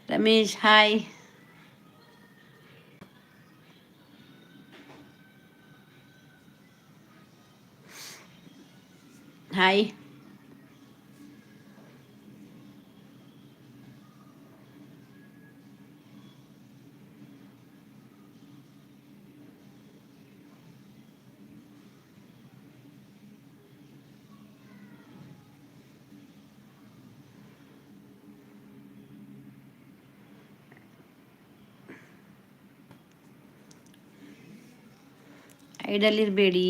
Ramesh hi. Hi. ಐಡಲ್ಲಿರಬೇಡಿ.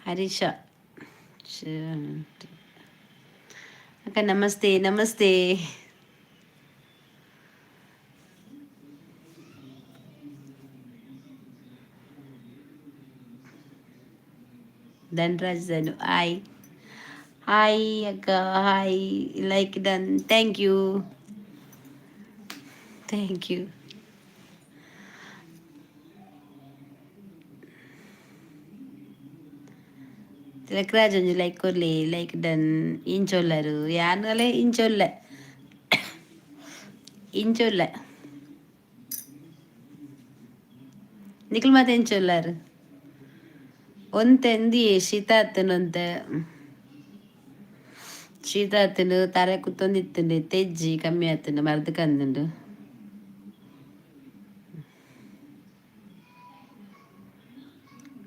Harish ಅಕ್ಕ, ನಮಸ್ತೆ ನಮಸ್ತೆ. ಧನ್ರಾಜ್ ಧನು, hi hi ಅಕ್ಕ, hi. Like done, thank you thank you. Tilakraj ಒಂಜಿ like ಕೊರ್ಲಿ. Like done. ಇಂಚೊಲ್ಲರು ಯಾನಲೆ? ಇಂಚೊಲ್ಲೆ ಇಂಚೊಲ್ಲೆ. ನಿಕುಲು ಮಾತ ಎಂಚೊಲ್ಲಾರು? ಒಂತೆ ಎಂದಿಯೇ ಶೀತ ಆತುಂಡು. ಒಂತೆ ಶೀತ ಆತುಂಡು, ತರೆ ಕುತ್ತೊಂದಿತ್ತುಂಡು. ತೆಜ್ಜಿ ಕಮ್ಮಿ ಆತುಂಡು, ಮರ್ದ್ ಕಂದುಂಡು.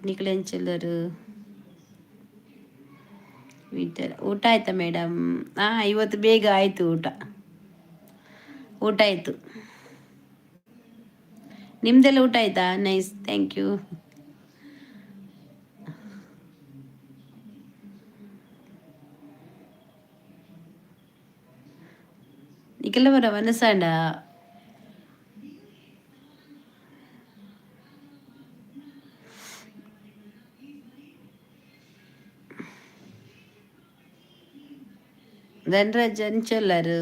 ನಿಕುಲು ಎಂಚೊಲ್ಲರು? ಊಟ ಆಯ್ತಾ ಮೇಡಮ್? ಹಾಂ, ಇವತ್ತು ಬೇಗ ಆಯಿತು ಊಟ. ಊಟ ಆಯಿತು. ನಿಮ್ದೆಲ್ಲ ಊಟ ಆಯ್ತಾ? Nice, thank you. ನಿಖಿಲ ಬರ ಮನಸಾಂಡ. ಧನರಾಜ್ ಅಂಚೊಲ್ಲರು?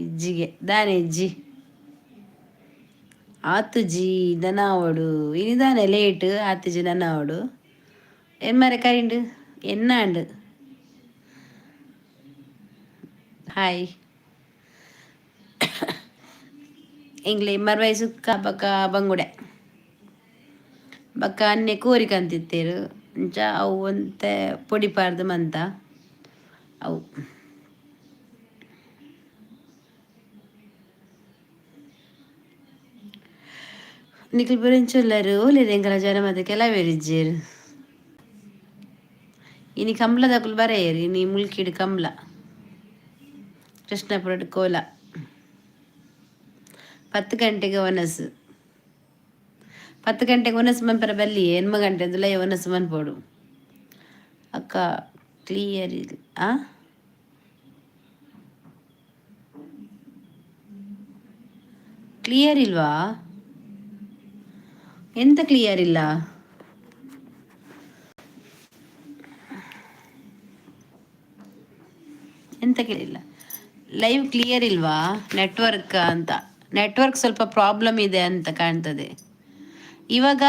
ಇಜ್ಜಿಗೆ ದಾನೆ ಇಜ್ಜಿ ಆತುಜಿ ದನಾವಡು. ಇನಿದಾನೆ ಲೇಟ್ ಆತುಜಿ ನನಾವಡು. ಎನ್ಮರೆ ಕರಿಂಡು ಎನ್ನಾಂಡು. ಹಾಯ್. ಎಂಗ್ಲೆ ಮರ್ವೈ ಸುಕ್ಕ ಬೊಕ ಬಂಗುಡೆ ಬೊಕ ಅನ್ನೆ ಕೋರಿ ಕಂತಿತ್ತೇರು. ಅಂಚ ಅವು ಒಂತೆ ಪೊಡಿ ಪಾಡ್ದ್ ಮಂತ ಅವು. ನಿಕುಲು ಪೂರ ಎಂಚ ಉಲ್ಲೆರ್? ಓಲೆರ್ ಎಂಕಲ್ನ ಜನ ಮಾತ ಕೆಲವೆರ್ ಇಜ್ಜೆರ್. ಇನಿ ಕಂಬ್ಳದಕುಲು ಬರೆಯೆರ್. ಇನಿ ಮುಲ್ಕಿಡ್ ಕಂಬ್ಳ, ಕೃಷ್ಣಪುರಡ್ ಕೋಲ. 10 ಗಂಟೆಗೆ ವನಸು. 10 ಗಂಟೆಗೆ ವನಸು ಮನ್ಪರ ಬಲ್ಲಿ. 8 ಗಂಟೆ ದುಲೈ ವನಸು ಮನ್ಪೊಡು. ಅಕ್ಕ, ಕ್ಲಿಯರ್ ಇಲ್ಲ? ಆ ಕ್ಲಿಯರ್ ಇಲ್ವಾ? ಎಂತ ಕ್ಲಿಯರ್ ಇಲ್ಲ? ಎಂತ ಕೇಳಿಲ್ಲ? ಲೈವ್ ಕ್ಲಿಯರ್ ಇಲ್ವಾ? ನೆಟ್ವರ್ಕ್ ಅಂತ, ನೆಟ್ವರ್ಕ್ ಸ್ವಲ್ಪ ಪ್ರಾಬ್ಲಮ್ ಇದೆ ಅಂತ ಕಾಣ್ತದೆ. ಇವಾಗ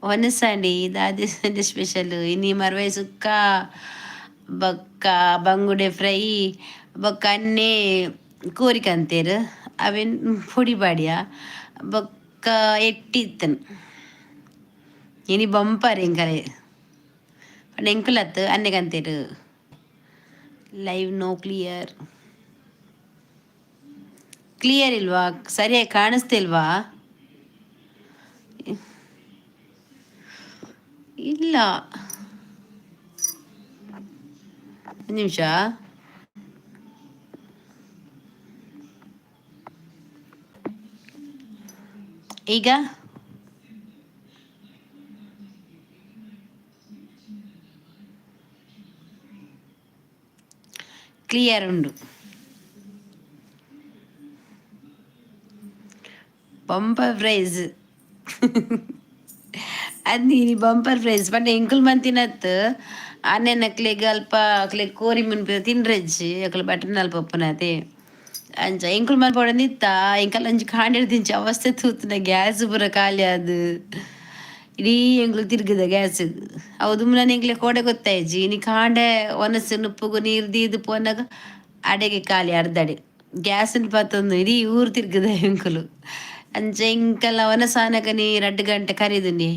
ವನಸಂಡಿ ದಾದಿ ಸಂಡೆ ಸ್ಪೆಷಲ್? ಇನಿ ಮರ್ವೈ ಸುಕ್ಕ ಬೊಕ್ಕ ಬಂಗುಡೆ ಫ್ರೈ ಬೊಕ್ಕ ಅನ್ನೆ ಕೋರಿ ಕಂತೇರು. ಅವೆನ್ ಪೊಡಿ ಪಾಡ್ಯ. ಬೊಕ್ಕ ಎಟ್ಟಿ ಇತ್ತನ್. ಇನಿ ಬಂಪರ್ ಎಂಕಲೆ ಪಂಡ ಎಂಕುಲತ್ತು ಅನ್ನೆ ಕಂತೇರು. Live no clear. ಕ್ಲಿಯರ್ ಇಲ್ವಾ? ಸರಿಯಾಗಿ ಕಾಣಿಸ್ತಿಲ್ವಾ? ಇಲ್ಲ, ಒಂದು ನಿಮಿಷ. ಈಗ ಕ್ಲಿಯರ್ ಉಂಡು. ಬಂಪರ್ ಪ್ರೈಸ್ ಅದು. ನೀನಿ ಬಂಪರ್ ಪ್ರೈಸ್ ಪಂಡ ಎಂಕುಲು ಮಂತಿನತ್ತು. ಅಣ್ಣನಕ್ಲೆಗ್ ಅಲ್ಪ ಅಕ್ಲೆಗ್ ಕೋರಿ ಮುನ್ಪ ತಿನ್ರೆಜ್ಜಿ ಅಕ್ಲೆ ಬಟನ್ ಅಲ್ಪ ಉಪ್ಪುನತೆ. ಅಂಚ ಎಂಕುಲು ಮನ್ಪೊಡಂದಿತ್ತ ಎಂಕಲ್ಲ ಒಂಜಿ ಕಾಂಡೆಡ್ ದಿಂಚ ಅವಸ್ಥೆ ತೂತುನ ಗ್ಯಾಸ್ ಪೂರ ಖಾಲಿ ಆದ್ ಇಡೀ ಎಂಕ್ಲು ತಿರ್ಗದ ಗ್ಯಾಸ್. ಅವು ದುಂಬುನ ಎಂಕ್ಲೆ ಕೋಡೆ ಗೊತ್ತಾಯ್ಜಿ. ಇನಿ ಕಾಂಡೆ ಒನಸು ನುಪ್ಪುಗು ನೀರು ದೀದ್ ಪೋನಾಗ ಅಡೆಗೆ ಖಾಲಿ ಅರ್ಧಡೆ ಗ್ಯಾಸ್ ಪತ್ತೊಂದು ಇಡೀ ಊರು ತಿರ್ಗದ ಎಂಕುಲು. ಅಂಚ ಎಂಕಲ್ಲ ಒನಸಾನಗ ನೀ 2 ಗಂಟೆ ಕರಿದುನಿ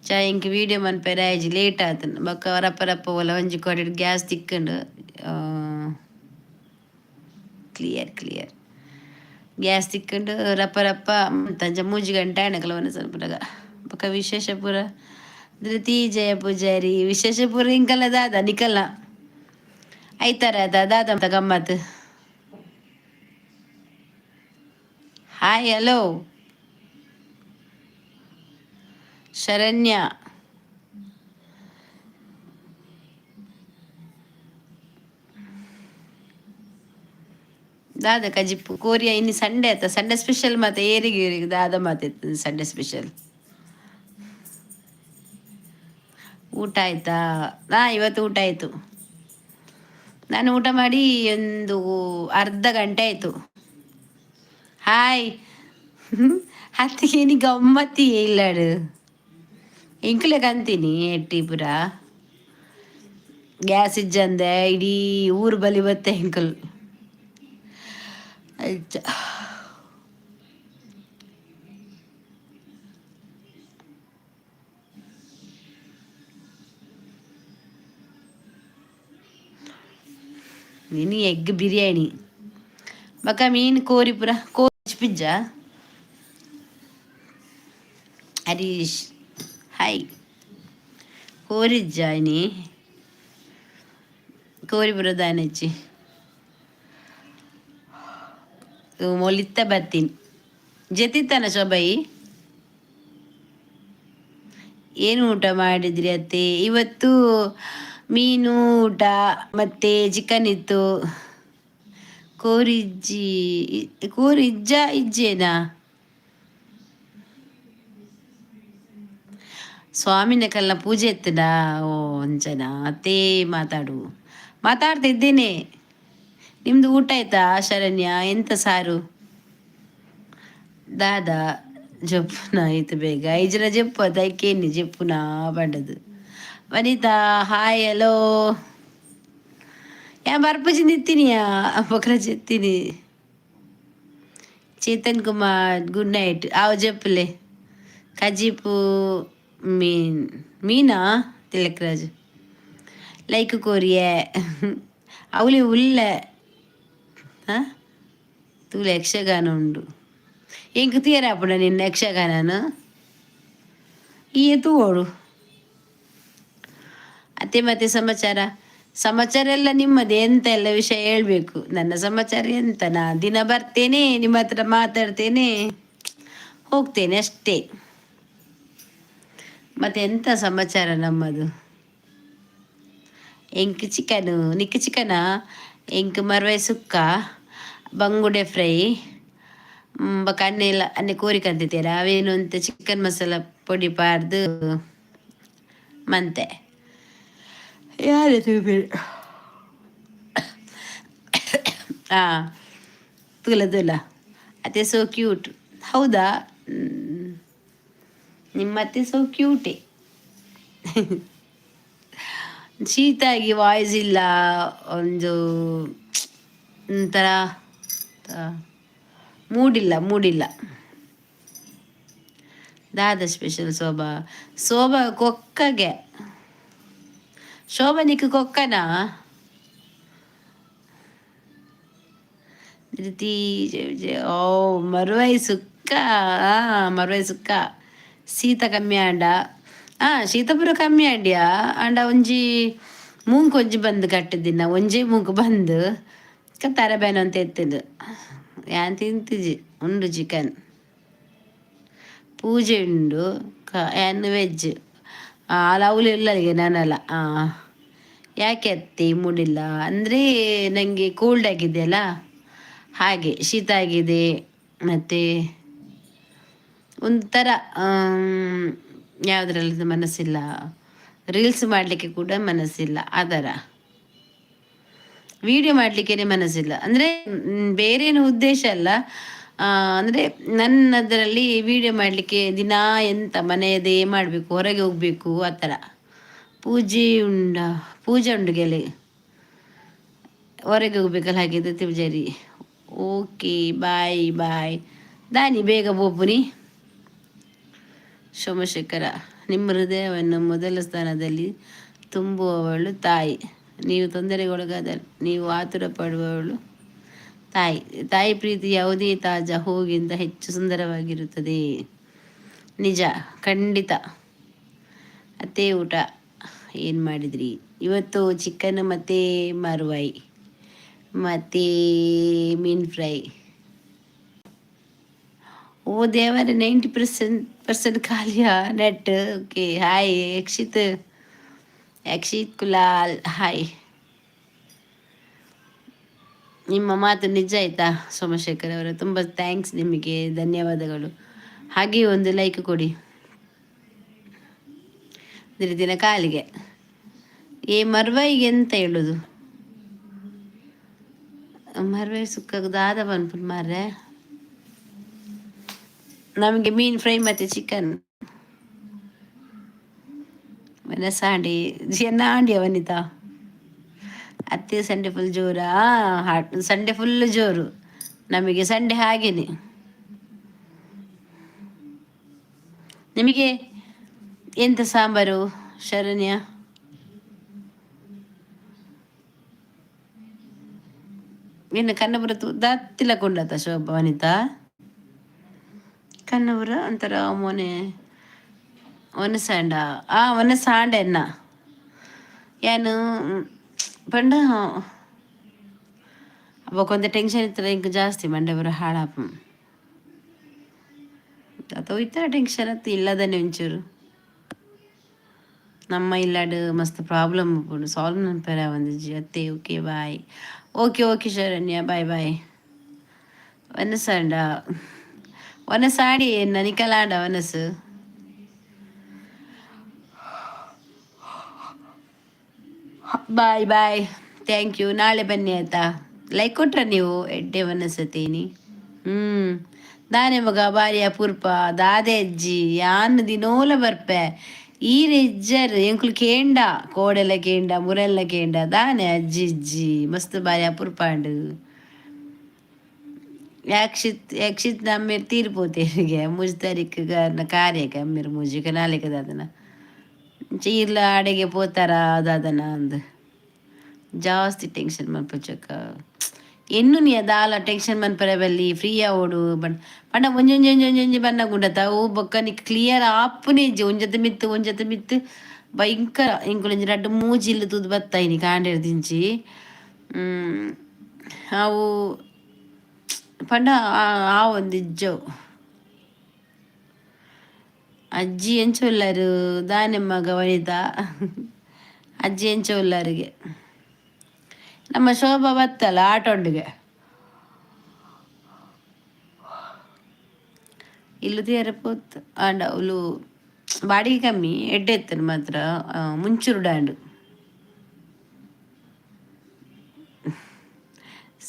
ಚಾ ಎಂಕ್ ವೀಡಿಯೋ ಮನ್ಪೆರೆ ಆಯ್ಜಿ ಲೇಟ್ ಆತುಂಡು. ಬೊಕ್ಕ ರಪ್ಪ ರಪ್ಪ ಓಲ ಒಂಜಿ ಕೋಡೆ ಗ್ಯಾಸ್ ತಿಕ್ಕುಂಡು. ಕ್ಲಿಯರ್ ಕ್ಲಿಯರ್ ಗ್ಯಾಸ್ ತಿಕ್ಕುಂಡು ರಪ್ಪ ರಪ್ಪ ಅಂಚ 3 ಗಂಟೆ ಆಂಡಕಲ ಒನಸ್ ಅನ್ಪುನಗ. ಬೊಕ್ಕ ವಿಶೇಷ ಪೂರ ಧೃತಿ ಜಯ ಪೂಜಾರಿ ವಿಶೇಷ ಪೂರ ಇಂಕಲ್ಲ ದಾದ ನಿಕಲ್ನ ಐತಾರ ದಾದ ಗಮ್ಮತ್. Hi hello Sharanya. ದಾದ ಕಜಿಪ್ಪು ಕೋರಿಯ ಇನ್ನು ಸಂಡೆ ಆತ ಸಂಡೆ ಸ್ಪೆಷಲ್ ಮಾತ ಏರಿಗೆ ಏರಿಗೆ ದಾದ ಮಾತಿತ್ತು ಸಂಡೆ ಸ್ಪೆಷಲ್. ಊಟ ಆಯ್ತಾ? ಹಾ ಇವತ್ತು ಊಟ ಆಯಿತು. ನಾನು ಊಟ ಮಾಡಿ ಒಂದು ಅರ್ಧ ಗಂಟೆ ಆಯಿತು. ಹಾಯ್ ಹತ್ತಿಗೆ ಗಮ್ಮತ್ತಿ ಇಲ್ಲಾಡು ಇಂಕ್ಲೆ ಕಂತೀನಿ ಎಟ್ಟಿ ಪುರ ಗ್ಯಾಸ್ ಇಜ್ಜಂದೆ ಇಡೀ ಊರು ಬಲಿ ಬತ್ತೆ ಎಂಕಲ್. ಅಂಚ ಇನಿ ಎಗ್ ಬಿರಿಯಾನಿ ಬೊಕ ಮೀನ್ ಕೋರಿ ಪೂರ ಕೋಚ್ ಪಿಜ್ಜಾ. ಹರೀಶ್ ಹಾಯ್. ಕೋರಿಜ್ಜ ಇನಿ ಕೋರಿ ಪೂರ ದಾನೆಚ್ಚಿ ಮೊಲಿತ್ತ ಬತ್ತೀನಿ ಜೆತಿತ್ತಾನ ಶೋಭಾಯಿ. ಏನು ಊಟ ಮಾಡಿದ್ರಿ ಅತ್ತೆ? ಇವತ್ತು ಮೀನು ಊಟ ಮತ್ತೆ ಚಿಕನ್ ಇತ್ತು. ಕೋರಿಜ್ಜಿ ಕೋರಿಜ್ಜ ಇಜ್ಜೇನಾ? ಸ್ವಾಮಿನ ಕಲ್ಲ ಪೂಜೆ ಇತ್ತದ? ಓ ಅಂಚನಾ ಅತ್ತೇ ಮಾತಾಡು ಮಾತಾಡ್ತಿದ್ದೇನೆ. ನಿಮ್ದು ಊಟ ಆಯ್ತಾ ಶರಣ್ಯ? ಎಂತ ಸಾರು? ದಾದಾ ಜಪ್ಪುನ ಆಯ್ತು ಬೇಗ ಐಜನ ಜಪ್ಪು ಅದಕ್ಕೇನಿ ಜಪ್ಪುನ ಪಂಡದು. ವನಿತಾ ಹಾಯ್ ಹಲೋ. ಯಾ ಬರ್ಪುಜಿ ನಿತ್ತೀನಿಯಾ ಬೊಕರ ಜೆತ್ತೀನಿ. Chetan Kumar good night. ಆವು ಜಪ್ಪುಲೆ. ಕಜಿಪು ಮೀನ್ ಮೀನಾ? ತಿಲಕ್ ರಾಜ್ ಲೈಕ್ ಕೋರಿಯೆ ಅವಳಿ ಉಲ್ಲೆ ಹಾಂ ತೂಲೆ ಯಕ್ಷಗಾನ ಉಂಡು ಎಂಕ್ ತೂಯೆರೆ ಆಪುಂಡ ನಿನ್ನ ಯಕ್ಷಗಾನನು? ಈಯೆ ತೂವೊಡು. ಅತ್ತೆ ಮತ್ತೆ ಸಮಾಚಾರ? ಸಮಾಚಾರ ಎಲ್ಲ ನಿಮ್ಮದೇ, ಎಂತ ಎಲ್ಲ ವಿಷಯ ಹೇಳ್ಬೇಕು. ನನ್ನ ಸಮಾಚಾರ ಎಂತ, ನಾ ದಿನ ಬರ್ತೇನೆ, ನಿಮ್ಮ ಹತ್ರ ಮಾತಾಡ್ತೇನೆ, ಹೋಗ್ತೇನೆ ಅಷ್ಟೇ. ಮತ್ತೆ ಎಂತ ಸಮಾಚಾರ ನಮ್ಮದು? ಎಂಕ್ ಚಿಕನು, ನಿಕ್ ಚಿಕನಾ? ಎಂಕ್ ಮರ್ವೈ ಸುಕ್ಕ, ಬಂಗುಡೆ ಫ್ರೈ, ಬೊಕ ಅನ್ನೆಲ್ಲ ಅನ್ನೆ ಕೋರಿ ಕಂತಿದ್ದೀರ ಅವೇನು ಅಂತ ಚಿಕನ್ ಮಸಾಲ ಪೊಡಿ ಪಾರ್ದು ಮಂತೆ. ಯಾರು ಹಾಂ ತೂಲ ತೂಲ ಅತ್ತೆ ಸೋ ಕ್ಯೂಟ್. ಹೌದಾ? ನಿಮ್ಮತ್ತೆ ಸೋ ಕ್ಯೂಟೇ. ಶೀತಾಗಿ ವಾಯ್ಸ್ ಇಲ್ಲ, ಒಂದು ಒಂಥರ ಮೂಡಿಲ್ಲ ಮೂಡಿಲ್ಲ. ದಾದ ಸ್ಪೆಷಲ್ ಶೋಭಾ? ಶೋಭಾ ಕೊಕ್ಕಗೆ. ಶೋಭಾ ನಿಕ್ ಕೊಕ್ಕನಾ? ಧೃತಿ ಓ ಮರುವೈ ಸುಕ್ಕ. ಮರುವೈ ಸುಕ್ಕ ಶೀತ ಕಮ್ಮಿ ಆಂಡ. ಶೀತ ಪೂರ ಕಮ್ಮಿ ಆಂಡ್ಯಾ ಆಂಡ ಒಂಜಿ ಮೂಂಕು ಒಂಜಿ ಬಂದು ಕಟ್ಟಿದಿನ ಒಂಜೇ ಮೂಂಕು ಬಂದು ತರಬೇನ ಅಂತ ಎತ್ತಿದ್ದು. ಯಾನ್ ತಿಂತಿಜಿ ಉಂಡು ಚಿಕನ್. ಪೂಜೆ ಉಂಡು ಯಾನ್ ವೆಜ್ ಅಲ್ಲ ಇಲ್ಲರಿಗೆ ನಾನಲ್ಲ. ಯಾಕೆ ಅತ್ತೆ ಮೂಡಿಲ್ಲ ಅಂದರೆ ನನಗೆ ಕೋಲ್ಡ್ ಆಗಿದೆ ಅಲ್ಲ, ಹಾಗೆ ಶೀತ ಆಗಿದೆ. ಮತ್ತು ಒಂಥರ ಯಾವುದ್ರಲ್ಲಿ ಮನಸ್ಸಿಲ್ಲ. ರೀಲ್ಸ್ ಮಾಡಲಿಕ್ಕೆ ಕೂಡ ಮನಸ್ಸಿಲ್ಲ. ಅದರ ವಿಡಿಯೋ ಮಾಡಲಿಕ್ಕೇನೆ ಮನಸ್ಸಿಲ್ಲ. ಅಂದರೆ ಬೇರೇನು ಉದ್ದೇಶ ಅಲ್ಲ. ಅಂದರೆ ನನ್ನದರಲ್ಲಿ ವಿಡಿಯೋ ಮಾಡಲಿಕ್ಕೆ ದಿನಾ ಎಂತ ಮನೆಯದೇ ಮಾಡಬೇಕು, ಹೊರಗೆ ಹೋಗಬೇಕು, ಆ ಥರ. ಪೂಜೆ ಉಂಡ ಪೂಜೆ ಉಂಡು ಗೆಲೆ ಹೊರಗೆ ಹೋಗ್ಬೇಕಲ್ಲ, ಹಾಗೆ ಪೂಜಾರಿ. Okay, boy boy. ದಾನಿ ಬೇಗ ಬೋಪುನಿ. ಸೋಮಶೇಖರ, ನಿಮ್ಮ ಹೃದಯವನ್ನು ಮೊದಲ ಸ್ಥಾನದಲ್ಲಿ ತುಂಬುವವಳು ತಾಯಿ. ನೀವು ತೊಂದರೆಗೊಳಗಾದ ನೀವು ಆತುರ ಪಡುವವಳು ತಾಯಿ. ತಾಯಿ ಪ್ರೀತಿ ಯಾವುದೇ ತಾಜಾ ಹೂವಿಗಿಂತ ಹೆಚ್ಚು ಸುಂದರವಾಗಿರುತ್ತದೆ. ನಿಜ, ಖಂಡಿತ. ಅತ್ತೆ, ಊಟ ಏನು ಮಾಡಿದ್ರಿ ಇವತ್ತು? ಚಿಕನ್ ಮತ್ತು ಮರುವಾಯಿ ಮತ್ತು ಮೀನು ಫ್ರೈ. ಓ ದೇವರೇ, 90% ಖಾಲಿಯಾ net? Okay, hi Yakshith, Yakshith Kulal, hi. ನಿಮ್ಮ ಮಾತು ನಿಜ ಆಯ್ತಾ ಸೋಮಶೇಖರ್ ಅವರೇ. ತುಂಬ thanks ನಿಮಗೆ, ಧನ್ಯವಾದಗಳು. ಹಾಗೆಯೇ ಒಂದು ಲೈಕ್ ಕೊಡಿ. ದಿನ ಕಾಲಿಗೆ ಏ ಮರ್ವೈಗೆ ಎಂತ ಹೇಳುದು? ಮರ್ವೈ ಸುಕ್ಕ ದಾದ ಪನ್ಪುಂಡು ಮಾರ್ರೆ. ನಮಗೆ ಮೀನು ಫ್ರೈ ಮತ್ತು ಚಿಕನ್. ಸಾಂಡಿ ಎನ್ನ ಆಂಡಿಯ ವನಿತಾ. ಅತ್ತೆ, ಸಂಡೆ ಫುಲ್ ಜೋರಾ? ಸಂಡೆ ಫುಲ್ ಜೋರು ನಮಗೆ, ಸಂಡೆ ಹಾಗೇನೆ. ನಿಮಗೆ ಎಂತ ಸಾಂಬಾರು ಶರಣ್ಯ? ಇನ್ನು ಕನ್ನಬುರ ದಾತ್ತಿಲ ಕೊಂಡತ ಶೋಭಾ ವನಿತಾ. ಕನ್ನಬುರ ಒಂಥರ ಮೊನೆ ಒನಸಾಂಡ ಆ ಒನಸಾಂಡ ಎನ್ನ ಯಾನು ಪಂಡ ಅಬ್ಬ ಟೆನ್ಷನ್ ಇತ್ತಲ್ಲ ಇಂಕ ಜಾಸ್ತಿ ಮಂಡೆ ಬರ ಹಾಳಾಪ ಅಥವಾ ಇತರ ಟೆನ್ಷನ್ ಅತ್ತು ಇಲ್ಲದನೆ ಒಂಚೂರು. ನಮ್ಮ ಇಲ್ಲಾಡ್ ಮಸ್ತ್ ಪ್ರಾಬ್ಲಮ್ ಉಪ್ಪುಂಡು, ಸಾಲ್ವ್ ಮನ್ಪೆರೆ ಆವಂದಿಜ್ಜಿ ಅತ್ತೆ. Okay, bye. Okay okay Sharanya, bye bye. ವನಸಾಂಡ ವನಸಾಡಿ ಎನ್ನ ನಿಕಲಾಂಡ ವನಸು. Bye bye, thank you. ನಾಳೆ ಬನ್ನಿ ಆಯ್ತಾ? ಲೈಕ್ ಕೊಟ್ರ ನೀವು ಎಡ್ಡೆ ವನಸತೀನಿ. ಹ್ಞೂ, ದಾನೆ ಮಗ ಬಾರಿ ಅಪೂರ್ಪ ದಾದೆ ಅಜ್ಜಿ. ಯಾನ್ ದಿನೋಲ ಬರ್ಪೆ, ಈರ್ ಇಜ್ಜರ್. ಎಂಕುಲು ಕೇಂಡ, ಕೋಡೆಲ ಕೇಂಡ, ಮುರೆಲ್ಲ ಕೇಂಡ. ದಾನೆ ಅಜ್ಜಿ ಅಜ್ಜಿ ಮಸ್ತ್ ಬಾರಿ ಅಪೂರ್ಪ ಆಂಡ್. ಯಕ್ಷಿತ್ ಯಕ್ಷಿತ್ ನಮ್ಮೇರ್ ತೀರ್ಪೋತೇರಿಗೆ ಮೂಜಿ ತಾರೀಕು ಕಾರ್ಯಕ್ಕೆ ಅಮ್ಮೇರ್ ಮೂಜಿಗೆ ನಾಳೆಗೆ ದಾದನ ಚೀರ್ಲ ಅಡೆಗೆ ಪೋತಾರ ದಾದನ ಅಂದ್. ಜಾಸ್ತಿ ಟೆನ್ಷನ್ ಮನ್ಪುಚಕ ಎನ್ನು ನೀ ದಾಲ ಟೆನ್ಷನ್ ಮನ್ಪರೆ ಬಲ್ಲಿ, ಫ್ರೀ ಆವೊಡು. ಬಣ್ಣ ಪಂಡ ಒಂಜೊಂಜಿ ಒಂಜೊಂಜಿ ಒಂಜಿ ಬನ್ನಗ ಉಂಡತ ಅವು ಬೊಕ್ಕ ನಿಕ್ ಕ್ಲಿಯರ್ ಆಪುನೇ ಇಜ್ಜಿ. ಒಂಜತೆ ಮಿತ್ತ್ ಒಂಜತೆ ಮಿತ್ತ್ ಭಯಂಕರ. ಎಂಕುಲು ರಡ್ಡ್ ಮೂಜಿ ಇಲ್ಲ್ ತೂದು ಬತ್ತ ಇನಿ ಕಾಂಡೆರ್ದಿಂಚಿ. ಅವು ಪಂಡ ಆವೊಂದಿಜ್ಜವು. ಅಜ್ಜಿ ಎಂಚ ಉಲ್ಲರು? ದಾನೆ ಮಗ ವನಿತಾ, ಅಜ್ಜಿ ಎಂಚ ಉಲ್ಲರಿಗೆ? ನಮ್ಮ ಶೋಭಾ ಬತ್ತಲ್ಲ ಆಟೋಂಡಿಗೆ. ಇಲ್ಲು ತೀರ ಪೋತ್ ಆಂಡ ಅವ್ಲು ಬಾಡಿಗೆ ಕಮ್ಮಿ, ಎಡ್ಡೆ ಇತ್ತನು ಮಾತ್ರ. ಮುಂಚೂರು ಡ್ಯಾಂಡ್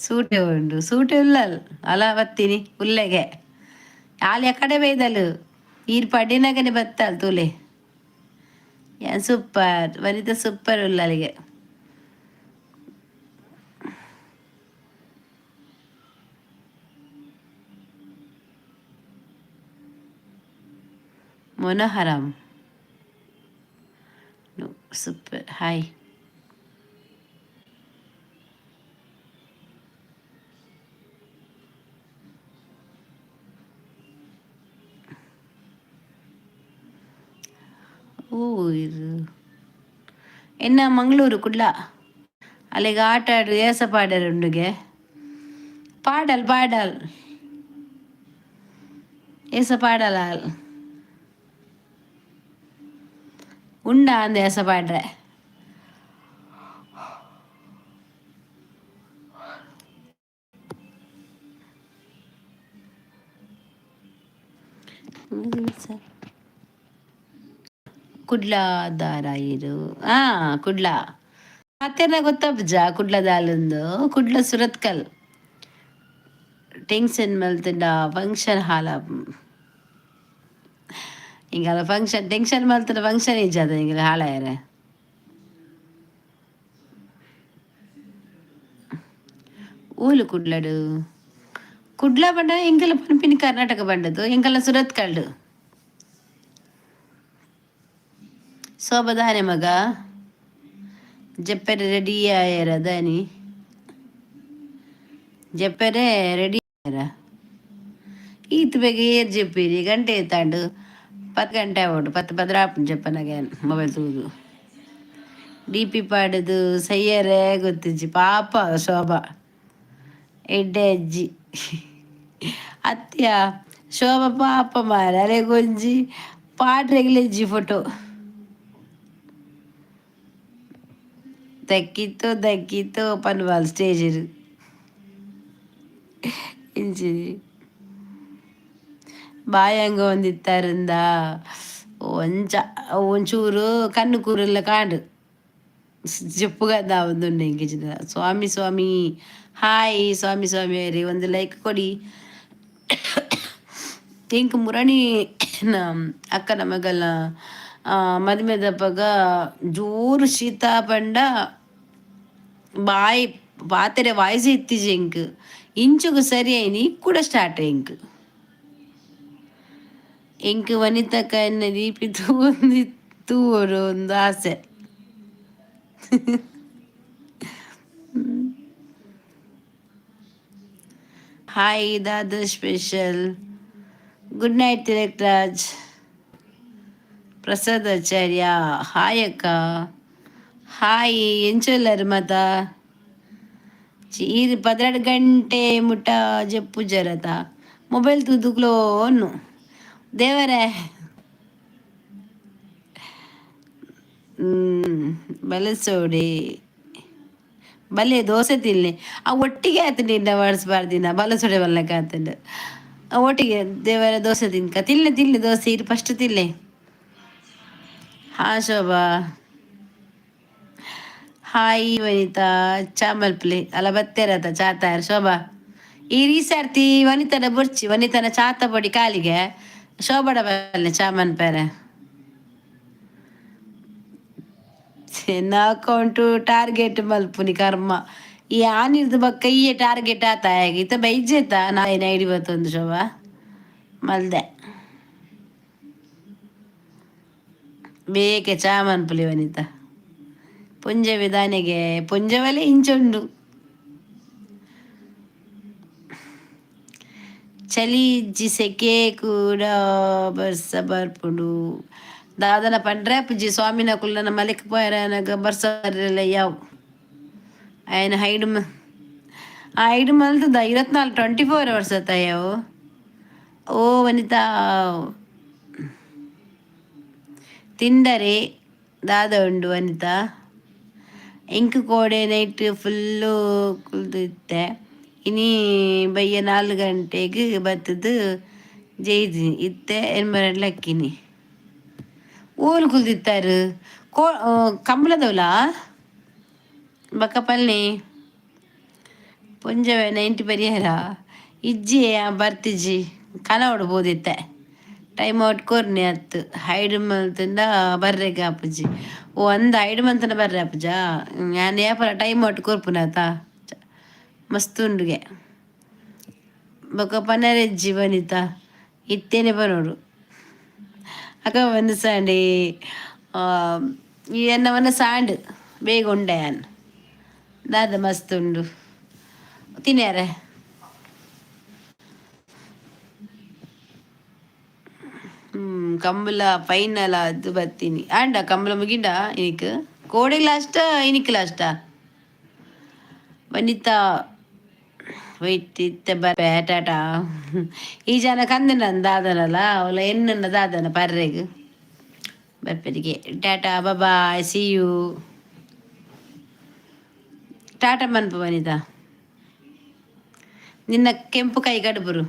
ಸೂಟೆ ಉಂಡು, ಸೂಟೆ ಉಲ್ಲಲ್ ಅಲ ಬತ್ತೀನಿ ಉಲ್ಲೆಗೆ. ಆಲ್ ಕಡೆ ಬೈದಲು, ಈರ್ ಪಡಿನಗನೆ ಬತ್ತಾಲ್ ತೂಲೆ. ಯಾನ್ ಸೂಪರ್ ವನಿತಾ, ಸೂಪರ್ ಉಲ್ಲಲಿಗೆ. Manoharam super, hi. ಓ ಇದು ಎನ್ನ ಮಂಗಳೂರು ಕುಡ್ಲ. ಅಲ್ಲಿಗೆ ಆಟ ಆಡು ಏಸ ಪಾಡರ್ ಉಂಡುಗೆ. ಪಾಡಲ್ ಪಾಡಲ್ ಏಸ ಪಾಡಲ ಉಂಡ ಅಂದ ಏಸ ಪಾಡ್ರೆ. ಕುಡ್ಲ ದಾರಾಯಿರು. ಆ ಕುಡ್ಲ ಮಾತೆರ್ನ ಗೊತ್ತಾಪುಜ ಕುಡ್ಲ ದಾಲುಂದು? ಕುಡ್ಲ ಸುರತ್ಕಲ್. ಟೆನ್ಷನ್ ಮಲ್ತಂಡ ಫಂಕ್ಷನ್ ಹಾಲ ಇಂಗಲ ಫಂಕ್ಷನ್. ಟೆನ್ಷನ್ ಮಲ್ತಂಡ ಫಂಕ್ಷನ್ ಇಜ್ಜಾದ ಇಂಗಲ ಹಾಳಾಯರೆ. ಓಲು ಕುಡ್ಲಡು? ಕುಡ್ಲ ಪಂಡ ಎಂಕಲ ಪನ್ಪಿನಿ ಕರ್ನಾಟಕ ಪಂಡದು. ಎಂಕಲ ಸುರತ್ಕಲ್ಡ್. ಸೋಬದಾನೆ ಮಗ ಜಪ್ಪೆರೆ ರೆಡಿ ಆಯರ ದಾನಿ? ಜಪ್ಪೆರೆ ರೆಡಿ ಆಯರ? ಈತ್ ಬೇಗ ಏರ್ ಜೆಪ್ಪಿರಿ? ಗಂಟೆ ಎತ್ತಾಂಡು? 10 ಗಂಟೆ ಆವೊಡು. 10 ಪದ್ರಾಪುಂಡು ಜೆಪ್ಪನಗ ಮೊಬೈಲ್ ತೂದು. ಡಿ ಪಿ ಪಾಡುದು ಸಯ್ಯರೆ ಗೊತ್ತಿಜ್ಜಿ. ಪಾಪ ಶೋಭಾ ಎಡ್ಡೆ ಅಜ್ಜಿ ಅತ್ಯ ಶೋಭಾ ಪಾಪ ಮಾರೆ. ಅರೆಗೊಂಜಿ ಪಾಡ್ರೆಗ್ಲೆಜ್ಜಿ ಫೋಟೋ. ದಕ್ಕಿತ್ತೋ ದಕ್ಕಿತ್ತೋ ಪನ್ವಾಲ್ ಸ್ಟೇಜ್ ಇಂಚಿ ಬಾಯಂಗ ಒಂದಿತ್ತಾರಿಂದ ಒಂಚ ಒಂಚೂರು ಕಣ್ಣು ಕೂರೆಲ್ಲ ಕಾಂಡು ಜಪ್ಪುಗದ ಒಂದುಂಡು ಎಂಕಿಜಿನ. ಸ್ವಾಮಿ ಸ್ವಾಮಿ, ಹಾಯ್ ಸ್ವಾಮಿ. ಸ್ವಾಮಿ ರೀ, ಒಂದು ಲೈಕ್ ಕೊಡಿ. ಇಂಕ್ ಮುರಣಿ ಅಕ್ಕನ ಮಗಲ ಮದಿಮೆದಪಗ ಜೋರು ಶೀತ ಪಂಡ ಬಾಯಿ ಪಾತೆರೆ ವಾಯ್ಸ್ ಇತ್ತಿಜಿ ಎಂಕ್. ಇಂಚುಗು ಸರಿ ಆಯ್ನಿ ಕೂಡ ಸ್ಟಾರ್ಟ್ ಎಂಕ್. ಎಂಕ್ ವನಿತಕ್ಕ ಎನ್ನ ದೀಪಿ ತೂವೊಂದು ತೂವೊಡು ಒಂದು ಆಸೆ. ಹಾಯ್ ದಾದ special? Good night Tilak Raj. Prasad Acharya, hi ಅಕ್ಕ. ಹಾಯ್. ಎಂಚೊಲ್ಲರ್ ಮಾತ? ಈರ್ 12 ಗಂಟೆ ಮುಟ್ಟ ಜೆಪ್ಪುಜರತ? ಮೊಬೈಲ್ ತೂದುಕ್ಲೋ ಒನ್ನು ದೇವರೇ. ಬಲಸೋಡಿ ಬಲೆ ದೋಸೆ ತಿನ್ಲಿ. ಆ ಒಟ್ಟಿಗೆ ಆತು ನಿನ್ನ ಬಾರ್ದಿನ ಬಲಸೋಡೆ ಬಲ್ಲಕ ಆತಂಡು. ಒಟ್ಟಿಗೆ ದೇವರ ದೋಸೆ ತಿನ್ಕ. ತಿನ್ಲೆ ತಿನ್ಲೆ ದೋಸೆ. ಇರು, ಫಸ್ಟ್ ತಿನ್ಲೆ. ಹಾ ಶೋಭಾ, ಹಾಯ್. ವನಿತಾ, ಚಾ ಮಲ್ಪಲೆ ಅಲ್ಲ ಬತ್ತೇರತ ಚಾ ತಯಾರು. ಶೋಭಾ, ಈ ರೀಸರ್ತಿ ವನಿತನ ಬೊರ್ಚಿ, ವನಿತನ ಚಾತ ಪೊಡಿ ಕಾಲಿಗೆ. ಶೋಭಡ ಬಲ್ಲೆ ಚಾ ಮನ್ಪೇರೆ. ಎನ್ನ ಅಕೌಂಟು ಟಾರ್ಗೆಟ್ ಮಲ್ಪುನಿ ಕರ್ಮ. ಈ ಆನಿರ್ದು ಬಕ್ಕ ಈಯೆ ಟಾರ್ಗೆಟ್ ಆತ ಇತ್ತ ಬೈಜೇತ. ನಾ ಐಡಿ ಬತ್ತೊಂದು ಶೋಭಾ ಮಲ್ದೆ. ಬೇಕೆ ಚಾ ಮನ್ಪುಲಿ ವನಿತಾ. ಪುಂಜವೆ ದಾನೆಗೆ ಪುಂಜವಲೆ ಇಂಚುಂಡು. ಚಳಿ ಇಜ್ಜಿ, ಸೆಕೆ ಕೂಡ ಬರ್ಸ ಬರ್ಪುಂಡು. ದಾದನ ಪಂಡ್ರೆ ಪುಜ್ಜಿ ಸ್ವಾಮಿನ ಕುಲ್ಲನ ಮಲಿಕ್ ಪೋಯರ ಬರ್ಸ ಯಾವು. ఆయన ಹೈಡ್ ಹೈಡ್ ಮಲ್ತದ 24 24 ಅವರ್ಸ್ ಅತ್ತಾಯವು. ಓ ವನಿತಾ, ತಿಂದರೆ ದಾದ ಉಂಡು ವನಿತಾ? ಇಂಕ್ ಕೋಡೆ ನೈಟ್ ಫುಲ್ಲು ಕುಲ್ದಿತ್ತೆ. ಇನಿ ಬಯ್ಯ 4 ಗಂಟೆಗೆ ಬತ್ತದು ಜೈದಿನಿ. ಇತ್ತೆ ಎನ್ಮರಡ್ ಲಕ್ಕಿನಿ. ಓಲು ಕುಲ್ದಿತ್ತಾರು? ಕೋ ಕಂಬಳದವಲ ಬಕ್ಕಪಲ್ನಿ ಪುಂಜವೆ ನೈಂಟಿ ಪರಿಹಾರ ಇಜ್ಜಿ ಬರ್ತಿಜ್ಜಿ. ಕನವಡು ಬೋದಿತ್ತೆ. ಟೈಮ್ ಔಟ್ ಕೊರ್ನಿ ಅತ್ತು. ಹೈಡ್ ಮಲ್ತಂಡ ಬರ್ರೆಗೆ ಆಪುಜಿ. ಓ ಅಂದ ಹೈಡ್ ಮಂತನ ಬರ್ರೆ ಆಪುಜಾ? ಯಾನ್ ಏಪಲ ಟೈಮ್ ಔಟ್ ಕೊರ್ಪುನಾತ. ಮಸ್ತ್ ಉಂಡುಗೆ. ಬೊಕ ಪನರೆಜ್ಜಿ ವನಿತಾ, ಇತ್ತೇನೆ ಪನೋಡು. ಅಕ್ಕ ಒಂದು ಸಾಂಡಿ ಈ ಎನ್ನ ಒಂದು ಸಾಂಡ್ ಬೇಗ ಉಂಡೆ ಯಾನ್. ದಾದ ಮಸ್ತ್ ಉಂಡು ತಿನ್ಯಾರೆ? ಕಂಬಳ ಫೈನಲ್ ಅದು ಬತ್ತೀನಿ. ಆಂಡ ಕಂಬಳ ಮುಗಿಂಡ ಇನಿಕ್? ಕೋಡೆ ಲಾಸ್ಟ, ಇನಿಕ್ ಲಾಸ್ಟ? ವನಿತಾ ವೈಟ್ ಇತ್ತೆ ಬರ್ಪೆ. ಟಾಟಾ. ಈ ಜನ ಕಂದಿನ ದಾದನಲ್ಲ ಅವಳ ಎನ್ನನ್ನ ದಾದನ ಪರ್ರೆಗ್ ಬರ್ಪೆರಿಗೆ. Tata, bye, see you. Tata ಮನ್ಪು ವನಿತಾ. ನಿನ್ನ ಕೆಂಪು ಕೈ ಕಡುಬರು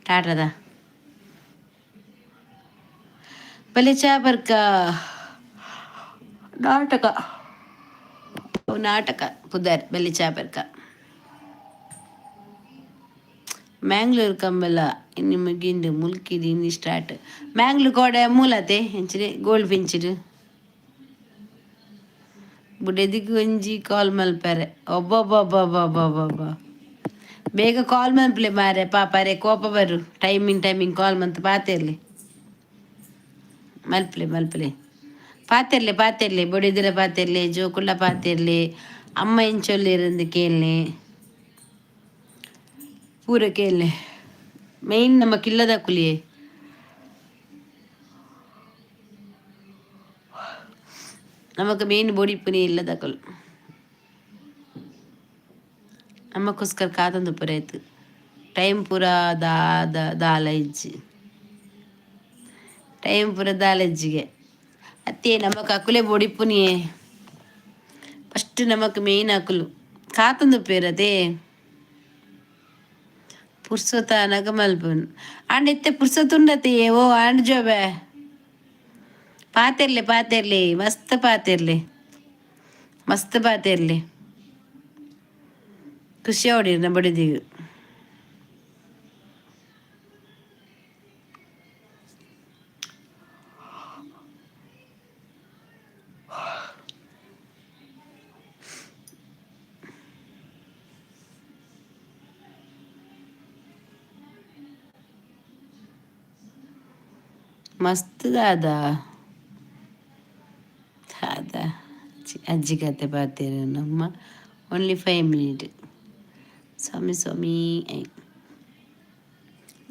ಟಾಟಾದ. ಬಲೆ. ಬಲೆ ಚಾ ಪರ್ಕ. ನಾಟಕ, ಅವು ನಾಟಕ ಪುದರ್ ಬಲೆ ಚಾ ಪರ್ಕ. ಮ್ಯಾಂಗ್ಳೂರ್ ಕಂಬಳ ಇನ್ನು ಮುಗಿಂಡು, ಮುಲ್ಕಿದು ಇನ್ನು ಸ್ಟಾರ್ಟ್. ಮ್ಯಾಂಗ್ಳೂರ್ ಕೋಡೆ ಮೂಲತೆ ಎಂಚಿನೆ ಗೋಲ್ಡ್ ಫಿಂಚಿಡ್ ಬುಡೆದಿಗ್ ಒಂಜಿ ಕಾಲ್ ಮಲ್ಪರೆ. ಒಬ್ಬೊಬ್ಬೊಬ್ಬೊಬ್ಬೊಬ್ಬೊಬ್ಬ, ಬೇಗ ಕಾಲ್ ಮನ್ಪಲೆ ಮಾರೆ, ಪಾಪಾರೆ ಕೋಪ ಬರು. ಟೈಮಿಂಗ್ ಟೈಮಿಂಗ್ ಕಾಲ್ ಮಂತ್ ಪಾತೆರ್ಲಿ. ಮಲ್ಪಲೆ ಮಲ್ಪಲೆ, ಪಾತೆರ್ಲೆ ಪಾತೆರ್ಲೆ, ಬೊಡೆದಿರ ಪಾತೆರ್ಲೆ, ಜೋಕುಲ್ಲ ಪಾತೆರ್ಲೆ, ಅಮ್ಮ ಎಂಚೊಲ್ಲೆರಂದು ಕೇಳ್ನೆ, ಪೂರ ಕೇಳ್ನೆ. ಮೇನ್ ನಮ್ಮ ಕಿಲ್ಲದ ಕುಲಿಯೇ. ನಮಕ್ ಮೇನ್ ಬೊಡಿಪುನಿ ಇಲ್ಲದಕುಲು. ನಮಕ್ಕೋಸ್ಕರ ಕಾತೊಂದು ಪುರ ಟೈಮ್ ಪೂರ ದಾದ ದಾಲ ಇಜ್ಜಿ, ಟೈಮ್ ಪೂರ ದಾಲ ಇಜ್ಜಿಗೆ ಅತ್ತೆ. ನಮಕ್ ಅಕುಲೆ ಬೊಡಿಪುನಿಯೇ ಫಸ್ಟ್. ನಮಕ್ ಮೇನ್ ಅಕುಲು ಕಾತೊಂದು ಅದೇ. ಪುರ್ಸೊತ ಆನಗ ಮಲ್ಪುನು. ಆಂಡ ಇತ್ತೆ ಪುರ್ಸೊತು ಉಂಡತೆ. ಓ ಆಂಡ್ ಜೋಬೆ, ಪಾತೆರ್ಲೆ ಪಾತೆರ್ಲೆ, ಮಸ್ತ್ ಪಾತೆರ್ಲೆ, ಮಸ್ತ್ ಪಾತೆರ್ಲೆ. ಖುಷಿ ಆವಡಿರ್ನ ಬಡಿದಿಗ್. ಮಸ್ತ್ ದಾದ ದಾದ ಅಜ್ಜಿ ಕತೆ ಪಾತೆರ್ ನಮ್ಮ. ಓನ್ಲಿ 5 ಮಿನಿಟ್ ಸ್ವಾಮಿ ಸ್ವಾಮಿ.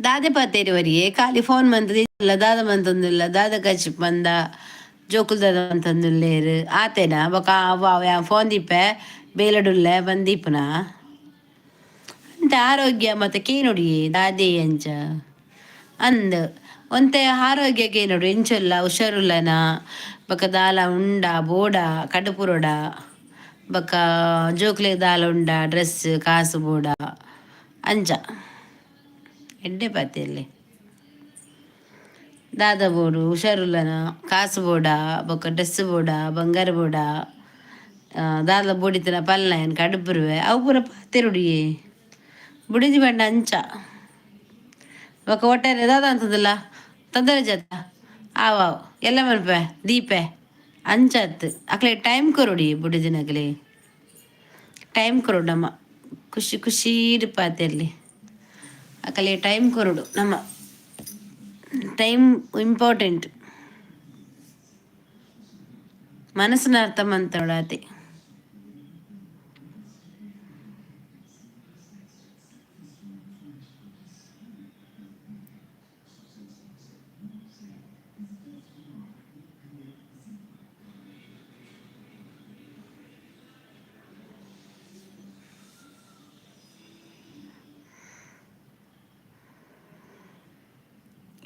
ದಾದೆ ಪಾತೇರಿ ವರಿಯೇ? ಖಾಲಿ ಫೋನ್ ಮಂತದ, ದಾದ ಮಂತೊಂದುಲ್ಲ? ದಾದ ಕಚಿಪ್ ಮಂದ? ಜೋಕುಲ್ ದಾದ ಮಂತೊಂದುಲ್ಲೇರು? ಆತೇನಾ? ಬೊಕ ಅವ ಫೋನ್ ದೀಪೆ, ಬೇಲಡುಲ್ಲೆ ಬಂದೀಪುನ ಅಂತ. ಆರೋಗ್ಯ ಮತ್ತೆ ಕೇನುಡಿ ದಾದೆ ಅಂಚ ಅಂದ್ ಒಂತೆ ಆರೋಗ್ಯ ಕೇನೋಡು, ಎಂಚೊಲ್ಲ, ಹುಷಾರುಲ್ಲನ, ಬೊಕ ದಾಲ ಉಂಡ ಬೋಡ, ಕಡುಪುರೊಡ, ಬೊಕ ಜೋಕ್ಲೆಗ್ ದಾಲ ಉಂಡ, ಡ್ರೆಸ್ ಕಾಸು ಬೋಡ, ಅಂಚ ಎಡ್ಡೆ ಪಾತೆರ್ಲೆ. ದಾದ ಬೋಡು, ಹುಷಾರುಲ್ಲನ, ಕಾಸು ಬೋಡ, ಬೊಕ ಡ್ರೆಸ್ ಬೋಡ, ಬಂಗಾರ ಬೋಡ, ದಾಲ ಬೋಡಿತ್ತಿನ ಪಲ್ಲ ಏನ್ ಕಡುಪುರುವೆ, ಅವು ಪೂರ ಪಾತೆರುಡಿಯೇ ಬುಡಿದಿ ಪಂಡ ಅಂಚ. ಬೊಕ ಒಟ್ಟಾರೆ ದಾದ ಅಂತದಲ್ಲ, ತೊಂದರೆ ಜಾತ ಆವಾವ್ ಎಲ್ಲ ಮನ್ಪೆ ದೀಪೆ ಅಂಚತ್. ಅಕ್ಲೆ ಟೈಮ್ ಕೊರೊಡಿ, ಬುಡಿದಿನಕ್ಲೆ ಟೈಮ್ ಕೊರೊಡು. ನಮ್ಮ ಖುಷಿ ಖುಷಿ ಪಾತೆರ್ಲಿ, ಅಕಲೆ ಟೈಮ್ ಕೊರೊಡು ನಮ್ಮ. Time important. ಮನಸ್ಸಿನ ಅರ್ಥ ಮಂತೋಡಾತೆ.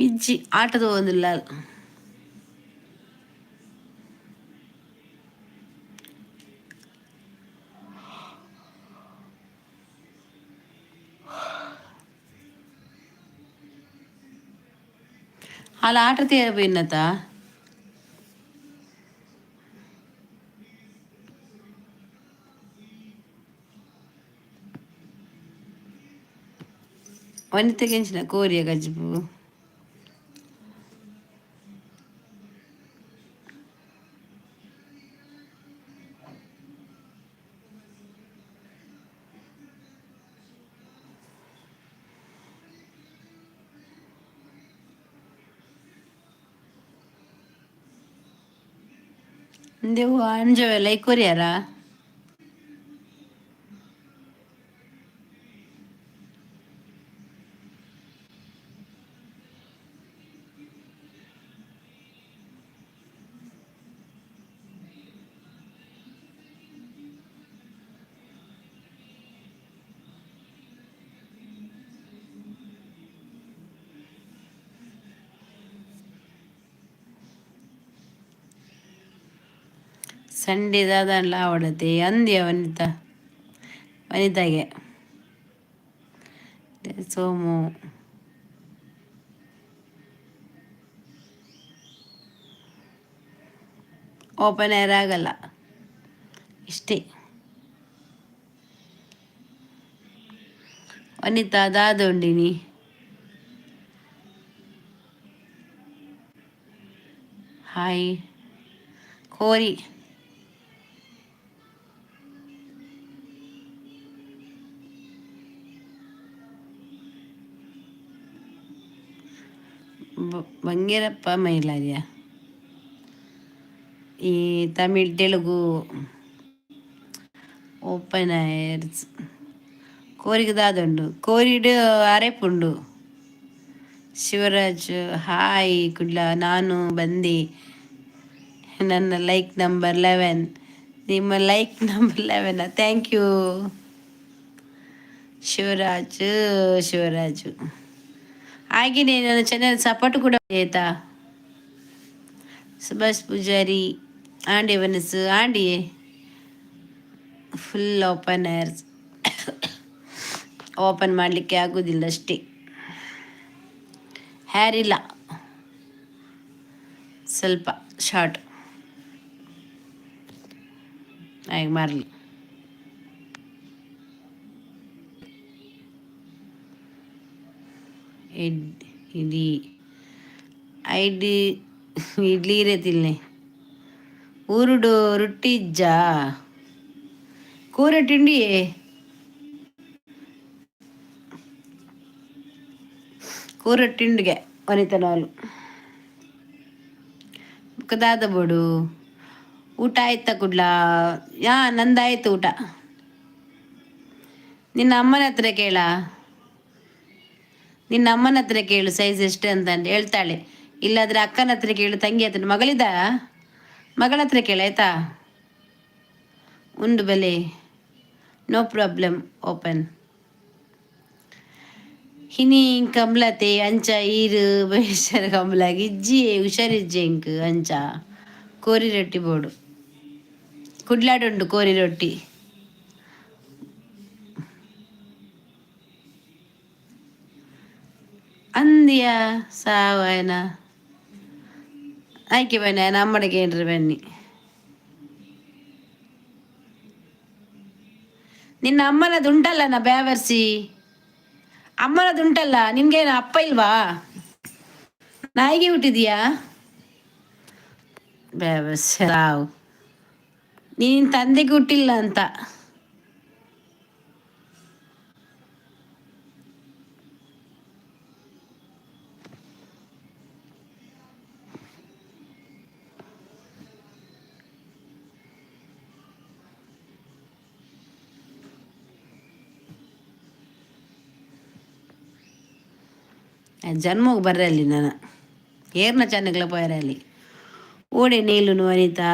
ಇಜ್ಜಿ, ಆಟದ ಒಂದಿಲ್ಲ. ಅಲ್ಲ, ಆಟ ತೀರ. ವನಿತೆಗೆಂಚಿನ ಕೋರಿಯ ಕಜ್ಜುಪು. ದೇವು ಅಂಜವೆ ಲೈಕ್ ಕೊರಿಯಾರ. ಸಂಡೆ ದಾದಾಂಡ್ಲ ಆವಡತೆ ಅಂದ್ಯ ವನಿತಾ. ವನಿತಾಗೆ ಸೋಮು. ಓಪನ್ ಏರ್ ಆಗಲ್ಲ ಇಷ್ಟೇ. ವನಿತಾ ದಾದೊಂಡಿನಿ. ಹಾಯ್ ಕೋರಿ. ಬಂಗೇರಪ್ಪ ಮೈಲಾರಿಯ ಈ ತಮಿಳ್ ತೆಲುಗು ಓಪನ್ ಏರ್ಸ್. ಕೋರಿಗೆ ದಾದುಂಡು, ಕೋರಿಡ್ ಅರೆಪುಂಡು. ಶಿವರಾಜ್ ಹಾಯ್ ಕುಡ್ಲ, ನಾನು ಬಂದೆ. ನನ್ನ ಲೈಕ್ ನಂಬರ್ 11. ನಿಮ್ಮ like number 11. Thank you Shivraj. Shivraj, ಹಾಗೆಯೇ ನನ್ನ ಚಾನೆಲ್ ಸಪೋರ್ಟ್ ಕೂಡ ಆಯ್ತಾ. ಸುಭಾಷ್ ಪೂಜಾರಿ ಆಂಡಿ ವನಸ್ಸು ಆಂಡಿ ಫುಲ್ ಓಪನ್ ಏರ್ಸ್ ಓಪನ್ ಮಾಡಲಿಕ್ಕೆ ಆಗೋದಿಲ್ಲ ಅಷ್ಟೇ. ಹೇರ್ ಇಲ್ಲ, ಸ್ವಲ್ಪ ಶಾರ್ಟ್ ಹಾಗೆ ಮಾರಲಿ. ಇಡ್ಲಿ ಐಡಿ ಇಡ್ಲಿ ಇರೇ ತಿನ್ನೆ. ಊರುಡು ರೊಟ್ಟಿ ಇಜ್ಜಾ? ಕೂರ ತಿಂಡಿ ಕೂರ ತಿಂಡಿಗೆ ವನಿತನವಲು ದಾದ ಬೋಡು. ಊಟ ಆಯ್ತಾ ಕುಡ್ಲ? ಯಾ, ನಂದಾಯ್ತು ಊಟ. ನಿನ್ನ ಅಮ್ಮನ ಹತ್ರ ಕೇಳ, ನಿನ್ನ ಅಮ್ಮನ ಹತ್ರ ಕೇಳು ಸೈಜ್ ಎಷ್ಟು ಅಂತ ಹೇಳ್ತಾಳೆ. ಇಲ್ಲಾದ್ರೆ ಅಕ್ಕನ ಹತ್ರ ಕೇಳು, ತಂಗಿ ಹತ್ರ, ಮಗಳಿದ ಮಗಳ ಹತ್ರ ಕೇಳು ಆಯ್ತಾ. ಉಂಡು ಬೆಲೆ, ನೋ ಪ್ರಾಬ್ಲಮ್ ಓಪನ್. ಹಿನಿ ಕಮ್ಲತೆ ಅಂಚ ಈರು ಬೇಷರ ಕಮ್ಲಾಗ ಇಜ್ಜಿ, ಹುಷಾರಿಜ್ಜಿ ಇಂಕ್. ಅಂಚ ಕೋರಿ ರೊಟ್ಟಿ ಬೋಡು, ಕುಡ್ಲಾಡುಂಡು ಕೋರಿ ರೊಟ್ಟಿ. ಅಂದಿಯ ಸಾವಯನ ಆಯ್ಕೆ ಬನ್ನಿ, ನಮ್ಮಡೆಗೆ ಏನ್ರಿ ಬನ್ನಿ. ನಿನ್ನ ಅಮ್ಮನದು ಉಂಟಲ್ಲ ನಾ ಬ್ಯಾವರ್ಸಿ, ಅಮ್ಮನದು ಉಂಟಲ್ಲ. ನಿನ್ಗೇನು ಅಪ್ಪ ಇಲ್ವಾ? ನಾಯಿಗೆ ಹುಟ್ಟಿದೀಯಾ? ಬ್ಯಾವರ್ಸಿ ರಾವ್, ನೀನ್ ತಂದೆಗೆ ಹುಟ್ಟಿಲ್ಲ ಅಂತ. ಜನ್ಮಕ್ಕೆ ಬರ್ರಲ್ಲಿ ನಾನು ಏರ್ನ ಚೆನ್ನಾಗ್ಲ ಪೋಯರಲ್ಲಿ ಓಡೆ ನೀಲುನು. Anita,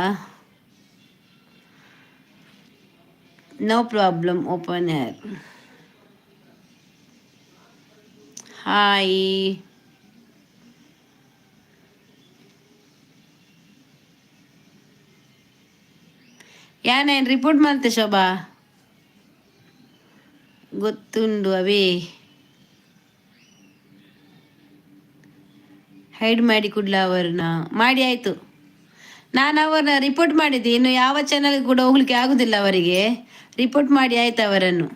no problem open air. Hi ಯಾನೇನು ರಿಪೋರ್ಟ್ ಮಾಡ್ತೆ ಶೋಭಾ, ಗೊತ್ತುಂಡು. ಅವೇ ಹೈಡ್ ಮಾಡಿ ಕುಡ್ಲ ಅವರನ್ನ ಮಾಡಿ ಆಯಿತು. ನಾನು ಅವರನ್ನ ರಿಪೋರ್ಟ್ ಮಾಡಿದ್ದೆ. ಇನ್ನು ಯಾವ ಚಾನಲ್ ಕೂಡ ಹೋಗ್ಲಿಕ್ಕೆ ಆಗುದಿಲ್ಲ ಅವರಿಗೆ. ರಿಪೋರ್ಟ್ ಮಾಡಿ ಆಯ್ತು ಅವರನ್ನು.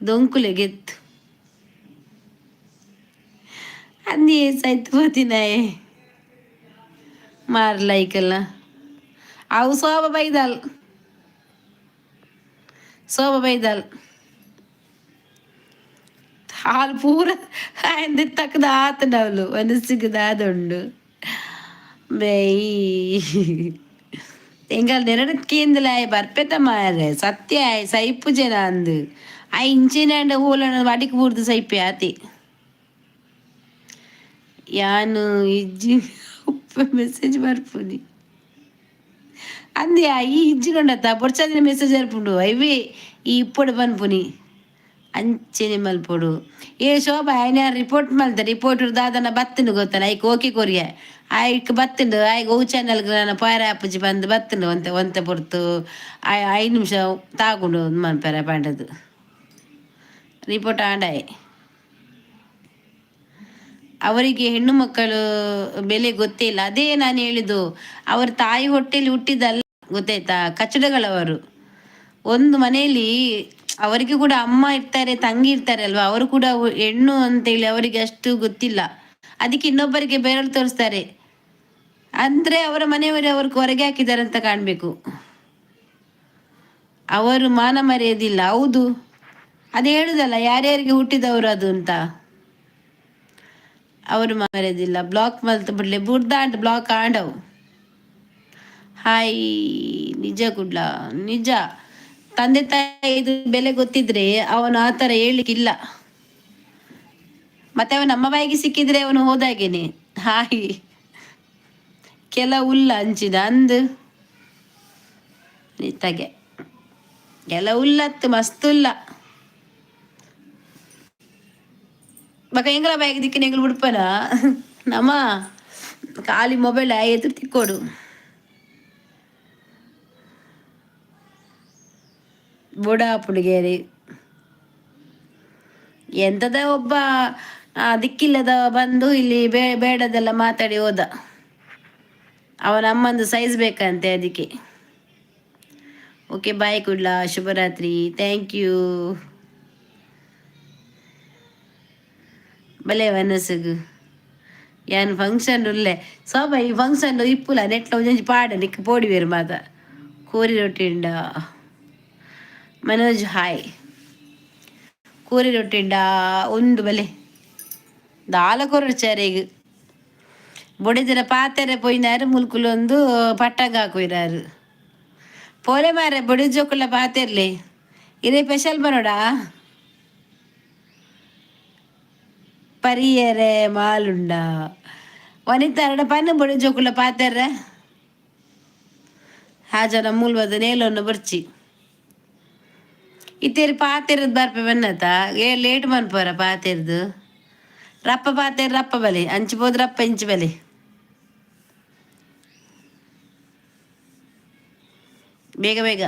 ದೊಂಕುಲೆ ಗೆತ್ತು ಅಂದಿ ಸೈತ್ ಹೋತಿನಾಯೆ ಮಾರ್ಲೈಕಲ್ಲ. ಅವು ಶೋಭ ಬೈದಲ್, ಶೋಭ ಬೈದಲ್. ಹಾಲು ಪೂರ ಆಯ್ದು ತಕ್ಕದ ಆತನವಳು ಮನಸ್ಸಿಗೆ ದಾದುಂಡು ಬೇಯ್. ಎಂಗಲ್ ನೆರಡು ಆಯ್ ಬರ್ಪೆತ ಮಾರೆ ಸತ್ಯ ಆಯ್ ಸೈಪು ಜನ ಅಂದು ಆ ಇಂಚಿನ ಹೂಲನ ವಡಿಕ್ ಬೂರ್ದು ಸೈಪೆ ಆತಿ. ಯಾನು ಇಜ್ಜಿ ಮೆಸೇಜ್ ಬರ್ಪುನಿ ಅಂದ್ಯಾ? ಈ ಇಜ್ಜಿಗೊಂಡತ್ತ ಬೊಡ್ಚಾದಿನ ಮೆಸೇಜ್ ಬರ್ಪುಂಡು. ಐವೇ ಈ ಇಪ್ಪೊಡು ಪನ್ಪುನಿ ಅಂಚೆನೆ ಮಲ್ಪೊಡು. ಏ ಶೋಭಾ, ಆಯ್ನ ರಿಪೋರ್ಟ್ ಮಲ್ತ. ರಿಪೋರ್ಟ್ ದಾದನ ಬತ್ತುಂಡು ಗೊತ್ತನ. ಐಕ್ ಓಕೆ ಕೊರಿಯ, ಐಕ್ ಬತ್ತುಂಡು. ಐಕ್ ಒವು ಚಾನಲ್ ನನ್ನ ಪೋಯರ ಆಪುಜಿ ಬಂದು ಬತ್ತುಂಡು. ಒಂತೆ ಒಂತೆ ಪೊರ್ತು 5 ನಿಮಿಷ ತಾಗುಂಡು ಮನ್ಪೆರೆ ಪಂಡದು ರಿಪೋರ್ಟ್ ಆಂಡಾಯ್. ಅವರಿಗೆ ಹೆಣ್ಣು ಮಕ್ಕಳು ಬೆಲೆ ಗೊತ್ತೇ ಇಲ್ಲ. ಅದೇ ನಾನು ಹೇಳಿದ್ದು, ಅವರ ತಾಯಿ ಹೊಟ್ಟೆಯಲ್ಲಿ ಹುಟ್ಟಿದಲ್ಲ, ಗೊತ್ತಾಯ್ತಾ? ಕಚಡಗಳವರು. ಒಂದು ಮನೆಯಲ್ಲಿ ಅವರಿಗೆ ಕೂಡ ಅಮ್ಮ ಇರ್ತಾರೆ, ತಂಗಿ ಇರ್ತಾರೆ ಅಲ್ವಾ? ಅವರು ಕೂಡ ಹೆಣ್ಣು ಅಂತೇಳಿ ಅವರಿಗೆ ಅಷ್ಟು ಗೊತ್ತಿಲ್ಲ. ಅದಕ್ಕೆ ಇನ್ನೊಬ್ಬರಿಗೆ ಬೆರಳು ತೋರಿಸ್ತಾರೆ. ಅಂದ್ರೆ ಅವರ ಮನೆಯವರು ಅವ್ರಿಗೆ ಹೊರಗೆ ಹಾಕಿದ್ದಾರೆ ಅಂತ ಕಾಣ್ಬೇಕು. ಅವರು ಮಾನ ಮರೆಯೋದಿಲ್ಲ. ಹೌದು, ಅದೇ ಹೇಳುದಲ್ಲ, ಯಾರ್ಯಾರಿಗೆ ಹುಟ್ಟಿದವರು ಅದು ಅಂತ. ಅವರು ಮರೆಯೋದಿಲ್ಲ. ಬ್ಲಾಕ್ ಮಲ್ತ್ ಬಿಡ್ಲೆ ಬುಡ್ದಾಂಟ್ ಬ್ಲಾಕ್ ಆಂಡವು. ಹಾಯ್, ನಿಜ ಕುಡ್ಲ, ನಿಜ. ತಂದೆ ತಾಯಿ ಬೆಲೆ ಗೊತ್ತಿದ್ರೆ ಅವನು ಆ ಥರ ಹೇಳಲಿಕ್ಕಿಲ್ಲ. ಮತ್ತೆ ಅವನ ನಮ್ಮ ಬಾಯಿಗೆ ಸಿಕ್ಕಿದ್ರೆ ಅವನು ಹೋದಾಗೇನೆ. ಹಾಯ್, ಕೆಲವುಲ್ಲ ಅಂಚಿದ ಅಂದು ನಿತ್ತಗೆ ಕೆಲವುಲ್ಲತ್ತು ಮಸ್ತುಲ್ಲ. ಬಕ ಎಂಗ್ಲ ಬಾಯಿಗೆ ದಿಕ್ಕಿನ ಎಂಗ್ಲು ಬಿಡ್ಪನ ನಮ್ಮ ಖಾಲಿ ಮೊಬೈಲ್ ಎದುರು ತಿಕ್ಕೋಡು. ಬುಡ ಪುಡಿಗೇರಿ ಎಂತದ ಒಬ್ಬ ದಿಕ್ಕಿಲ್ಲದ ಬಂದು ಇಲ್ಲಿ ಬೇಡದೆಲ್ಲ ಮಾತಾಡಿ ಹೋದ. ಅವನ ಅಮ್ಮಂದು ಸೈಜ್ ಬೇಕಂತೆ ಅದಕ್ಕೆ. ಓಕೆ, ಬಾಯ್ ಕುಡ್ಲ, ಶುಭರಾತ್ರಿ, thank you. ಬಲೆ ಮನಸ್ಸುಗು ಯಾನ್ ಫಂಕ್ಷನ್ ಉಲ್ಲೆ ಸೋಬ. ಈ ಫಂಕ್ಷನ್ ಇಪ್ಪುಲ ನೆಟ್ಲ ಒಂಜೊಂಜಿ ಪಾಡ ನಿಕ್ ಪೋಡಿವೇರು ಮಾತ. ಕೋರಿ ರೊಟ್ಟಿ ಉಂಡ ಮನೋಜ್, ಹಾಯ್. ಕೋರಿ ರೊಟ್ಟಿ ಉಂಡ ಒಂದು ಬಲೆ ದಾಲ ಕೊರಡು ಚಾರೆಗ್ ಬೊಡಿದಿರ ಪಾತೆರೆ ಪೋಯಿನಾರು. ಮುಲ್ಕುಲೊಂದು ಪಟ್ಟಂಗ ಹಾಕುಯಿರಾರು ಪೋಲೆ ಮಾರೆ. ಬೊಡಿ ಜೋಕುಲ ಪಾತೆರ್ಲೆ, ಇದೇ ಸ್ಪೆಷಲ್ ಬರೋಡಾ. ಪರಿಯರೆ ಮಾಲುಂಡ ವನಿತಾರಡ ಪನ್ನ ಬೊಡಿ ಜೋಕುಲ ಪಾತೆರ್ರೆ. ಹಾಜನ ಮೂಲ್ವದ ನೇಲೊನ್ನು ಬರ್ಚಿ ಇತ್ತೇರಿ ಪಾತೆರದ್ ಬರ್ಪೆ ಬನ್ನತ. ಏ ಲೇಟ್ ಮನ್ಪೋರ ಪಾತೆರ್ದು. ರಪ್ಪ ಪಾತೆರ್ ರಪ್ಪ ಬಲೆ ಅಂಚಿ ಪೋದು ರಪ್ಪ ಇಂಚಿ ಬಲೆ. ಬೇಗ ಬೇಗ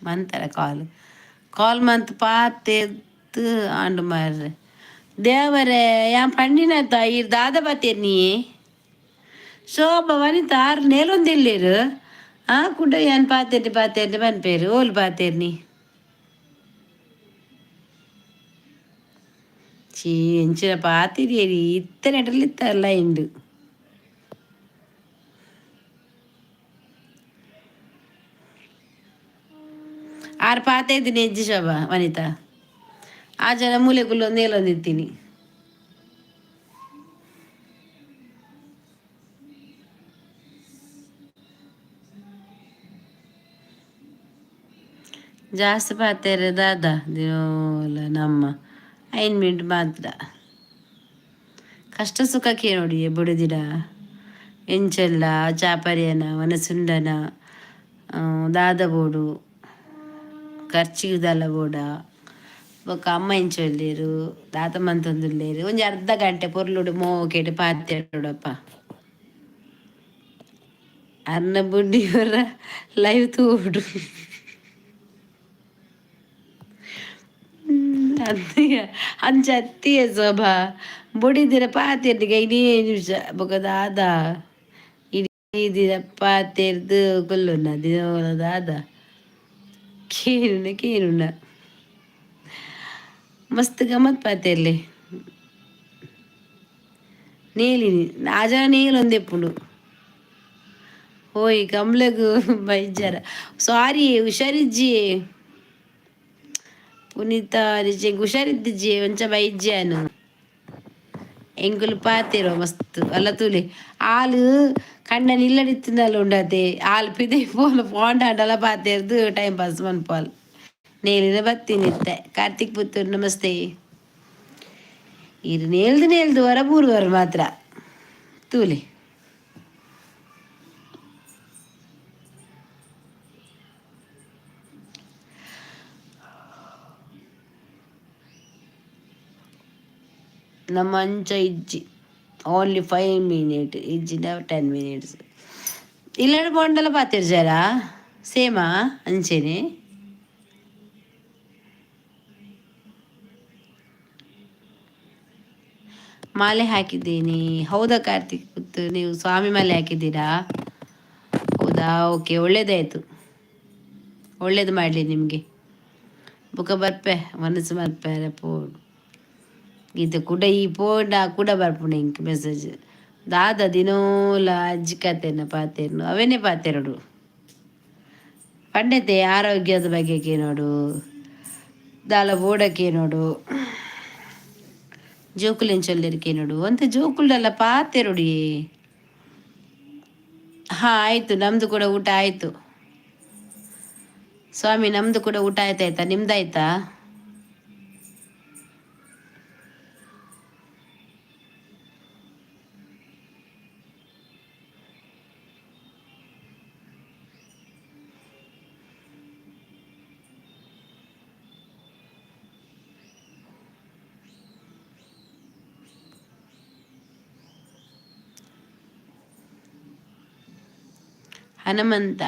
ಮಂತರ ಕಾಲ್ ಕಾಲ್ ಮಂತ್ ಪಾತೆತ್ ಆಂಡು ಮಾರ್ರೆ. ದೇವರೇ, ಯಾನ್ ಪಂಡಿನತ ಈರ್ ದಾದ ಪಾತೆರ್ ನೀ ಶೋಭ ವನಿತ ಆರ್ ನೇಲೊಂದಿಲ್ಲೇರು. ಆ ಕುಡ ಯಾನ್ ಪಾತೆರ್ನಿ ಪಾತೆರ್ನಿ ಪನ್ಪೇರು. ಓಲು ಪಾತೆರ್ನಿ? ಚೀ, ಎಂಚಿನ ಪಾತೆರಿಯರಿ? ಇತ್ತೆ ನೆಟಲ್ಲಿ ಇತ್ತಲ್ಲ ಇಂಡು. ಆರು ಪಾತೆ ಇದ್ದೀನಿ ಹೆಜ್ಜೆ ಶೋಭಾ ವನಿತಾ. ಆ ಜನ ಮೂಲೆ ಕುಲ್ಲೊಂದು ನೇಲೊಂದಿತ್ತೀನಿ. ಜಾಸ್ತಿ ಪಾತೆರೆ ದಾದ ದಿನೋಲ ನಮ್ಮ ಐದು ಮಿನಿಟ್ ಮಾತ್ರ. ಕಷ್ಟ ಸುಖಕ್ಕೆ ನೋಡಿ ಬುಡುದಿಡ ಎಂಚೆಲ್ಲ ಚಾಪರಿಯನ ಮನಸುಂಡನ ದಾದ ಬೋಡು ಖರ್ಚಿಗೆ ದಾಲ ಬೋಡ. ಬೊಕ್ಕ ಅಮ್ಮ ಎಂಚ ಉಲ್ಲೇರು, ದಾದ ಮಂತೊಂದುಲ್ಲೇರು? ಒಂಜಿ ಅರ್ಧ ಗಂಟೆ ಪೊರ್ಲುಡು ಮೋಕೆಡ್ ಪಾತೆರೊಡಪ್ಪ. ಅರ್ನ ಬುಡ್ಡಿ ಅವರ ಲೈವ್ ತೂಡು. ಅಂಚ ಅತ್ತಿಯ ಶೋಭಾ, ಬೊಡಿದಿರ ಪಾತೆರ್ನಿಗೆ ಐನೇ ನಿಮಿಷ. ಬೊಕ ದಾದ ಇಡೀ ದಿನ ಪಾತೆರ್ದು ಕುಲ್ಲುನ ದಿನ ದಾದ ಕೇನುನ ಕೇನುನ. ಮಸ್ತ್ ಗಮ್ಮತ್ ಪಾತೆರ್ಲೆ. ನೇಲಿನಿ ಆಜ ನೇಲೊಂದೆಪ್ಪುಂಡು. ಹೋಯ್ ಕಮ್ಲಗು ಬೈಜಾರ. ಸಾರಿ, ಹುಷಾರಿಜ್ಜಿ ಪುನೀತ ನಿಜ ಹುಷಾರಿದ್ದಿಜ್ಜಿ. ಒಂಚ ಬೈಜ್ಯಾನು ಎಂಕುಲು ಪಾತೆರೋ ಮಸ್ತ್ ಅಲ್ಲ ತೂಲೆ. ಆಲು ಕಂಡ ನಿಲ್ಲಡಿತ್ತಿಂದಲ್ಲ ಉಂಡತೆ. ಆಲ್ ಪಿದೆ ಪೋಲ ಪೋಂಡ ಆಂಡಲ ಪಾತೆರ್ದು ಟೈಮ್ ಪಾಸ್ ಮನ್ಪಾಲ್. ನೇಲಿನ ಬತ್ತೀನಿ ಇತ್ತೆ. ಕಾರ್ತಿಕ್ ಪುತ್ತೂರ್ ನಮಸ್ತೆ. ಇರು ನೇಲ್ದು ನೇಲ್ದು ವರ ಬೂರುವರು ಮಾತ್ರ ತೂಲೆ. ನಮ್ಮ ಅಂಚ ಇಜ್ಜಿ. ಓನ್ಲಿ 5 ಮಿನಿಟ್ ಇಜ್ಜಿಂಡ 10 ಮಿನಿಟ್ಸ್. ಇಲ್ಲಡ್ ಪೋಂಡಲ ಪಾತೆರ್ಜಾರಾ? ಸೇಮಾ ಅಂಚೆನೆ? ಮಾಲೆ ಹಾಕಿದ್ದೀನಿ. ಹೌದಾ ಕಾರ್ತಿಕ್ ಪುತ್ತು, ನೀವು ಸ್ವಾಮಿ ಮಾಲೆ ಹಾಕಿದ್ದೀರಾ? ಹೌದಾ? ಓಕೆ, ಒಳ್ಳೇದಾಯ್ತು. ಒಳ್ಳೇದು ಮಾಡಲಿ ನಿಮಗೆ. ಬುಕ್ಕ ಬರ್ಪೆ, ಮನಸ್ಸು ಮಲ್ಪೆರೆ ಪೋಡು. ಗೀತೆ ಕುಡ ಈ ಪೋಂಡ ಕುಡ ಬರ್ಪುಂಡು ಇಂಕ್ ಮೆಸೇಜ್. ದಾದ ದಿನೋಲ ಅಜ್ಜಿ ಕತೆನ ಪಾತೆರ್ನು, ಅವೇನೇ ಪಾತೆರಡು. ಪಂಡೆತೆ ಆರೋಗ್ಯದ ಬಗ್ಗೆ ಕೇನೋಡು, ದಾಲ ಬೋಡ ಕೇನೋಡು, ಜೋಕುಲೆಂಚೊಲ್ಲೆರ್ ಕೇನೋಡು ಅಂತ. ಜೋಕುಲ್ಡಲ್ಲ ಪಾತೆರೊಡಿ. ಹಾ, ಆಯ್ತು, ನಮ್ದು ಕೂಡ ಊಟ ಆಯ್ತು ಸ್ವಾಮಿ. ನಮ್ದು ಕೂಡ ಊಟ ಆಯ್ತಾಯ್ತಾ? ನಿಮ್ದಾಯ್ತಾ? ಹನುಮಂತ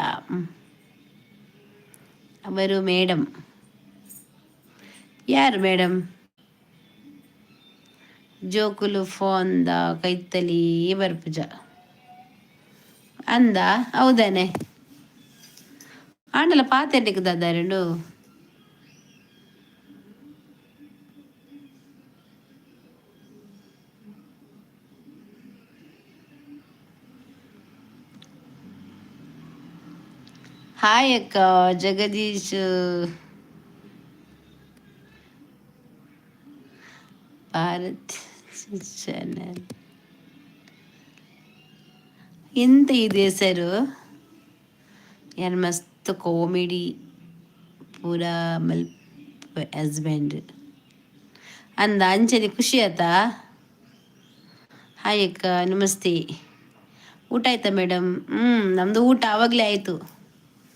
ಅವರು ಮೇಡಮ್. ಯಾರು ಮೇಡಮ್? ಜೋಕುಲು ಫೋನ್ದ ಕೈತಲಿ ಬರ್ಪುಜ ಅಂದ. ಹೌದಾನೆ? ಆಂಡಲ ಪಾತೆರ್ನಿಕ್ ದಾದಾರುಂಡು? ಹಾಯ್ ಅಕ್ಕ. ಜಗದೀಶ್ ಭಾರತ್ ಚಾನೆಲ್. ಎಂತ ಇದು ಹೆಸರು? ಯಾರು ಮಸ್ತ್ ಕಾಮಿಡಿ ಪೂರ ಮಲ್ಪ್ ಹಸ್ಬೆಂಡ್ ಅಂದ. ಅಂಚನೆ ಖುಷಿ ಆತಾ? ಹಾಯ್ ಅಕ್ಕ, ನಮಸ್ತೆ. ಊಟ ಆಯ್ತಾ ಮೇಡಮ್? ಹ್ಞೂ, ನಮ್ಮದು ಊಟ ಆವಾಗಲೇ ಆಯಿತು.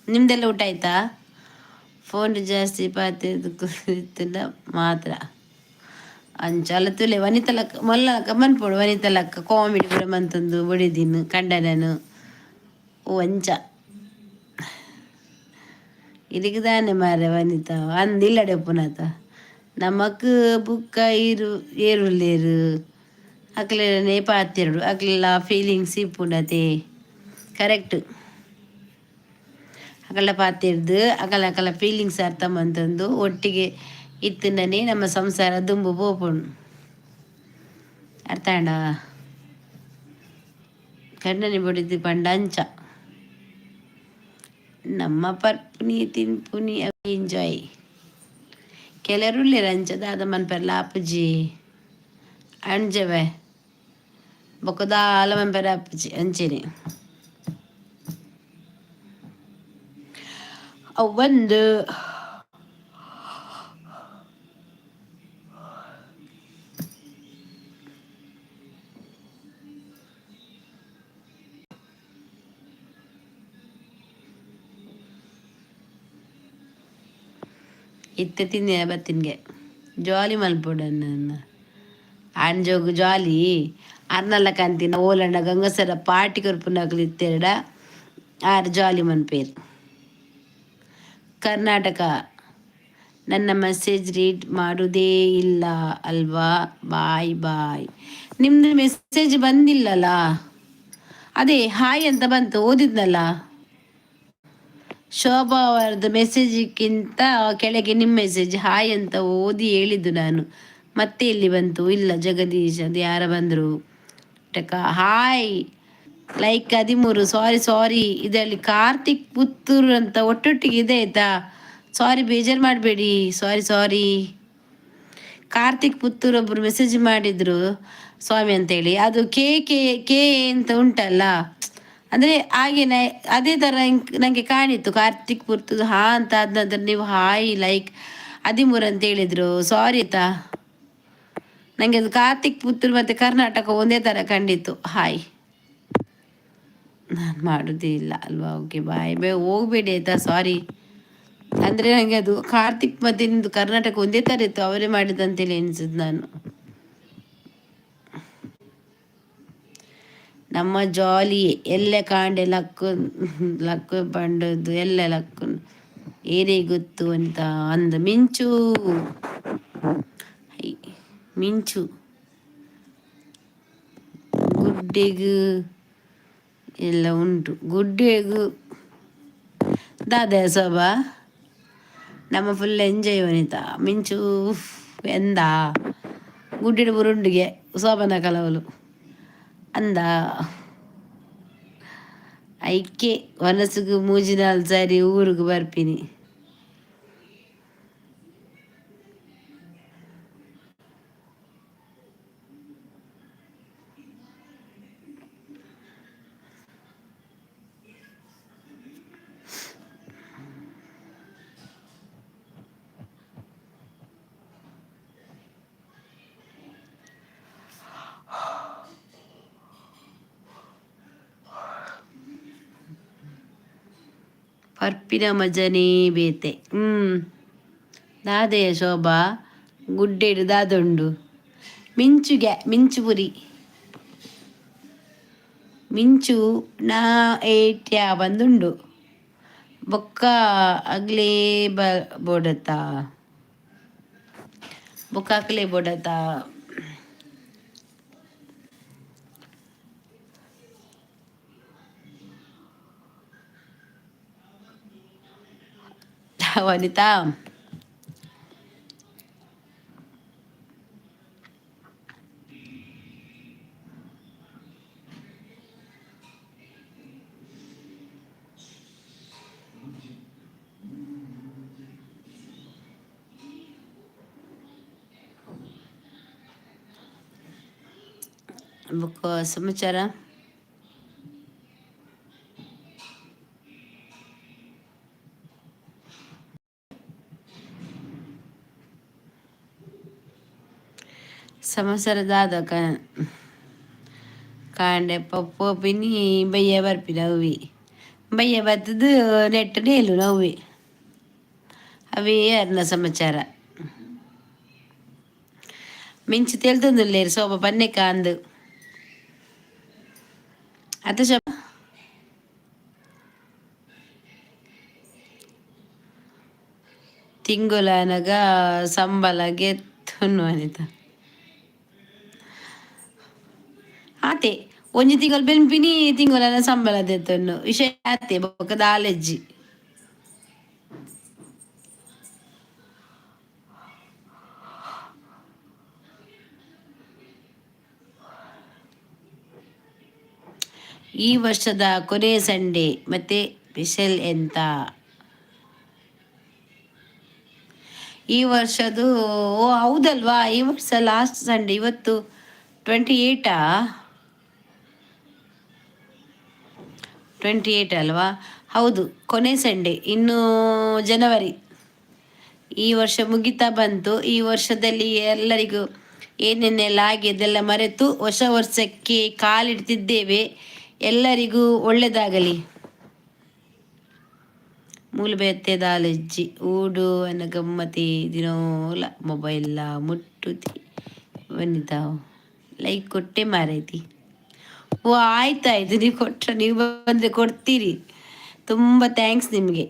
ನಿಮ್ದೆಲ್ಲ ಊಟ ಆಯ್ತಾ? ಫೋನ್ ಜಾಸ್ತಿ ಪಾತೆರ್ದು ಮಾತ್ರ ಅಂಚ ತುಲೆ. ವನಿತಲಕ್ಕ ಮೊಲ್ಲ ಮನ್ಪೊಡು. ವನಿತಲಕ್ಕ ಕಾಮಿಡಿ ಪೂರ ಮಂತೊಂದು ಬಡಿದಿನ್ ಕಂಡನನು. ಓ, ಅಂಚ ಇಲ್ಲಿಗೆ ದಾನೆ ಮಾರೆ ವನಿತಾ ಅಂದ್ ಇಲ್ಲಡೆ ಉಪ್ಪುನಾತ. ನಮಕ್ ಬುಕ್ಕ ಇರು ಏರುಲ್ಲೇರು, ಅಕ್ಲೆನೇ ಪಾತೆರಡು. ಅಕ್ಲೆಲ್ಲ ಫೀಲಿಂಗ್ಸ್ ಇಪ್ಪುಂಡತೆ, ಕರೆಕ್ಟ್. ಅಕಲ ಪಾತೆರ್ದು ಅಕಲ ಅಕಲ ಫೀಲಿಂಗ್ಸ್ ಅರ್ಥ ಮಂತೊಂದು ಒಟ್ಟಿಗೆ ಇತ್ತುಂಡನೆ ನಮ್ಮ ಸಂಸಾರ ದುಂಬು ಪೋಪುಂಡು. ಅರ್ಥ ಆಂಡ? ಕಂಡನಿ ಬೊಡಿದಿ ಪಂಡ ಅಂಚ. ನಮ್ಮ ಪರ್ಪುನಿ ತಿನ್ಪುನಿ ಎಂಜಾಯ್. ಕೆಲವರು ಉಲ್ಲೆರ್ ಅಂಚ, ದಾದ ಮನ್ಪೆರ್ಲ ಆಪುಜಿ ಅಂಚವೆ. ಬೊಕ ದಾಲ ಮನ್ಪೆರೆ ಆಪುಜಿ ಅಂಚೆನೆ. ಅವು ಒಂದು ಇತ್ತೆ ತಿಂದಿನ ಬತ್ತಿನ್ಗೆ ಜಾಲಿ ಮಲ್ಪೊಡು ನನ್ನ ಆಂಜೋಗು ಜಾಲಿ. ಅರ್ನಲ್ಲ ಕಂತಿನ ಓಲಂಡ ಗಂಗಸರ ಪಾರ್ಟಿ ಕೊರ್ಪುನಕುಲು ಇತ್ತೆರಡ ಆರ್ ಜಾಲಿ ಮನ್ಪೇರು. ಕರ್ನಾಟಕ ನನ್ನ ಮೆಸೇಜ್ ರೀಡ್ ಮಾಡುವುದೇ ಇಲ್ಲ ಅಲ್ವಾ? Bye bye. ನಿಮ್ದು ಮೆಸೇಜ್ ಬಂದಿಲ್ಲಲ್ಲ? ಅದೇ ಹಾಯ್ ಅಂತ ಬಂತು, ಓದಿದ್ನಲ್ಲ. ಶೋಭಾ ಅವರದ್ದು ಮೆಸೇಜ್ಗಿಂತ ಕೆಳಗೆ ನಿಮ್ಮ ಮೆಸೇಜ್ ಹಾಯ್ ಅಂತ ಓದಿ ಹೇಳಿದ್ದು ನಾನು. ಮತ್ತೆ ಎಲ್ಲಿ ಬಂತು? ಇಲ್ಲ ಜಗದೀಶ್, ಅದು ಯಾರ ಬಂದರು? ಟಕ ಹಾಯ್ ಲೈಕ್ 13. ಸಾರಿ ಸಾರಿ, ಇದರಲ್ಲಿ ಕಾರ್ತಿಕ್ ಪುತ್ತೂರು ಅಂತ ಒಟ್ಟೊಟ್ಟಿಗೆ ಇದೆ ಆಯ್ತಾ. ಸಾರಿ, ಬೇಜಾರು ಮಾಡಬೇಡಿ. ಸಾರಿ ಸಾರಿ. ಕಾರ್ತಿಕ್ ಪುತ್ತೂರು ಒಬ್ಬರು ಮೆಸೇಜ್ ಮಾಡಿದ್ರು ಸ್ವಾಮಿ ಅಂತೇಳಿ. ಅದು ಕೆ ಕೆ ಕೆ ಅಂತ ಉಂಟಲ್ಲ, ಅಂದರೆ ಹಾಗೆ ಅದೇ ಥರ ನನಗೆ ಕಾಣಿತ್ತು. ಕಾರ್ತಿಕ್ ಪುತ್ತೂರು ಹಾ ಅಂತ ಆದ ನಂತರ ನೀವು ಹಾಯ್ ಲೈಕ್ 13 ಅಂತ ಹೇಳಿದರು. ಸಾರಿ ಆಯ್ತಾ. ನನಗೆ ಅದು ಕಾರ್ತಿಕ್ ಪುತ್ತೂರು ಮತ್ತು ಕರ್ನಾಟಕ ಒಂದೇ ಥರ ಕಂಡಿತ್ತು. ಹಾಯ್. ನಾನು ಮಾಡೋದೇ ಇಲ್ಲ ಅಲ್ವಾ? ಓಕೆ, ಬಾಯ್ ಬೇ. ಹೋಗ್ಬೇಡಿ ಆಯಿತಾ. ಸಾರಿ, ಅಂದರೆ ನನಗೆ ಅದು ಕಾರ್ತಿಕ್ ಮತ್ತು ನಿಮ್ಮದು ಕರ್ನಾಟಕ ಒಂದೇ ಥರ ಇತ್ತು. ಅವರೇ ಮಾಡಿದಂತೇಳಿ ಎನಿಸಿದ್ದು ನಾನು. ನಮ್ಮ ಜಾಲಿ ಎಲ್ಲೆ ಕಾಂಡೆ ಲಕ್ಕು ಲಕ್ಕು ಪಂಡದು ಎಲ್ಲೆ ಲಕ್ಕು ಏರೇ ಗೊತ್ತು ಅಂತ ಅಂದ ಮಿಂಚು ಮಿಂಚು ಗುಡ್ಡೆಗು ಎಲ್ಲ ಉಂಟು ಗುಡ್ಡೆಗು ದಾದ ಸೋಬಾ. ನಮ್ಮ ಫುಲ್ ಎಂಜಾಯ್ ವನಿತಾ. ಮಿಂಚು ಎಂದ ಗುಡ್ಡೆಡು ಬುರುಂಡಿಗೆ ಸೋಬನ ಕಲವಲು ಅಂದ ಐಕೆ ವನಸುಗು ಮೂಜಿನಾಲ್ ಸಾರಿ ಊರುಗು ಬರ್ಪಿನಿ. ಪರ್ಪಿನ ಮಜನೇ ಬೇತೆ. ದಾದೆಯ ಶೋಭಾ ಗುಡ್ಡೆಡು ದಾದುಂಡು ಮಿಂಚುಗೆ ಮಿಂಚುಪುರಿ ಮಿಂಚು ನಾ ಏಟ್ಯಾ ಬಂದುಂಡು ಬೊಕ್ಕ ಅಗ್ಲೇ ಬ ಬೋಡತ ಬೊಕ್ಕ ಅಕ್ಲೆ ಬೋಡತ. ವನಿತಾ, ಬೊಕ್ಕ ಸಮಾಚಾರ? ಸಮಾಚಾರ ದಾದ? ಕಾಂಡೆ ಪೋಪಿನಿ, ಬಯ್ಯ ಬರ್ಪಿನ. ಅವಿ ಬಯ್ಯ ಬತ್ತದು ನೆಟ್ ನೇಲು ನವ್ವೆ. ಅವೇ ಅರ್ನ ಸಮಾಚಾರ. ಮಿಂಚು ತೆಲ್ತೊಂದುಲ್ಲೇರು ಸೋಪ ಪನ್ನೆಕ್ಕ ಅಂದು ಅತ್ತ ಶೋಭ. ತಿಂಗುಲನಗ ಸಂಬಳ ಗೆತ್ತುನು ಅನಿತ. ಆತೆ, ಒಂಜಿ ತಿಂಗಳು ಬೆನ್ಪಿನಿ, ತಿಂಗೊಲನ ಸಂಬಳ ದೆತ್ತೊನ್ನು ವಿಷಯ ಆತೆ. ಬೊಕ್ಕ ದಾಲೆಜ್ಜಿ. ಈ ವರ್ಷದ ಕೊನೆ ಸಂಡೇ ಮತ್ತೆ ಸ್ಪೆಷಲ್ ಎಂತ ಈ ವರ್ಷದ್ದು? ಓ, ಹೌದಲ್ವಾ? ಈ ವರ್ಷ ಲಾಸ್ಟ್ ಸಂಡೇ. ಇವತ್ತು 28ಆ? 28 ಅಲ್ವಾ? ಹೌದು, ಕೊನೆ ಸಂಡೇ. ಇನ್ನು ಜನವರಿ. ಈ ವರ್ಷ ಮುಗಿತಾ ಬಂತು. ಈ ವರ್ಷದಲ್ಲಿ ಎಲ್ಲರಿಗೂ ಏನೇನೆಲ್ಲ ಆಗಿದೆ ಮರೆತು ಹೊಸ ವರ್ಷಕ್ಕೆ ಕಾಲಿಡ್ತಿದ್ದೇವೆ. ಎಲ್ಲರಿಗೂ ಒಳ್ಳೆಯದಾಗಲಿ. ಮೂಲು ಬೇತೆ ದಾಲೆಜ್ಜಿ ಊಡು ಅನ್ನ ಗಮ್ಮತಿ. ದಿನೋಲ ಮೊಬೈಲ್ ಮುಟ್ಟುತಿ ವನಿತಾ. ಲೈಕ್ ಕೊಟ್ಟೆ ಮಾರೈತಿ. ಓ, ಆಯ್ತಾಯ್ತು. ನೀವು ಕೊಟ್ಟರೆ, ನೀವು ಬಂದರೆ ಕೊಡ್ತೀರಿ. ತುಂಬ thanks ನಿಮಗೆ.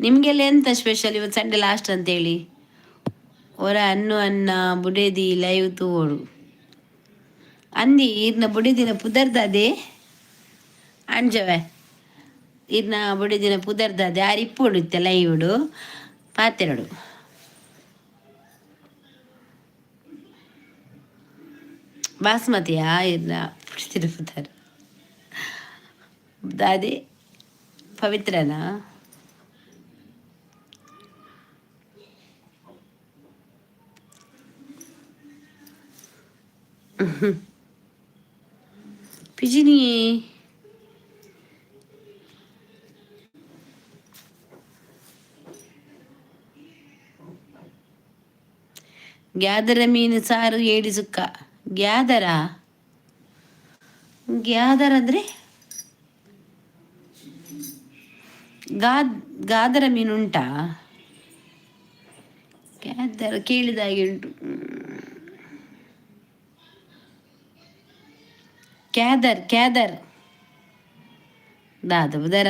ನಿಮಗೆಲ್ಲ ಎಂತ ಸ್ಪೆಷಲ್ ಇವತ್ತು ಸಂಡೇ ಲಾಸ್ಟ್ ಅಂತೇಳಿ? ಹೊರ ಅನ್ನು ಅನ್ನ ಬುಡೇದಿ ಲೈವ್ ತೂವೋಡು ಅಂದಿ. ಈರ್ನ ಬುಡಿದಿನ ಪುದರ್ದಾದೆ ಅಂಜವೆ. ಈರ್ನ ಬುಡಿದಿನ ಪುದರ್ದಾದೆ? ಆರು ಇಪ್ಪುಡು ಇತ್ತೆ ಲೈವ್ಡು ಪಾತೆರಡು. ಬಾಸ್ಮತಿಯಾ ಈರ್ನ ಬುಡಿದಿನ ಪುದರ್ ದಾದೆ? ಪವಿತ್ರನಾ? ಪಿಜಿನಿ. ಗ್ಯಾದರ ಮೀನು ಸಾರು ಏಡಿ ಸುಕ್ಕ. ಗ್ಯಾದರ, ಗ್ಯಾದರ್ ಅಂದರೆ ಗಾದರ ಮೀನು ಉಂಟಾ? ಗ್ಯಾದರ ಕೇಳಿದಾಗೆ ಉಂಟು. ಕ್ಯಾದರ್ ಕ್ಯಾದರ್ ದಾದ ಬುದರ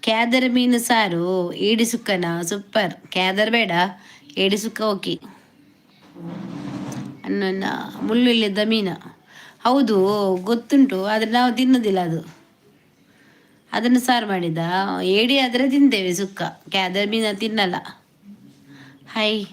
ಕ್ಯಾದರ್ ಮೀನು ಸಾರು ಏಡಿ ಸುಕ್ಕನ ಸೂಪರ್. ಕ್ಯಾದರ್ ಬೇಡ, ಏಡಿ ಸುಕ್ಕ ಓಕೆ. ಅನ್ನ ಮುಳ್ಳು ಇಲ್ಲದ ಮೀನ. ಹೌದು, ಗೊತ್ತುಂಟು, ಆದರೆ ನಾವು ತಿನ್ನೋದಿಲ್ಲ ಅದು. ಅದನ್ನು ಸಾರು ಮಾಡಿದ. ಏಡಿ ಆದರೆ ತಿಂತೇವೆ ಸುಕ್ಕ, ಕ್ಯಾದರ್ ಮೀನ ತಿನ್ನಲ್ಲ. ಹಾಯ್.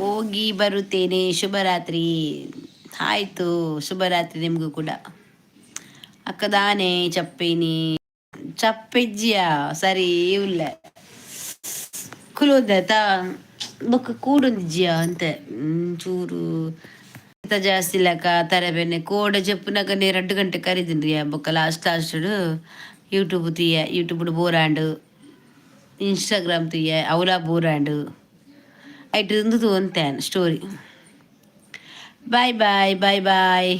ಹೋಗಿ ಬರುತ್ತೇನೆ, ಶುಭರಾತ್ರಿ. ಆಯಿತು, ಶುಭರಾತ್ರಿ ನಿಮಗೂ ಕೂಡ. ಅಕ್ಕದಾನೆ ಚಪ್ಪೇನಿ ಚಪ್ಪೆಜ್ಜಿಯ ಸರಿ ಉಲ್ಲ ಕುಲೋದಾತ ಬೊಕ್ಕ ಕೂಡೊಂದಿಜ್ಜಿಯ ಅಂತೆ ಚೂರು ಜಾಸ್ತಿ ಇಲ್ಲಕ ತರೆ ಬೆನ್ನೆ ಕೋಡೆ ಚೆಪ್ಪುನಕ 2 ಗಂಟೆ ಕರಿದಿನ್ರಿ. ಬೊಕ್ಕ ಲಾಸ್ಟ್ ಲಾಸ್ಟ್ ಯೂಟ್ಯೂಬ್ ತೀಯ, ಯೂಟ್ಯೂಬ್ ಬೋರಾಂಡು, ಇನ್ಸ್ಟಾಗ್ರಾಮ್ ತೀಯ, ಅವಲ ಬೋರಾಂಡು ಐಟ್ ಉಂದು ತೂವೊಂತೆ story. Bye bye bye bye.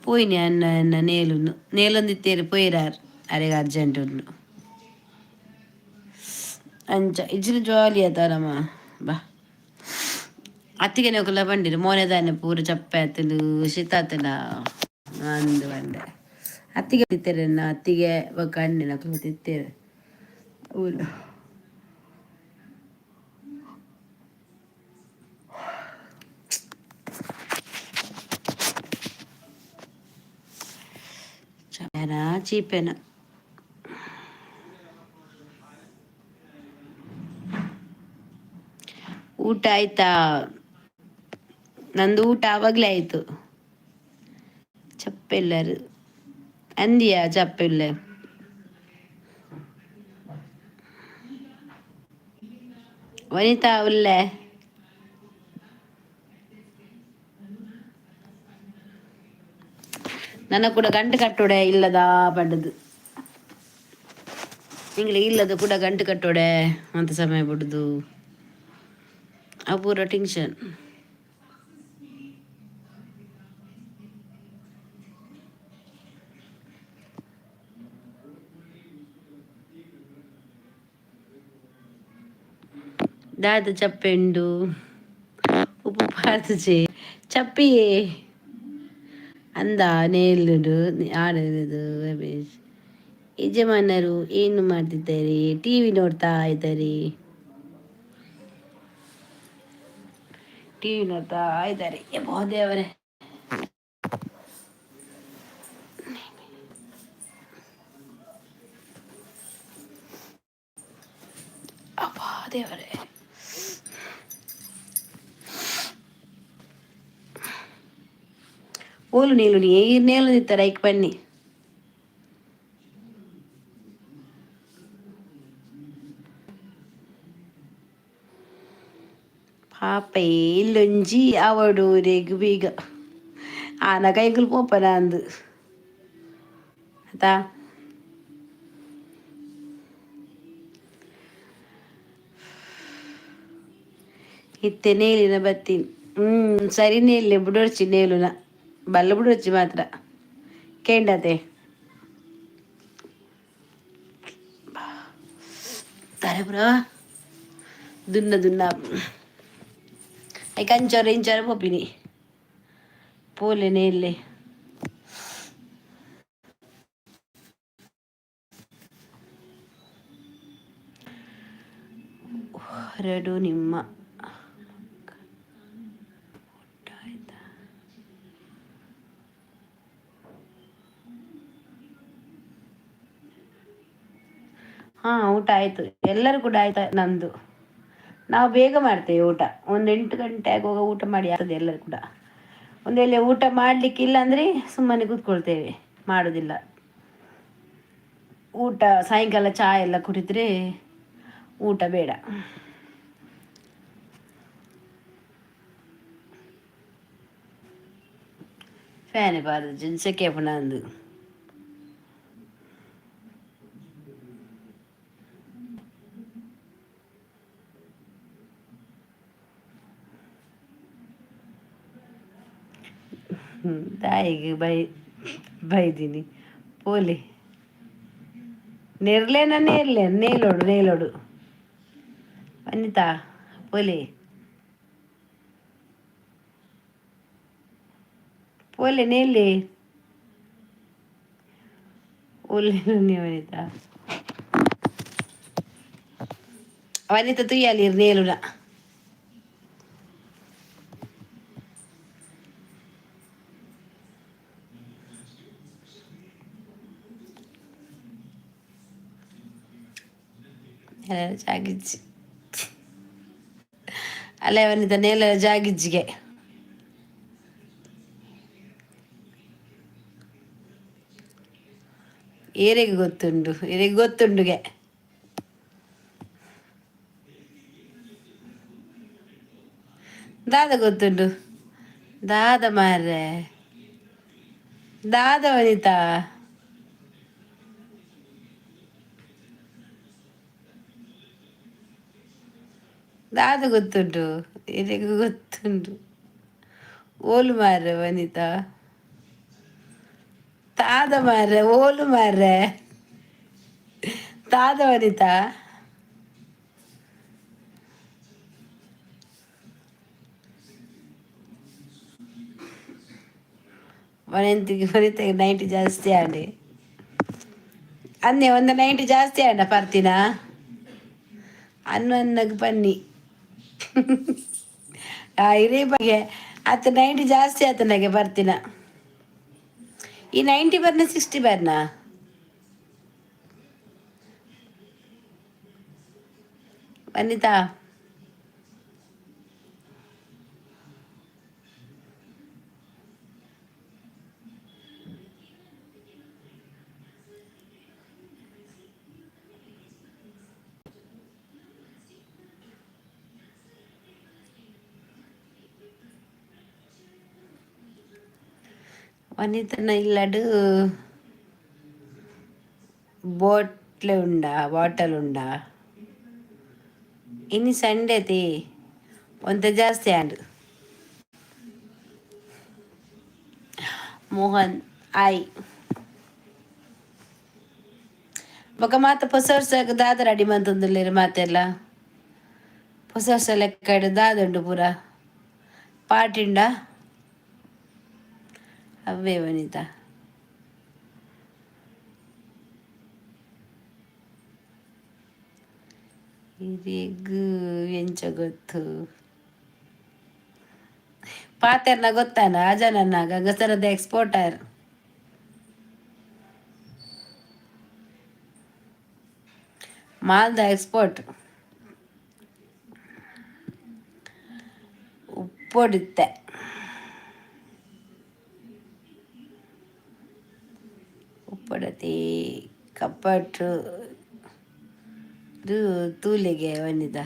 ಪೋಯಿನಿ ಅನ್ನ ಅನ್ನ ನೇಲುನು ನೇಲೊಂದಿತ್ತೇರು ಪೋಯಿರಾರ್ ಅರೆಗೆ ಅರ್ಜೆಂಟ್ ಉಂಡು. ಅಂಚ ಇಜ್ಜಿನ ಜಾಲಿ ಆತಾರಮ್ಮ ಬಾ. ಅತ್ತಿಗೆ ನಕುಲ ಬಂಡಿರು ಮೋನೆ ದಾನೆ ಪೂರ ಚಪ್ಪೆ ಆತಲು ಶೀತ ಆತಲ ಅಂದು ಬಂಡೆ. ಅತ್ತಿಗೆ ತಿತ್ತೇರನ್ನ ಅತ್ತಿಗೆ ಬೊಕ್ಕ ಅಣ್ಣೆ ನಕುಲು ತಿತ್ತೇರು ಊರು. ಚಪ್ಪೆನ ಚೀಪೆನ. ಊಟ ಆಯ್ತಾ? ನಂದು ಊಟ ಆವಾಗಲೇ ಆಯ್ತು. ಚಪ್ಪೆಲ್ಲರು ಅಂದಿಯಾ ಚಪ್ಪೆಲ್ಲ. ವನಿತಾ ಉಲ್ಲೆ. ನನ್ನ ಕೂಡ ಗಂಟು ಕಟ್ಟೋಡೆ ಇಲ್ಲದ ಪಂಡದು ನಿಂಗ್ಲೆ ಇಲ್ಲದ ಕೂಡ ಗಂಟು ಕಟ್ಟೋಡೆ ಅಂತ ಸಮಯ ಬಿಡುದು ಆ ಪೂರ ಟೆನ್ಷನ್. ದಾದ ಚಪ್ಪೆಂಡು ಉಪ್ಪು ಪಾರ್ದುಜೆ ಚಪ್ಪಿಯೇ ಅಂದ ನೇಲುಡು ಆಡೋದು. ರಮೇಶ್ ಯಜಮಾನರು ಏನು ಮಾಡ್ತಿದ್ದಾರೆ? ಟಿವಿ ನೋಡ್ತಾ ಇದ್ದಾರೆ, ಟಿವಿ ನೋಡ್ತಾ ಇದ್ದಾರೆ. ದೇವರೇ, ಅಪ್ಪ ದೇವರೇ. ಓಲು ನೀಲು ನೀರು ನಿತ್ತಾರೆ ಐಕ್ ಬನ್ನಿ. ಪಾಪ ಇಲ್ಲೊಂಜಿ ಅವಡು ರೇಗು ಬೀಗ ಆನ ಕೈಗುಲ್ ಪೋಪನ ಅಂದು ಆತಾ. ಇತ್ತೆ ನೇಲಿನ ಬತ್ತೀನಿ. ಹ್ಞೂ ಸರಿ, ನೇಲ್ನೆ ಬುಡೊರ್ಚಿ ನೇಲುನ ಬಲ್ಲ ಬುಡೊರ್ಚಿ ಮಾತ್ರ ಕೇಂಡತೆ ತರೆ ಪುರ ದುನ್ನ ದುನ್ನ ಐಕ್ ಅಂಚೊರ ಇಂಚೊರ ಪೋಪಿನಿ ಪೋಲೆ ನೇಲ್ಲೆ. ಹೊರಡು ನಿಮ್ಮ ಊಟ ಆಯ್ತಾ? ಹಾಂ, ಊಟ ಆಯಿತು, ಎಲ್ಲರೂ ಕೂಡ ಆಯ್ತಾ ನಂದು. ನಾವು ಬೇಗ ಮಾಡ್ತೇವೆ ಊಟ, ಒಂದು 8 ಗಂಟೆ ಆಗುವಾಗ ಊಟ ಮಾಡಿ ಆಗ್ತದೆ ಎಲ್ಲರೂ ಕೂಡ. ಒಂದು ವೇಳೆ ಊಟ ಮಾಡಲಿಕ್ಕಿಲ್ಲ ಅಂದರೆ ಸುಮ್ಮನೆ ಕೂತ್ಕೊಳ್ತೇವೆ, ಮಾಡೋದಿಲ್ಲ ಊಟ. ಸಾಯಂಕಾಲ ಚಹಾ ಎಲ್ಲ ಕುಡಿದ್ರೆ ಊಟ ಬೇಡ. ಫ್ಯಾನ್ ಪಾರ್ದ್ ಸೆಕೆ ಆಪುಂಡು ಅಂದ್. ದಾಯೆಗ್ ಬೈ ಬೈದಿನಿ ಪೋಲೆ ನೆರ್ಲೆನ ನೇರ್ಲೆ ನೇಲೊಡು ನೇಲೊಡು ವನಿತಾ ಪೋಲೆ ಪೋಲೆ ನೇಲೆ ಓಲೆ ವನಿತಾ ವನಿತಾ ತುಯ್ಯಾಲಿ ನೇಲುನ. ಜಾಗಿಜ್ಜಿ ಅಲ್ಲೇ ವನಿತಾ ನೇಲ ಜಾಗಿಜ್ಜಿಗೆ. ಏರೆಗ್ ಗೊತ್ತುಂಡು, ಏರೆಗ್ ಗೊತ್ತುಂಡುಗೆ. ದಾದ ಗೊತ್ತುಂಡು? ದಾದ ಮಾರ್ರೆ, ದಾದ ವನಿತಾ? ದಾದ ಗೊತ್ತುಂಟು? ಎರೆಗ್ ಗೊತ್ತುಂಡು? ಓಲು ಮಾರ್ರೆ ವನಿತಾ? ದಾದ ಮಾರ್ರೆ, ಓಲು ಮಾರ್ರೆ? ದಾದ ವನಿತಾ? ವನಿತಿಗೆ ವನಿತೆಗೆ ನೈಂಟಿ ಜಾಸ್ತಿ ಆಂಡ್. ಅಂದೆ ಒಂದು ನೈಂಟಿ ಜಾಸ್ತಿ ಆಂಡ ಪರ್ತಿನ ಅನ್ನು ಅನ್ನಗ್ ಬನ್ನಿ. ಇರೇ ಬಗ್ಗೆ ಅತ್ತ ನೈಂಟಿ ಜಾಸ್ತಿ ಆತನಾಗೆ ಬರ್ತಿನ. ಈ ನೈಂಟಿ ಬರ್ನ ಸಿಕ್ಸ್ಟಿ ಬರ್ನ? ವನಿತಾ, ವನಿತನ ಇಲ್ಲಡ್ ಬೋಟ್ಲೆ ಉಂಡಾ? ಬಾಟಲ್ ಉಂಡಾ? ಇನಿ ಸಂಡೆ ತಿ ಒಂತೆ ಜಾಸ್ತಿ ಆಂಡ್. ಮೋಹನ್ ಆಯ್. ಬೊಕ ಮಾತ ಪೊಸ ವರ್ಷಗ್ ದಾದ ರೆಡಿ ಮಂತೊಂದುಲ್ಲೆರ್ ಮಾತೆರ್ಲ? ಪೊಸ ವರ್ಷ ಲೆಕ್ಕಡ್ ದಾದ ಉಂಡು ಪೂರ? ಪಾರ್ಟಿ ಉಂಡಾ? ಅವ್ವೇ ವನಿತಾ. ಇರೆಗ್ ಎಂಚ ಗೊತ್ತು? ಪಾತೆರ್ನ ಗೊತ್ತಾನ ಅಜನನ್ನ ಗಂಗಸರದ ಎಕ್ಸ್ಪೋರ್ಟರ್ ಮಾಲ್ದ ಎಕ್ಸ್ಪೋರ್ಟ್ ಉಪ್ಪೊಡಿತ್ತೆ. ಉಪ್ಪಡತಿ ಕಪ್ಪಟ್ಟು ತೂಲೆಗೆ Vanitha.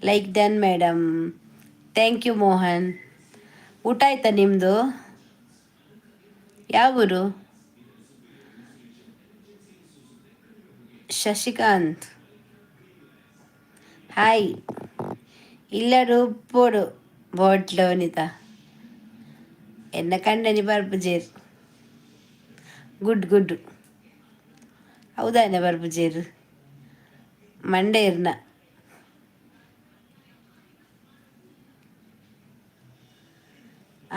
Like done madam, thank you Mohan. ಊಟ ಆಯ್ತಾ ನಿಮ್ಮದು? ಯಾವ ಊರು? ಶಶಿಕಾಂತ್ ಹಾಯ್. ಇಲ್ಲಡ್ ಉಪ್ಪೊಡು ಬೋಟ್ಲ ವನಿತಾ. ಎನ್ನ ಕಂಡನಿ ಬರ್ಪುಜೆರ್. Good good. ಹೌದಾನೆ ಬರ್ಪುಜೆರ್? ಮಂಡೆ ಇರ್ನ.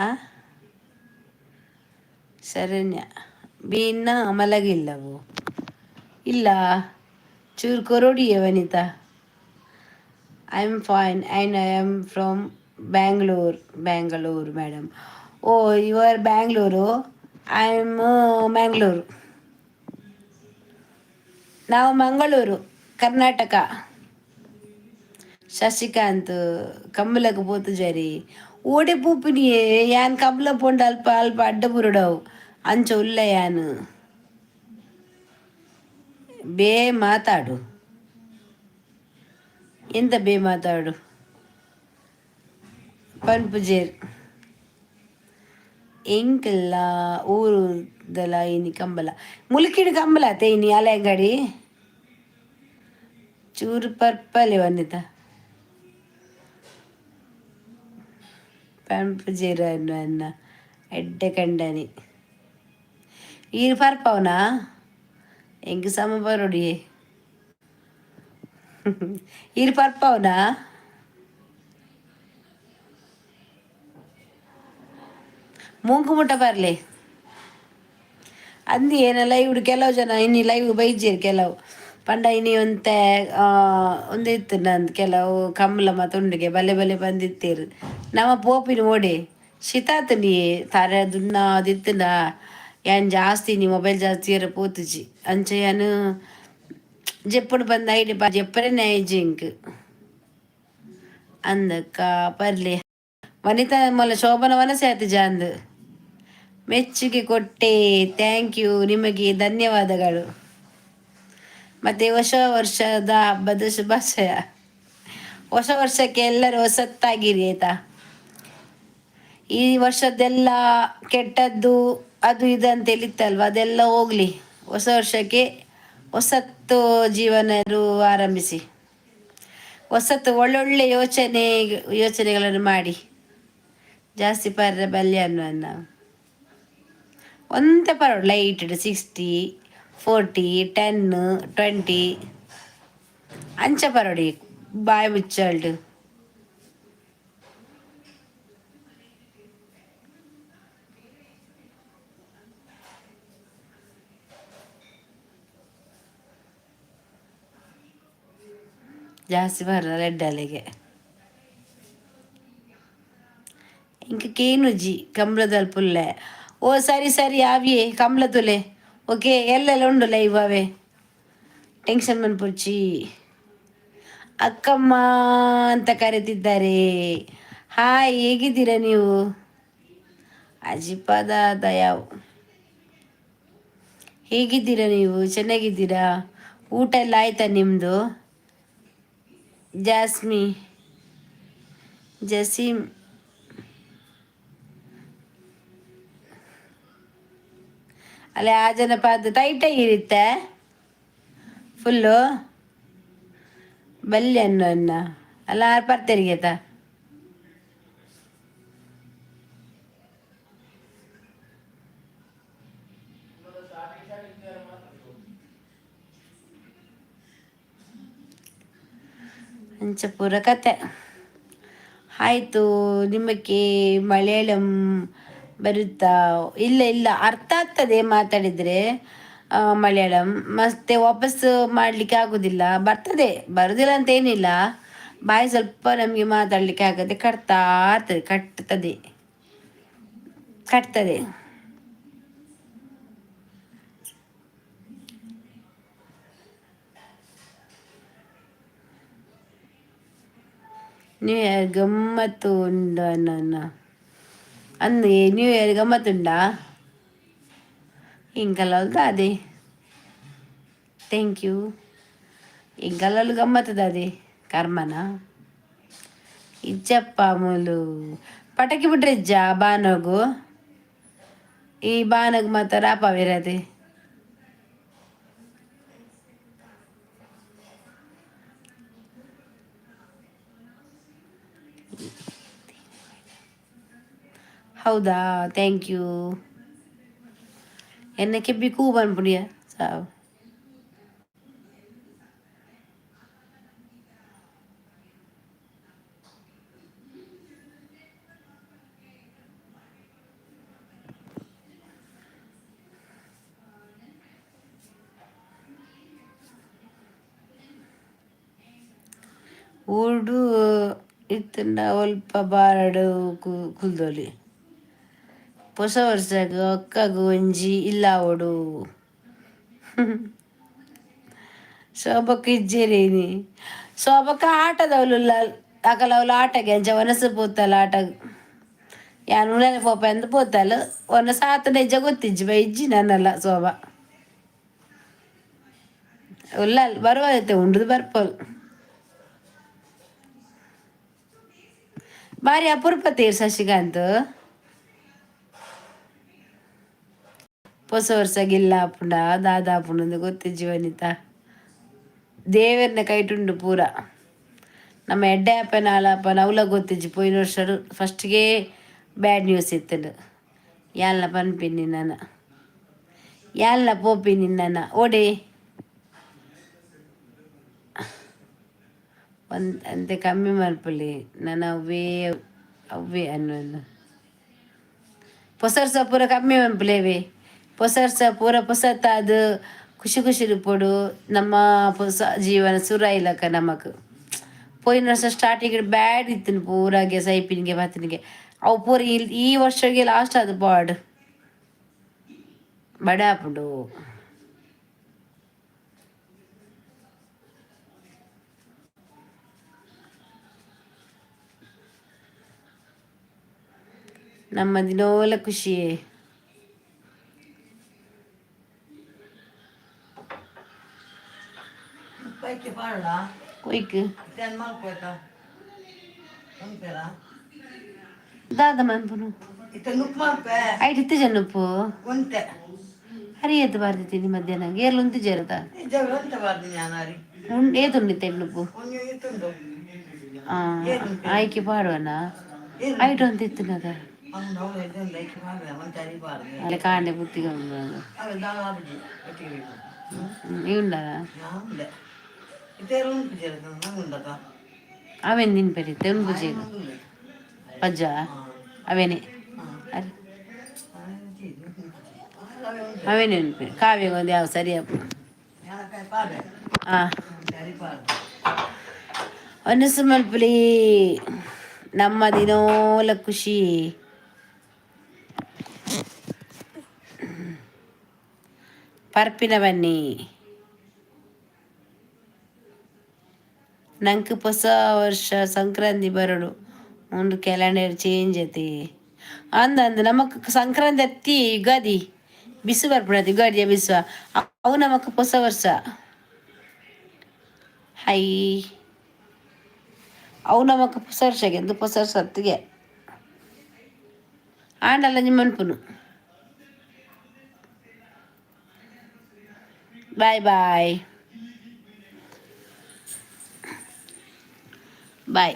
ಆ ಶರಣ್ಯ ಬೀನ್ನ ಮಲಗಿಲ್ಲವು ಇಲ್ಲ ಚೂರು ಕೊರೊಡಿಯೆ Vanitha. I am fine and I am from Bangalore. Bangalore madam. Oh, you are Bangalore? I am Mangalore. ನಾವು ಮಂಗಳೂರು, ಕರ್ನಾಟಕ. ಶಶಿಕಾಂತ್ ಕಂಬುಲಗ್ ಪೋತುಜರಿ? ಓಡೆ ಪೋಪಿನಿಯೇ ಯಾನ್? ಕಂಬುಲ ಪೋಂಡ ಅಲ್ಪ ಅಲ್ಪ ಅಡ್ಡ ಬುರುಡವು ಅಂಚ ಉಲ್ಲ ಯಾನ್. ಬೇ ಮಾತಾಡು, ಎಂತ ಬೇ ಮಾತಾಡು? ಪನ್ಪುಜೆರ್. ಎಂಕಲ್ಲ ಊರುದಲ ಇನಿ ಕಂಬಲ ಮುಲ್ಕಿಡ್ ಕಂಬಲ ಅತ್ತೆ ಇನಿ ಅಲೆ ಅಂಗಡಿ ಚೂರು ಪರ್ಪಲೆ ವನಿತ ಪಂಪುಜೆರ್ ಅನ್ನ ಎಡ್ಡೆ ಕಂಡನಿ. ಈರ್ ಪರ್ಪವನಾ? ಎಂಕ್ ಸಮ ಬರೊಡಿಯೇ. ಈರ್ ಪರ್ಪವನಾ? ಮೂಂಕು ಮುಟ್ಟ ಬರ್ಲೆ ಅಂದಿ ಏನ ಲೈವ್. ಕೆಲವು ಜನ ಇನಿ ಲೈವ್ ಬೈಜೆರ್ ಕೆಲವು. ಪಂಡ ಇನಿ ಒಂತೆ ಒಂದು ಇತ್ತು ನಂದು ಕೆಲವು ಕಂಬ್ಲ ಮಾತ ಉಂಡುಗೆ ಬಲೆ ಬಲೆ ಬಂದಿತ್ತೇರು. ನಮ ಪೋಪಿನ ಓಡೆ ಶಿತಾತುಂಡಿಯೇ ತರೆ ದುನ್ನಾದಿತ್ತುಂಡ. ಯಾನ್ ಜಾಸ್ತಿ ನೀ ಮೊಬೈಲ್ ಜಾಸ್ತಿ ಏರ ಪೋತುಜಿ. ಅಂಚ ಯಾನ್ ಜೆಪ್ಪುಡು ಬಂದ ಐಡಿ ಜೆಪ್ಪರೆ ಆಯ್ಜಿ ಇಂಕ್. ಅಂದಕ್ಕ ಪರ್ಲೆ ವನಿತಾ ಮೊಲ ಶೋಭನ ವನಸೆ ಆತು ಜಾಂದ್. ಮೆಚ್ಚುಗೆ ಕೊಟ್ಟೆ, thank you. ನಿಮಗೆ ಧನ್ಯವಾದಗಳು. ಮತ್ತೆ ಹೊಸ ವರ್ಷದ ಹಬ್ಬದ ಶುಭಾಶಯ. ಹೊಸ ವರ್ಷಕ್ಕೆ ಎಲ್ಲರೂ ಹೊಸತ್ತಾಗಿರಿ, ಆಯ್ತಾ? ಈ ವರ್ಷದ್ದೆಲ್ಲ ಕೆಟ್ಟದ್ದು ಅದು ಇದು ಅಂತ ಹೇಳಿತ್ತಲ್ವ, ಅದೆಲ್ಲ ಹೋಗ್ಲಿ. ಹೊಸ ವರ್ಷಕ್ಕೆ ಹೊಸತ್ತು ಜೀವನ ಆರಂಭಿಸಿ, ಹೊಸತ್ತು ಒಳ್ಳೊಳ್ಳೆ ಯೋಚನೆಗಳನ್ನು ಮಾಡಿ. ಜಾಸ್ತಿ ಪರ್ರೆ ಬಲ್ಯ ಅನ್ನುವ ಒಂತೆ ಪರೋಡು ಲೈಟ್ 60, 40, 10, 20 ಅಂಚ ಪರೋಡಿ ಬಾಯ್ ಮುಚ್ಚಲ್ಡು. ಜಾಸ್ತಿ ಬರ ರೆಡ್ ಅಲೆಗೆ. ಇಂಕ ಕೇನುಜಿ ಕಂಬ್ಳದಲ್ ಪುಲ್ಲೆ. ಓ ಸರಿ ಸರಿ, ಆವಿಯೇ ಕಂಬ್ಳ ತುಲೆ. ಓಕೆ, ಎಲ್ಲೆಲ್ಲ ಉಂಡು ಲೈವ್ ಅವೇ. ಟೆನ್ಷನ್ ಮನ್ಪೊಡ್ಚಿ. ಅಕ್ಕಮ್ಮ ಅಂತ ಕರೆತಿದ್ದಾರೆ. ಹಾಯ್, ಹೇಗಿದ್ದೀರಾ ನೀವು? ಅಜಿಪದ ದಯಾವ್. ಹೇಗಿದ್ದೀರಾ ನೀವು? ಚೆನ್ನಾಗಿದ್ದೀರಾ? ಊಟ ಎಲ್ಲ ಆಯ್ತಾ ನಿಮ್ಮದು? ಜಾಸ್ಮಿ, ಜಸೀಮ್. ಅಲ್ಲೇ ಆ ಜನಪದ ಟೈಟಾಗಿರುತ್ತೆ ಫುಲ್ಲು ಬಲ್ಲಿ ಅನ್ನ ಅನ್ನ ಅಲ್ಲ ಆರು ಪರ್ತೆರಿಗೆತ. ಅಂಚ ಪೂರ ಕತೆ ಆಯಿತು. ನಿಮಗೆ ಮಲಯಾಳಂ ಬರುತ್ತಾ? ಇಲ್ಲ ಇಲ್ಲ, ಅರ್ಥ ಆಗ್ತದೆ ಮಾತಾಡಿದರೆ ಮಲಯಾಳಂ. ಮತ್ತೆ ವಾಪಸ್ ಮಾಡಲಿಕ್ಕೆ ಆಗೋದಿಲ್ಲ. ಬರ್ತದೆ, ಬರೋದಿಲ್ಲ ಅಂತ ಏನಿಲ್ಲ. ಬಾಯಿ ಸ್ವಲ್ಪ ನಮಗೆ ಮಾತಾಡಲಿಕ್ಕೆ ಆಗದೆ ಕಟ್ತಾ ಇರ್ತದೆ, ಕಟ್ತದೆ ಕಟ್ತದೆ. ನ್ಯೂ ಇಯರ್ ಗಮ್ಮತ್ತು ಉಂಡು ನನ್ನ ಅಂದು. New year ಗಮ್ಮತ್ತುಂಡಾ? ಇಂಕಲಲ್ದ ಅದೇ. Thank you. ಎಂಕಲಲ್ಲಿ ಗಮ್ಮತ್ತದ ಅದೇ ಕರ್ಮನ. ಇಜ್ಜಪ್ಪ ಮೂಲು ಪಟಾಕಿ ಬಿಟ್ರೆ ಇಜ್ಜ ಬಾನಗು. ಈ ಬಾನಗ್ ಮಾತ್ರ ರಾಪವಿರದೆ. ಹೌದಾ? Thank you. ಎನ್ನ ಕೆಬ್ಬಿ ಕೂ ಪನ್ಪುಡಿಯ ಸಾವು. ಊರ್ಡು ಇತ್ತಂಡ ಒಲ್ಪ ಬಾರಡು ಕುಲ್ದೊಲಿ. ಪೊಸ ವರ್ಷಗ್ ಅಕ್ಕಗ್ ಒಂಜಿ ಇಲ್ಲಾವೊಡು. ಶೋಭಕ್ಕ ಇಜ್ಜೆರೇನಿ? ಶೋಭಕ್ಕ ಆಟದವಲು ಅಕಲ ಅವಳು ಆಟಗೆ ಅಂಚ ವನಸು ಪೋತಲ್ಲ ಆಟ. ಯಾನ್ ಉಲನೆ ಪೋಪ ಅಂದ್ ಪೋತಲ್. ವನಸ ಆತನ ಇಜ್ಜ ಗೊತ್ತಿಜ್ಜಿ, ಬೈಜ್ಜಿ ನನ್ನಲ್ಲ. ಶೋಭಾ ಉಲ್ಲಲ್ ಬರುವ ಉಂಡುದು ಬರ್ಪೋಲ್. ಬಾರಿ ಅಪರೂಪ ತೇರ್ ಶಶಿಕಾಂತ್. ಪೊಸ ವರ್ಷ ಗಿಲ್ಲ ಆಪುಂಡ ದಾದ ಆಪುಂಡು ಗೊತ್ತಿಜ್ಜಿ ವನಿತಾ. ದೇವೆರ್ನ ಕೈಟುಂಡು ಪೂರ. ನಮ್ಮ ಎಡ್ಡೆ ಆಪನ ಆಲಾಪನ ಅವಲ ಗೊತ್ತಿಜ್ಜಿ. ಪೋಯಿನ ವರ್ಷ ಫಸ್ಟ್ಗೆ ಬ್ಯಾಡ್ ನ್ಯೂಸ್ ಇತ್ತಂಡು. ಯಾಲ್ನ ಪನ್ಪಿನಿ ನಾನು, ಯಾಲ್ನ ಪೋಪಿನಿ ನನ್ನ ಓಡೆ ಒಂದು ಅಂತೆ ಕಮ್ಮಿ ಮಲ್ಪುಲಿ ನನ್ನ ಅವೇ ಅವೇ ಅನ್ನೊಂದು. ಪೊಸ ವರ್ಷ ಪೂರ ಕಮ್ಮಿ ಮನ್ಪುಲೇವೆ. ಪೊಸ ವರ್ಷ ಪೂರ ಪೊಸತ್ತಾದ್ ಖುಷಿ ಖುಷಿ ಇಪ್ಪೊಡು. ನಮ್ಮ ಹೊಸ ಜೀವನ ಸುರ ಇಲ್ಲಕ ನಮಕ್. ಪೋಯಿನ ವರ್ಷ ಸ್ಟಾರ್ಟಿಂಗ್ ಬ್ಯಾಡ್ ಇತ್ತಿನ ಪೂರಾಗೆ ಸೈಪಿನಿಗೆ ಬತ್ತಿನಿಗೆ ಅವು ಪೂರ ಈ ವರ್ಷಗೆ ಲಾಸ್ಟ್ ಅದು ಪಾಡ್ ಬಡ ಆಪುಂಡು. ನಮ್ಮ ದಿನೋಲ ಖುಷಿಯೇ. ಪೈಕಿ ಪಾಡ. ಕೊಯ್ಕ್. ಟೆನ್ ಮಲ್ಪೋಯ್ತ ಉಂಪೆರಾ? ದಾದ ಮನ್ಪುನು? ಇತ್ತೆ ನುಪ್ಪು ಮಲ್ಪೆ. ಐಟ್ ಇತ್ತೆ ಜನುಪ್ಪು. ಒಂತೆ. ಹರಿ ಏತ್ ಬಾರ್ದಿತ್ತೀನಿ ಮಧ್ಯಾಹ್ನ? ಗೇರ್ಲು ಉಂತಿಜೆರತ? ಜಗಳ ಒಂತೆ ಬಾರ್ದಿ ನಾನು. ಉಂಡು ಏತುಂಡು ಇತ್ತೆ ನುಪ್ಪು? ಒಂಜಿ ಇತ್ತುಂಡು. ಆ, ಆಯ್ಕೆ ಪಾಡುವನ? ಐಟ್ ಒಂತ ಇತ್ತಿನದ. ಅವ್ನು ಅವ್ನು ಎದ್ದೆ ಐಕೆ ಪಾಡ್ದೆ ಒಂತೆ ಅರಿ ಬಾರ್ದೆ. ಅಲ್ಲಿ ಕಾಂಡೆ ಬುತ್ತಿಗೆ. ಅವೆ ದಾಲ ಆಪುಜಿ ಒಟ್ಟಿಗೆ ಬೇಕು. ಉಂಡದ. ಉಂಡೆ ಇತ್ತೆ ಉಂಪುಜೆರ್ ನಂಗೆ ಉಂಡತ. ಅವೇನು ತಿನ್ಪೆರಿತ್ತೆ ಉಂಪುಜಿ ಪಜ್ಜ ಅವೇನೆ. ಅರೆ, ಅವೇನೆ ಉಂಪೆ ಕಾವ್ಯ ಒಂದು ಯಾವ ಸರಿ ಅಪ್ಪು. ಪಾಡ್ದೆ. ಹಾಂ. ಅರಿ ಪಾಡ್ದೆ. ಒನಸು ಮಲ್ಪುಲಿ. ನಮ್ಮ ದಿನೋಲ ಖುಷಿ. ಪರ್ಪಿನ ಬನ್ನಿ. ನಂಗೆ ಹೊಸ ವರ್ಷ ಸಂಕ್ರಾಂತಿ ಬರಡು ಉಂಡು. ಕ್ಯಾಲೆಂಡರ್ ಚೇಂಜ್ ಐತಿ ಅಂದ ಅಂದ್. ನಮಕ್ ಸಂಕ್ರಾಂತಿ ಅತ್ತಿ ಯುಗಾದಿ ಬಿಸು ಬರ್ಪುಣತಿ. ಯುಗಾದಿಯ ಬಿಸುವ ಅವು ನಮಕ್ ಹೊಸ ವರ್ಷ. ಹೈ, ಅವು ನಮಕ್ ಹೊಸ ವರ್ಷಗೆ ಎಂದು ಹೊಸ ವರ್ಷ ಹತ್ತಿಗೆ ಆಂಡಲ್ಲ ನಿಮ್ಮನ್ಪುನು. Bye bye bye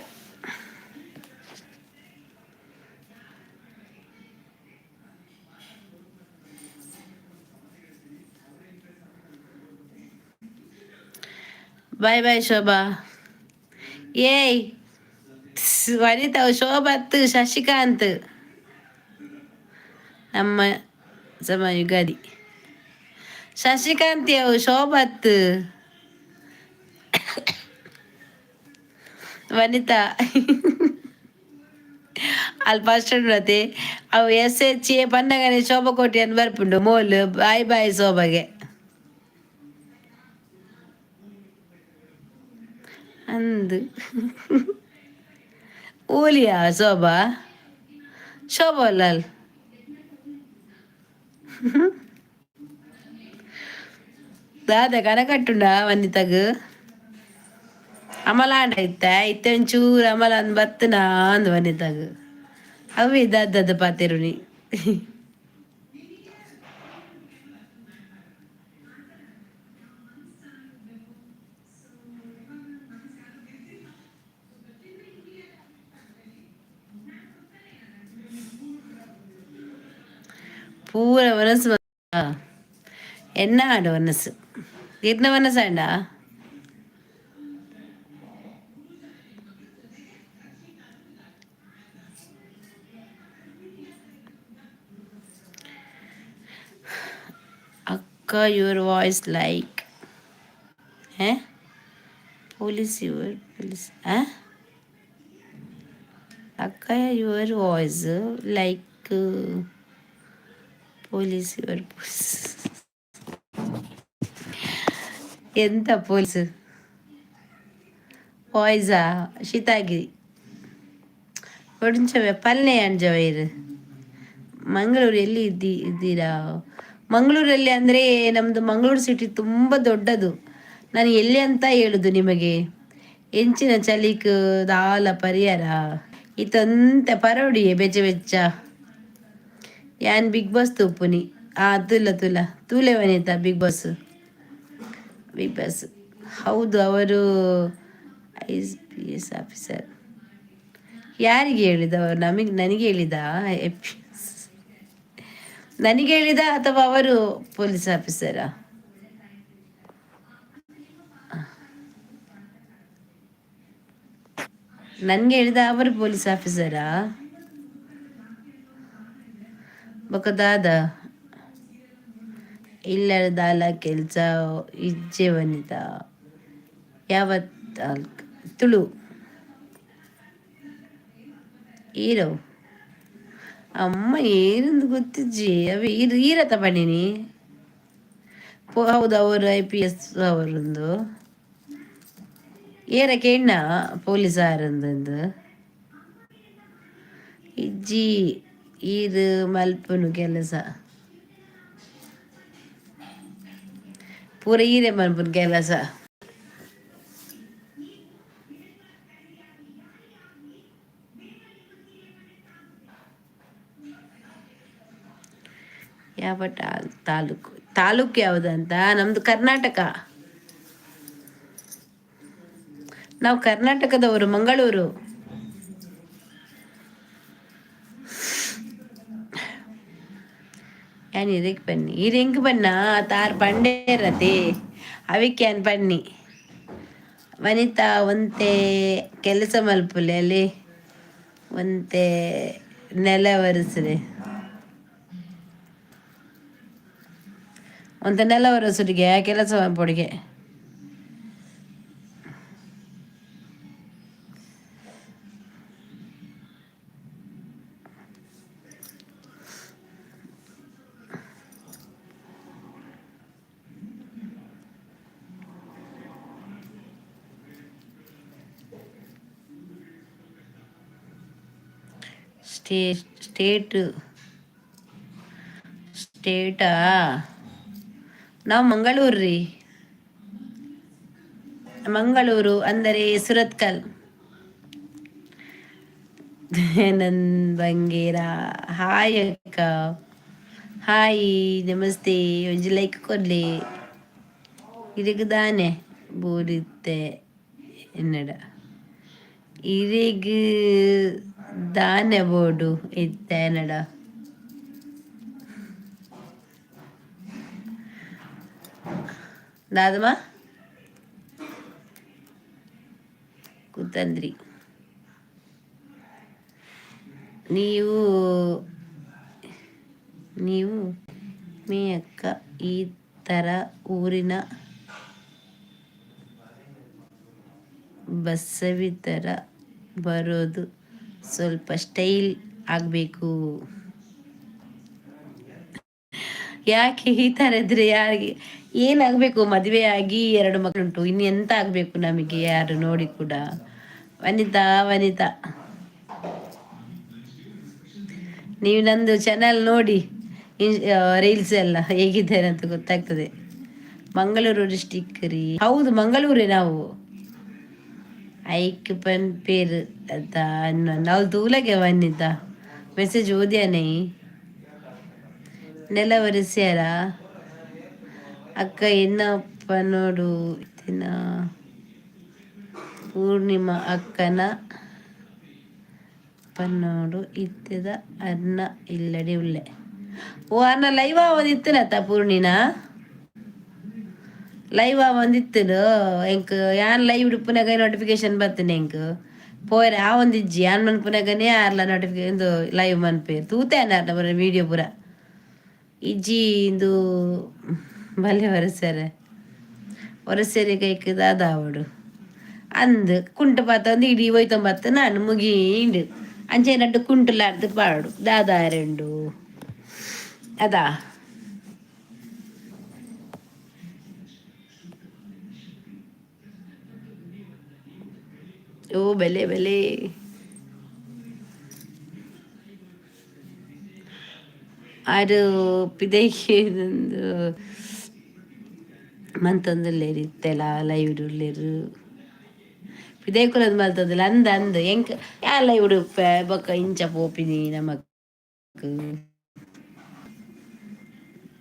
bye bye Shobha. ಏಯ್ ವನಿತಾ, ಶೋಭತ್, ಶಶಿಕಾಂತ್. ನಮ್ಮ ಸಮ ಯುಗಾದಿ. ಶಶಿಕಾಂತ್ ಅವು ಶೋಭತ್ ವನಿತಾ. ಅಲ್ಲಿ ಫಸ್ಟ್ ಉಂಡತೆ ಅವು ಎಸ್ ಎಚ್ ಎ ಪನ್ನಗನೆ ಶೋಭಾ ಕೋಟಿ ಅಂತ ಬರ್ಪುಂಡು ಮೋಲ್. ಬಾಯ್ ಬಾಯ್ ಶೋಭಾಗೆ ಅಂದು. ಓಲಿಯಾ ಶೋಭಾ? ಶೋಭಾ ಲಾಲ್ ದಾದ ಕನಕಟ್ಟುಂಡ ವನಿತಗ್? ಅಮಲಾಂಡ ಇತ್ತ ಇತ್ತೆ ಒಂಚೂರು ಅಮಲ ಅಂದ್ ಬತ್ತನಾ ಅಂದ್ ವನಿತಗ್. ಅವೇ ದಾದದ ಪಾತೆರುನಿ. ಪೂರ ಮನಸ್ಸು ಎನ್ನ ಆಂಡ ಮನಸ್ಸು ಇರ್ನ ಮನಸ್ಸು ಆಂಡ. ಅಕ್ಕ, your voice like police, your police. ಅಕ್ಕ, your voice like police, your police. ಎಂತ ಪೊಲೀಸ್ ವಾಯ್ಸಾ? ಶೀತಾಗಿರಿ ಕೊಡಿಂಚವೆ ಪಲ್ಲೆ ಅಂಜವೈರು. ಮಂಗಳೂರು ಎಲ್ಲಿ ಇದ್ದೀರಾ? ಮಂಗಳೂರಲ್ಲಿ ಅಂದರೆ ನಮ್ಮದು ಮಂಗಳೂರು ಸಿಟಿ ತುಂಬ ದೊಡ್ಡದು. ನಾನು ಎಲ್ಲಿ ಅಂತ ಹೇಳುದು ನಿಮಗೆ? ಎಂಚಿನ ಚಲಿಕ್ ದಾಲ ಪರಿಹಾರ ಇತ್ತಂತ ಪರೋಡಿಯೇ ಬೆಚ್ಚ ಬೆಚ್ಚ. ಯಾನ್ ಬಿಗ್ ಬಾಸ್ ತೂಪುನಿ. ಆ ತೂಲ ತೂಲ ತೂಲೆ ವನಿತಾ, ಬಿಗ್ ಬಾಸ್, ಬಿಗ್ ಬಾಸ್. ಹೌದು, ಅವರು I P S officer. ಯಾರಿಗೆ ಹೇಳಿದ ಅವರು? ನಮಗೆ, ನನಗೆ ಹೇಳಿದ? ಎ ಪಿ ಎಸ್ ನನಗೆ ಹೇಳಿದ ಅಥವಾ ಅವರು ಪೊಲೀಸ್ ಆಫೀಸರಾ? ನನಗೆ ಹೇಳಿದ, ಅವರು ಪೊಲೀಸ್ ಆಫೀಸರಾ? ಬೊಕ ದಾದ ದಾಲ ಕೆಲಸ ಇಜ್ಜೆ ವನಿತಾ. ಯಾವ ತುಳು ಈರವು? ಅಮ್ಮ, ಏನಂದು ಗೊತ್ತಿಜ್ಜಿ. ಅವ ಈರು ಈರತ ಪಂಡಿನಿ. ಹೌದು, ಅವರು I P S ಅವರೊಂದು. ಏರ ಕೇಣ್ಣ, ಪೊಲೀಸ್ ಆರಂದಂದು. ಇಜ್ಜಿ, ಈರು ಮಲ್ಪುನು ಕೆಲಸ ಪೂರ ಈರೆ ಮಲ್ಪುನು ಕೆಲಸ. ಯಾವ ತಾಲೂಕು? ತಾಲೂಕು ಯಾವುದಂತ? ನಮ್ದು ಕರ್ನಾಟಕ. ನಾವು ಕರ್ನಾಟಕದವರು, ಮಂಗಳೂರು. ಯಾನ್ ಇರೆಗ್ ಬನ್ನಿ, ಈರ್ ಎಂಕ್ ಬನ್ನ ತಾರ್ ಪಂಡೇರತೆ, ಅವಿಕ್ ಯಾನ್ ಪನ್ನಿ. ವನಿತಾ, ಒಂತೆ ಕೆಲಸ ಮಲ್ಪುಲೆ ಅಲ್ಲಿ, ಒಂತೆ ನೆಲ ಒರೆಸ್ರೆ. ಒಂತೆ ನೆಲ ಒರೆಸುಡಿಗೆ ಕೆಲಸ ಮಲ್ಪೊಡಿಗೆ. ಸ್ಟೇಟ್, ಸ್ಟೇಟಾ? ನಾವು ಮಂಗಳೂರು ರೀ. ಮಂಗಳೂರು ಅಂದರೆ ಸುರತ್ಕಲ್. ನನ್ ಬಂಗೇರ. ಹಾಯ್ ಅಕ್ಕ, ಹಾಯ್, ನಮಸ್ತೆ. ಒಂಜಿ ಲೈಕ್ ಕೊರ್ಲೆ. ಇರೆಗ್ ದಾನೆ ಬೋರಿತ್ತೆ ಎನ್ನಡ? ಇರೆಗ್ ದಾನೆ ಬೋಡು ಇತ್ತೆ ಎನ್ನಡ? ದಾದಮ್ಮ ಕುತಂದ್ರಿ. ನೀವು ನೀವು ಮೇ ಅಕ್ಕ, ಈ ಥರ ಊರಿನ ಬಸವಿ ಥರ ಬರೋದು, ಸ್ವಲ್ಪ ಸ್ಟೈಲ್ ಆಗಬೇಕು. ಯಾಕೆ ಈ ಥರ ಇದ್ರೆ ಯಾರಿಗೆ ಏನಾಗಬೇಕು? ಮದುವೆ ಆಗಿ ಎರಡು ಮಕ್ಕಳುಂಟು, ಇನ್ನು ಎಂತ ಆಗಬೇಕು ನಮಗೆ ಯಾರು ನೋಡಿ ಕೂಡ? ವನಿತಾ, ವನಿತಾ, ನೀವು ನಂದು ಚಾನಲ್ ನೋಡಿ, ರೀಲ್ಸ್ ಎಲ್ಲ ಹೇಗಿದ್ದಾರೆ ಅಂತ ಗೊತ್ತಾಗ್ತದೆ. ಮಂಗಳೂರು ಡಿಸ್ಟಿಕ್ ರೀ. ಹೌದು, ಮಂಗಳೂರೇ ನಾವು. ಐಕ್ ಪನ್ಪೇರ್ ಅಂತ ನಾವು ತೂಲಗೆ. ವನಿತಾ, ಮೆಸೇಜ್ ಓದ್ಯಾನೆ. ನೆಲ ಒರೆಸ್ಯಾರ ಅಕ್ಕ? ಏನಪ್ಪ ನೋಡು ದಿನ. ಪೂರ್ಣಿಮಾ ಅಕ್ಕನ ಪನ್ನೋಡು ಇತ್ತೆದ ಅರ್ನ ಇಲ್ಲಡೆ ಉಲ್ಲೆ. ಓ, ಅರ್ನ ಲೈವ್ ಆವೊಂದಿತ್ತನತ್ತ? ಪೂರ್ಣಿನ ಲೈವ್ ಆವೊಂದಿತ್ತನು. ಎಂಕ್ ಯಾನ್ ಲೈವ್ ಇಪ್ಪುನಗ ನೋಟಿಫಿಕೇಶನ್ ಬರ್ತನೆ. ಎಂಕ್ ಪೋಯರೆ ಆವೊಂದಿಜ್ಜಿ. ಯಾನ್ ಮನ್ಪುನಗನೇ ಆರ್ಲ ನೋಟಿಫಿಕೇಶನ್ ಇಂದು ಲೈವ್ ಮನ್ಪೇರ್. ತೂತೆ ಆರ್ನ ವಿಡಿಯೋ ಪೂರ. ಇಜ್ಜಿ, ಇಂದು ಬಲೆ ಒರೆಸರೆ ಒರೆಸರೆ ಕೈಕ್ ದಾದ ಆವೊಡು ಅಂದ್ ಕುಂಟು ಪಾತೊಂದು ಇಡೀ ಒಯ್ತೊಂಬತ್ತು ನಾನು ಮುಗೀಂಡು. ಅಂಚೆ ರಡ್ಡ್ ಕುಂಟುಲಾರ್ದು ಪಾಡು ದಾದ ಆರೆಂಡು ಅದಾ? ಓ, ಬೆಲೆ ಬೆಲೆ. ಆರು ಪಿದೈದು ಮಂತೊಂದುಲ್ಲೆರ್ ಇತ್ತೆಲ ಲೈವ್ ಉಲ್ಲೆರ್. ಪಿದೈ ಕುಲೊಂದು ಮಲ್ತೊಂದುಲ್ಲ. ಅಂದ್ ಅಂದ್, ಎಂಕ್ ಯಾನ್ ಲೈವ್ ಉಪ್ಪೆ ಬೊಕ್ಕ ಇಂಚ ಪೋಪಿನಿ ನಮಕ್.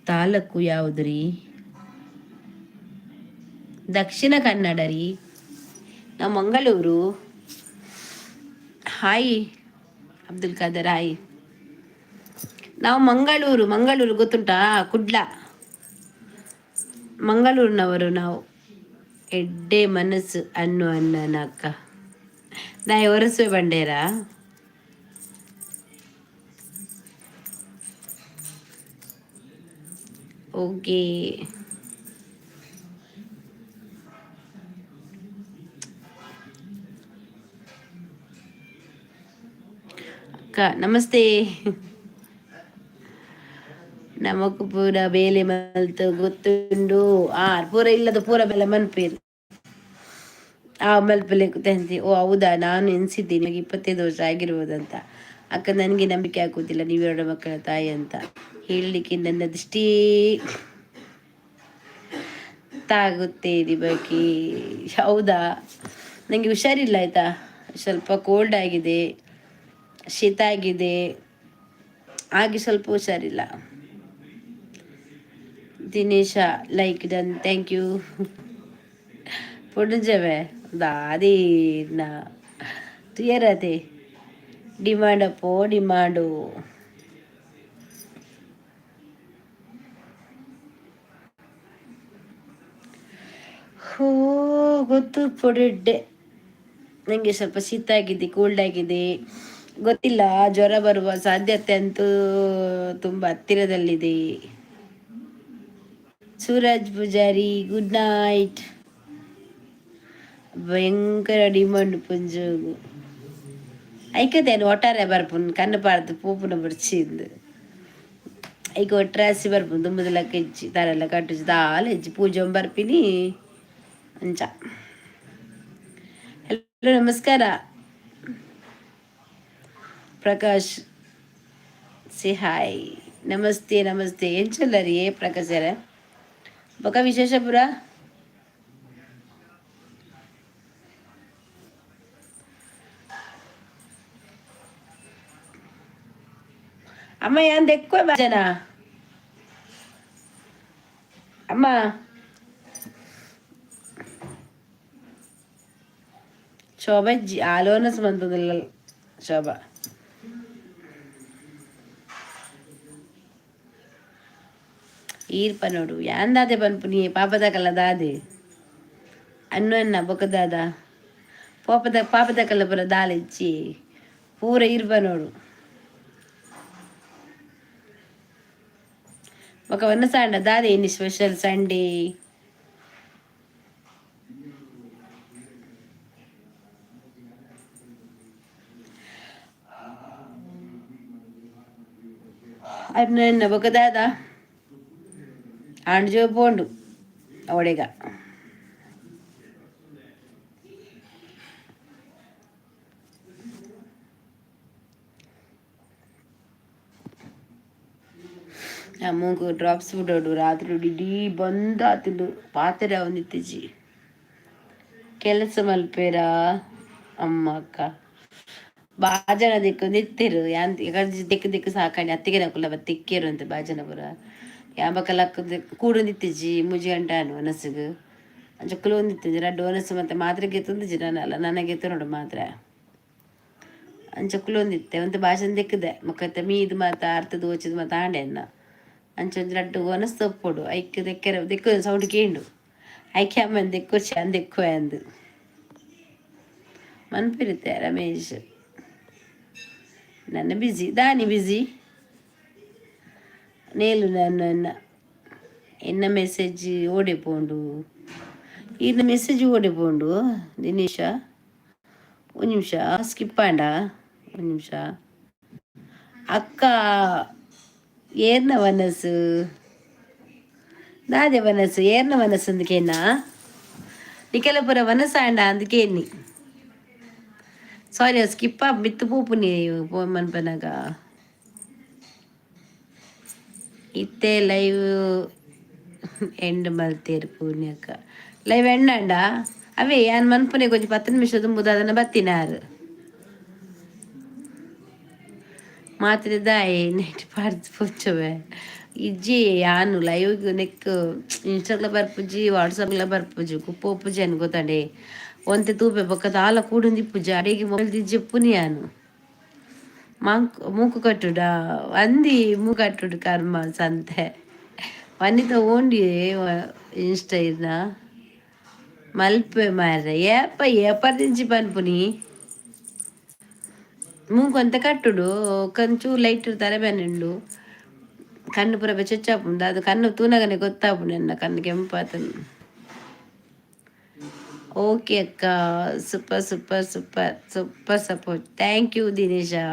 ತಾಲೂಕು ಯಾವುದು ರೀ? ದಕ್ಷಿಣ ಕನ್ನಡ ರೀ. ನಾವು ಮಂಗಳೂರು. Hi Abdul Khader, hi. ನಾವು ಮಂಗಳೂರು. ಮಂಗಳೂರು ಗೊತ್ತುಂಟಾ? ಕುಡ್ಲ. ಮಂಗಳೂರಿನವರು ನಾವು. ಎಡ್ಡೆ ಮನಸ್ಸು ಅನ್ನು ಅಣ್ಣನ ಅಕ್ಕ ದಾಯ ಒರೆಸುವೆ ಬಂಡೇರಾ. ಓಕೆ. ಅಕ್ಕ ನಮಸ್ತೆ. ನಮಕ್ ಪೂರ ಬೇಲೆ ಮಲ್ತ್ ಗೊತ್ತುಂಡು. ಆ ಪೂರ ಇಲ್ಲದ ಪೂರ ಬೆಲೆ ಮನ್ಪೇರು ಆ ಮಲ್ಪಲೆ ತಂತಿ. ಓ ಹೌದಾ? ನಾನು ಎನಿಸಿದ್ದೀನಿ ನಿಮಗೆ 25 ವರ್ಷ ಆಗಿರ್ಬೋದಂತ. ಅಕ್ಕ, ನನಗೆ ನಂಬಿಕೆ ಆಗುವುದಿಲ್ಲ ನೀವೆರಡು ಮಕ್ಕಳ ತಾಯಿ ಅಂತ ಹೇಳಲಿಕ್ಕೆ. ನನ್ನ ದೃಷ್ಟಿ ತಾಗುತ್ತೆ ನಿಮಗೆ. ಹೌದಾ? ನನಗೆ ಹುಷಾರಿಲ್ಲ ಆಯ್ತಾ? ಸ್ವಲ್ಪ ಕೋಲ್ಡ್ ಆಗಿದೆ, ಶೀತ ಆಗಿದೆ, ಹಾಗೆ ಸ್ವಲ್ಪ ಹುಷಾರಿಲ್ಲ. Dinesha, like done, thank you. ಪೊಡುಂಜವೆ ದಾದಿ ತುಯರತೆ ಡಿಮಾಂಡ್ ಅಪ್ಪೋ ಡಿಮಾಂಡು. ಹೋ ಗೊತ್ತು ಪೊಡಿಡ್ಡೆ. ನನಗೆ ಸ್ವಲ್ಪ ಶೀತ ಆಗಿದೆ, ಕೋಲ್ಡ್ ಆಗಿದೆ. ಗೊತ್ತಿಲ್ಲ, ಜ್ವರ ಬರುವ ಸಾಧ್ಯತೆ ಅಂತೂ ತುಂಬ ಹತ್ತಿರದಲ್ಲಿದೆ. Suraj Poojary, good night. ಭಯಂಕರ ಡಿಮಾಂಡ್ ಪುಂಜೋಗು. ಐಕತೇನು ಒಟ್ಟಾರೆ ಬರ್ಪುನ್ ಕಣ್ಣು ಪಾರ್ದು ಪೂಪುನ ಬುಡ್ಚಿಂದು. ಐಕ ಒಟ್ರಾಸಿ ಬರ್ಪುನ್ ದುಂಬುದಲಕ್ಕ ಇಜ್ಜಿ, ತರೆಲ್ಲ ಕಟ್ಟುಜಿ, ದಾಲ ಇಜ್ಜಿ, ಪೂಜೆ ಬರ್ಪಿನಿ ಅಂಚ. ಹಲೋ, ನಮಸ್ಕಾರ ಪ್ರಕಾಶ್, ಸೆ ಹಾಯ್. ನಮಸ್ತೆ ನಮಸ್ತೆ. ಎಂಚುಲ್ಲರಿ ಪ್ರಕಾಶರ? ಬೊಕ ವಿಶೇಷ ಪುರ? ಅಮ್ಮ ಯಾನ್ ದೆಕ್ಕುವೆ ಜನ ಅಮ್ಮ. ಶೋಭ ಆಲೋನಸ್ ಮಂತದಿಲ್ಲ ಶೋಭ. ಈರ್ಪ ನೋಡು ಯಾಂದಾದೆ ಪನ್ಪುನಿ ಪಾಪದಕಲ್ಲ ದಾದೆ ಅನ್ನು ಅನ್ನ. ಬೊಕ ದಾದ ಪೋಪದ ಪಾಪದಕಲ್ಲ ಪೂರ ದಾಲ ಇಜ್ಜಿ ಪೂರ ಇರ್ಪ ನೋಡು. ಬೊಕ ವನಸಾಂಡ ದಾದೆ ಇನಿ ಸ್ಪೆಷಲ್ ಸಂಡೇ? ಅನ್ನ ಬೊಕ ದಾದ ಆಂಡ್ ಪೋಂಡು ಓಡೆಗ? ಮೂಗು ಡ್ರಾಪ್ಸ್ ಬಿಡೋಡು. ರಾತ್ರಿ ಇಡೀ ಬಂದಾತಿಂಡು ಪಾತೆರ ಒಂದಿತ್ತಿಜಿ. ಕೆಲಸ ಮಲ್ಪೇರಾ ಅಮ್ಮ? ಅಕ್ಕ ಬಾಜನ ದಿಕ್ಕು ನಿತ್ತಿರು ಯಾನ್ ದಿಕ್ಕು ದಿಕ್ಕು ಸಾಕಾಣಿ ಅತ್ತಿಗೆ ನಕುಲ ತಿಕ್ಕೇರು ಅಂತ ಬಾಜನ ಪುರ ಯಾಂಬಕ ಲಕ್ಕ ಕೂಡೊಂದಿತ್ತಿಜಿ. 3 ಗಂಟೆ ಆನು ಒನಸುಗು ಅಂಚ ಕುಲೊಂದಿತ್ತಿಜಿ. ರಡ್ಡ್ ಒನಸು ಮತ್ತೆ ಮಾತ್ರೆ ಗೆತ್ತೊಂದಿಜ್ಜಿ ನಾನಲ್ಲ ನನಗೆ ನೋಡು ಮಾತ್ರೆ. ಅಂಚ ಕುಲೊಂದಿತ್ತೆ ಒಂತೆ ಭಾಷಣ ದಿಕ್ಕದೆ ಮೊಕತ್ತೆ ಮೀದು ಮಾತ ಅರ್ಥದ ಓಚಿದ ಮಾತ ಆಂಡೆ ಅನ್ನ. ಅಂಚ ಒಂಜಿ ರಡ್ಡ್ ಒನಸ್ ತಪ್ಪೊಡು. ಐಕ್ ದೆಕ್ಕೆರೆ ದಿಕ್ಕು ಸೌಂಡ್ ಕೇಂಡು. ಐಕೆ ಅಮ್ಮನ್ ದೆಕ್ಕೊರ್ಚಿ ಅಂದ್ ದೆಕ್ಕುವೆ ಅಂದು ಮನ್ಪಿರುತ್ತೆ. ರಮೇಶ್ ನನ್ನ ಬಿಜಿ ದಾನಿ ಬಿಜಿ ನೇಲು. ನನ್ನ ಎನ್ನ ಮೆಸೇಜ್ ಓಡೆ ಪೋಂಡು? ಈರ್ನ ಮೆಸೇಜ್ ಓಡೆ ಪೋಂಡು ದಿನೇಶ? ಒಂದು ನಿಮಿಷ, ಸ್ಕಿಪ್ ಆಂಡ. ಒಂದು ನಿಮಿಷ. ಅಕ್ಕ, ಏರ್ನ ವನಸು ದಾದೆ? ವನಸು ಏರ್ನ ವನಸು ಅಂದಕೇನಾ? ನಿಕೆಲ ಪೂರ ವನಸ ಆಂಡ ಅಂದಕೇನಿ. ಸಾರಿ, ಸ್ಕಿಪ್ ಮಿತ್ತು ಪೋಪುನಿ ಮನ್ಪನಗ. ಇತ್ತೆ ಲೈವ್ ಎಂಡ್ ಮಲ್ತೇರು ಪೂರ್ಣ್ಯಕ್ಕ. ಲೈವ್ ಎಂಡ್ ಆಂಡ? ಅವೇ ಯಾನ್ ಮನ್ಪುನೆ ಕೊಂಚ 10 ನಿಮಿಷ ದುಂಬುದ ಅದನ್ನ ಬತ್ತಿನಾರು ಮಾತ್ರೆ ದಾಯೆ ನೆಟ್ ಪಾಡ್ದು ಪೊಚ್ಚುವೆ. ಇಜ್ಜಿ ಯಾನು ಲೈವ್ ನೆಕ್ ಇನ್ಸ್ಟಾಗ್ಲ ಬರ್ಪುಜಿ, ವಾಟ್ಸಪ್ಲ ಬರ್ಪುಜಿ, ಕುಪ್ಪು ಅನ್ ಗೊತ್ತಾಂಡೆ. ಒಂತೆ ತೂಪೆ ಬೊಕ್ಕ ದಾಲ ಕೂಡೊಂದಿಪ್ಪುಜಿ. ಅಡೆಗೆ ಮೊಬೈಲ್ ದಿಜ್ಜೆಪ್ಪುನಿ ಯಾನು. ಮಾಂಕ್ ಮೂಕು ಕಟ್ಟುಡ ಅಂದಿ ಮೂಕು ಕಟ್ಟುಡು ಕರ್ಮ ಸಂತೆ. ವನಿತ ಓಂಡಿ ಇನ್ಸ್ಟ ಇರ್ನ ಮಲ್ಪೆ ಮಾರ್ರೆ. ಏಪ ಏಪದಿಂಚಿ ಪನ್ಪುನಿ ಮೂಂಕು ಅಂತ ಕಟ್ಟುಡು ಕಂಚೂರು ಲೈಟ್ ತಲೆ ಬೆನ್ನುಂಡು. ಕಣ್ಣು ಪೂರ ಬೆಚ್ಚ ಅದು ಕಣ್ಣು ತೂನಗನೆ ಗೊತ್ತಾಪುಂಡು ಎನ್ನ ಕಣ್ಣು ಕೆಂಪಾತನು. ಓಕೆ ಅಕ್ಕ, super super super super support. Thank you Dinesha.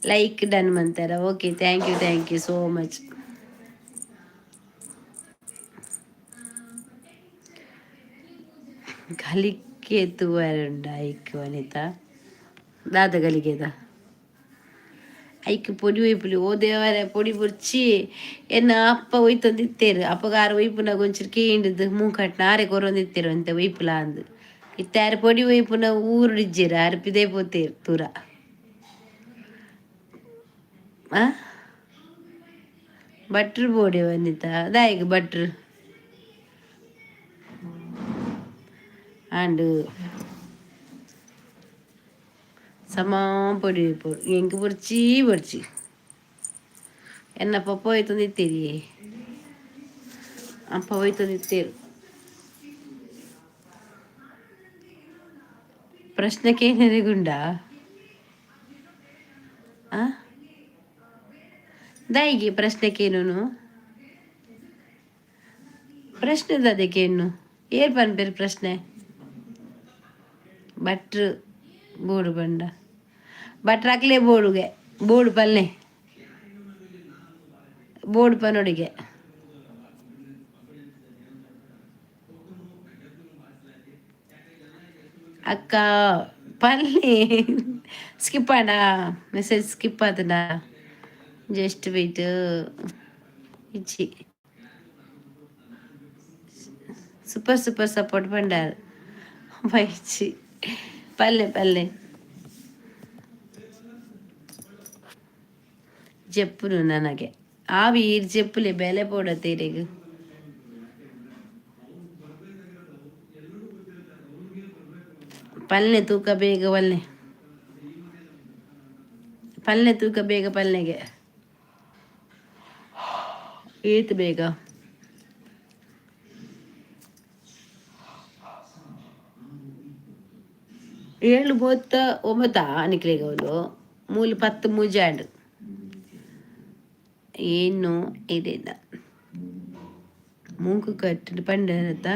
Like done ಮಂತಾರ. Okay, thank you, thank you so much. ಗಲಿಕೆ ತೂವರುಂಡ ಐಕ್ ವನಿತಾ ದಾದ ಗಲಿಗೆದ ಐಕ್ ಪೊಡಿ ಒಯ್ಪುಲಿ. ಓ ದೇವರೆ, ಪೊಡಿ ಬುರ್ಚಿ ಎನ್ನ ಅಪ್ಪ ಒಯ್ತೊಂದಿತ್ತೇರು. ಅಪ್ಪಗಾರ ಒಯ್ಪುನಾಗ ಒಂಚೂರು ಕೇಂಡಿದ್ದು ಮೂಕಟ್ನ ಆರೆ ಕೊರೊಂದಿತ್ತೇರು ಅಂತೆ ಒಯ್ಪುಲ ಅಂದು. ಇತ್ತೆ ಆರು ಪೊಡಿ ಒಯ್ಪುನ ಊರುಡಿಜ್ಜೆರ್, ಆರು ಪಿದೆ ಪೋತೇರು ತೂರ. ಆ ಬಟ್ರು ಬೋಡೆ ವನಿತಾ ದಾಯೆಗ್ ಬಟ್ರು ಆಂಡ್ ಸಮಾ ಪೊಡಿ ಒಯ್ಪೊಡು ಎಂಕ್ ಬೊರ್ಚಿ ಬೊರ್ಚಿ. ಎನ್ನ ಪಪ್ಪ ಒಯ್ತೊಂದಿತ್ತೆರಿ, ಅಪ್ಪ ಒಯ್ತೊಂದಿತ್ತೇರು. ಪ್ರಶ್ನೆ ಕೇನೆರೆಗುಂಡ ಆ ದಾಯಿಗೆ ಪ್ರಶ್ನೆ ಕೇನುನು? ಪ್ರಶ್ನೆ ದಾದಕೇನು ಏರ್ ಪನ್ಪೆರ್ ಪ್ರಶ್ನೆ? ಭಟ್ರು ಬೋಡು ಪಂಡ ಭಟ್ರು ಅಕ್ಲೆ ಬೋಡುಗೆ ಬೋಡು ಪಲ್ಲೆ ಬೋಡು ಪನೊಡಿಗೆ. ಅಕ್ಕ ಪಲ್ಲೆ ಸ್ಕಿಪ್ ಆಂಡ ಮೆಸೇಜ್ ಸ್ಕಿಪ್ ಆತುಂಡ? Just wait. ಇಜ್ಜಿ, ಸೂಪರ್ ಸೂಪರ್ ಸಪೋರ್ಟ್ ಪಂಡಾರ್ ಬೈಚಿ. ಪಲ್ಲೆ ಪಲ್ಲೆ ಜೆಪ್ಪುನು ನನಗೆ ಆವಿ ಈರ್ ಜೆಪ್ಪುಲೆ ಬೆಲೆ ಪೋಡತ್ತೆ ಇರೆಗ್. ಪಲ್ಲೆ ತೂಕ ಬೇಗ ಒಲ್ಲೆ ಪಲ್ಲೆ ತೂಕ ಬೇಗ ಪಲ್ಲೆಗೆ ಏತ್ ಬೇಗ. ಏಳು ಮೂವತ್ತ ಒಂಬತ್ತ ನಿಕ್ಲೆಗ್ ಅವ್ಲು ಮೂಲು ಪತ್ತು ಮೂಜಾಂಡ್ ಏನು ಇದಿಲ್ಲ. ಮೂಂಕು ಕಟ್ಟುಡು ಪಂಡರತ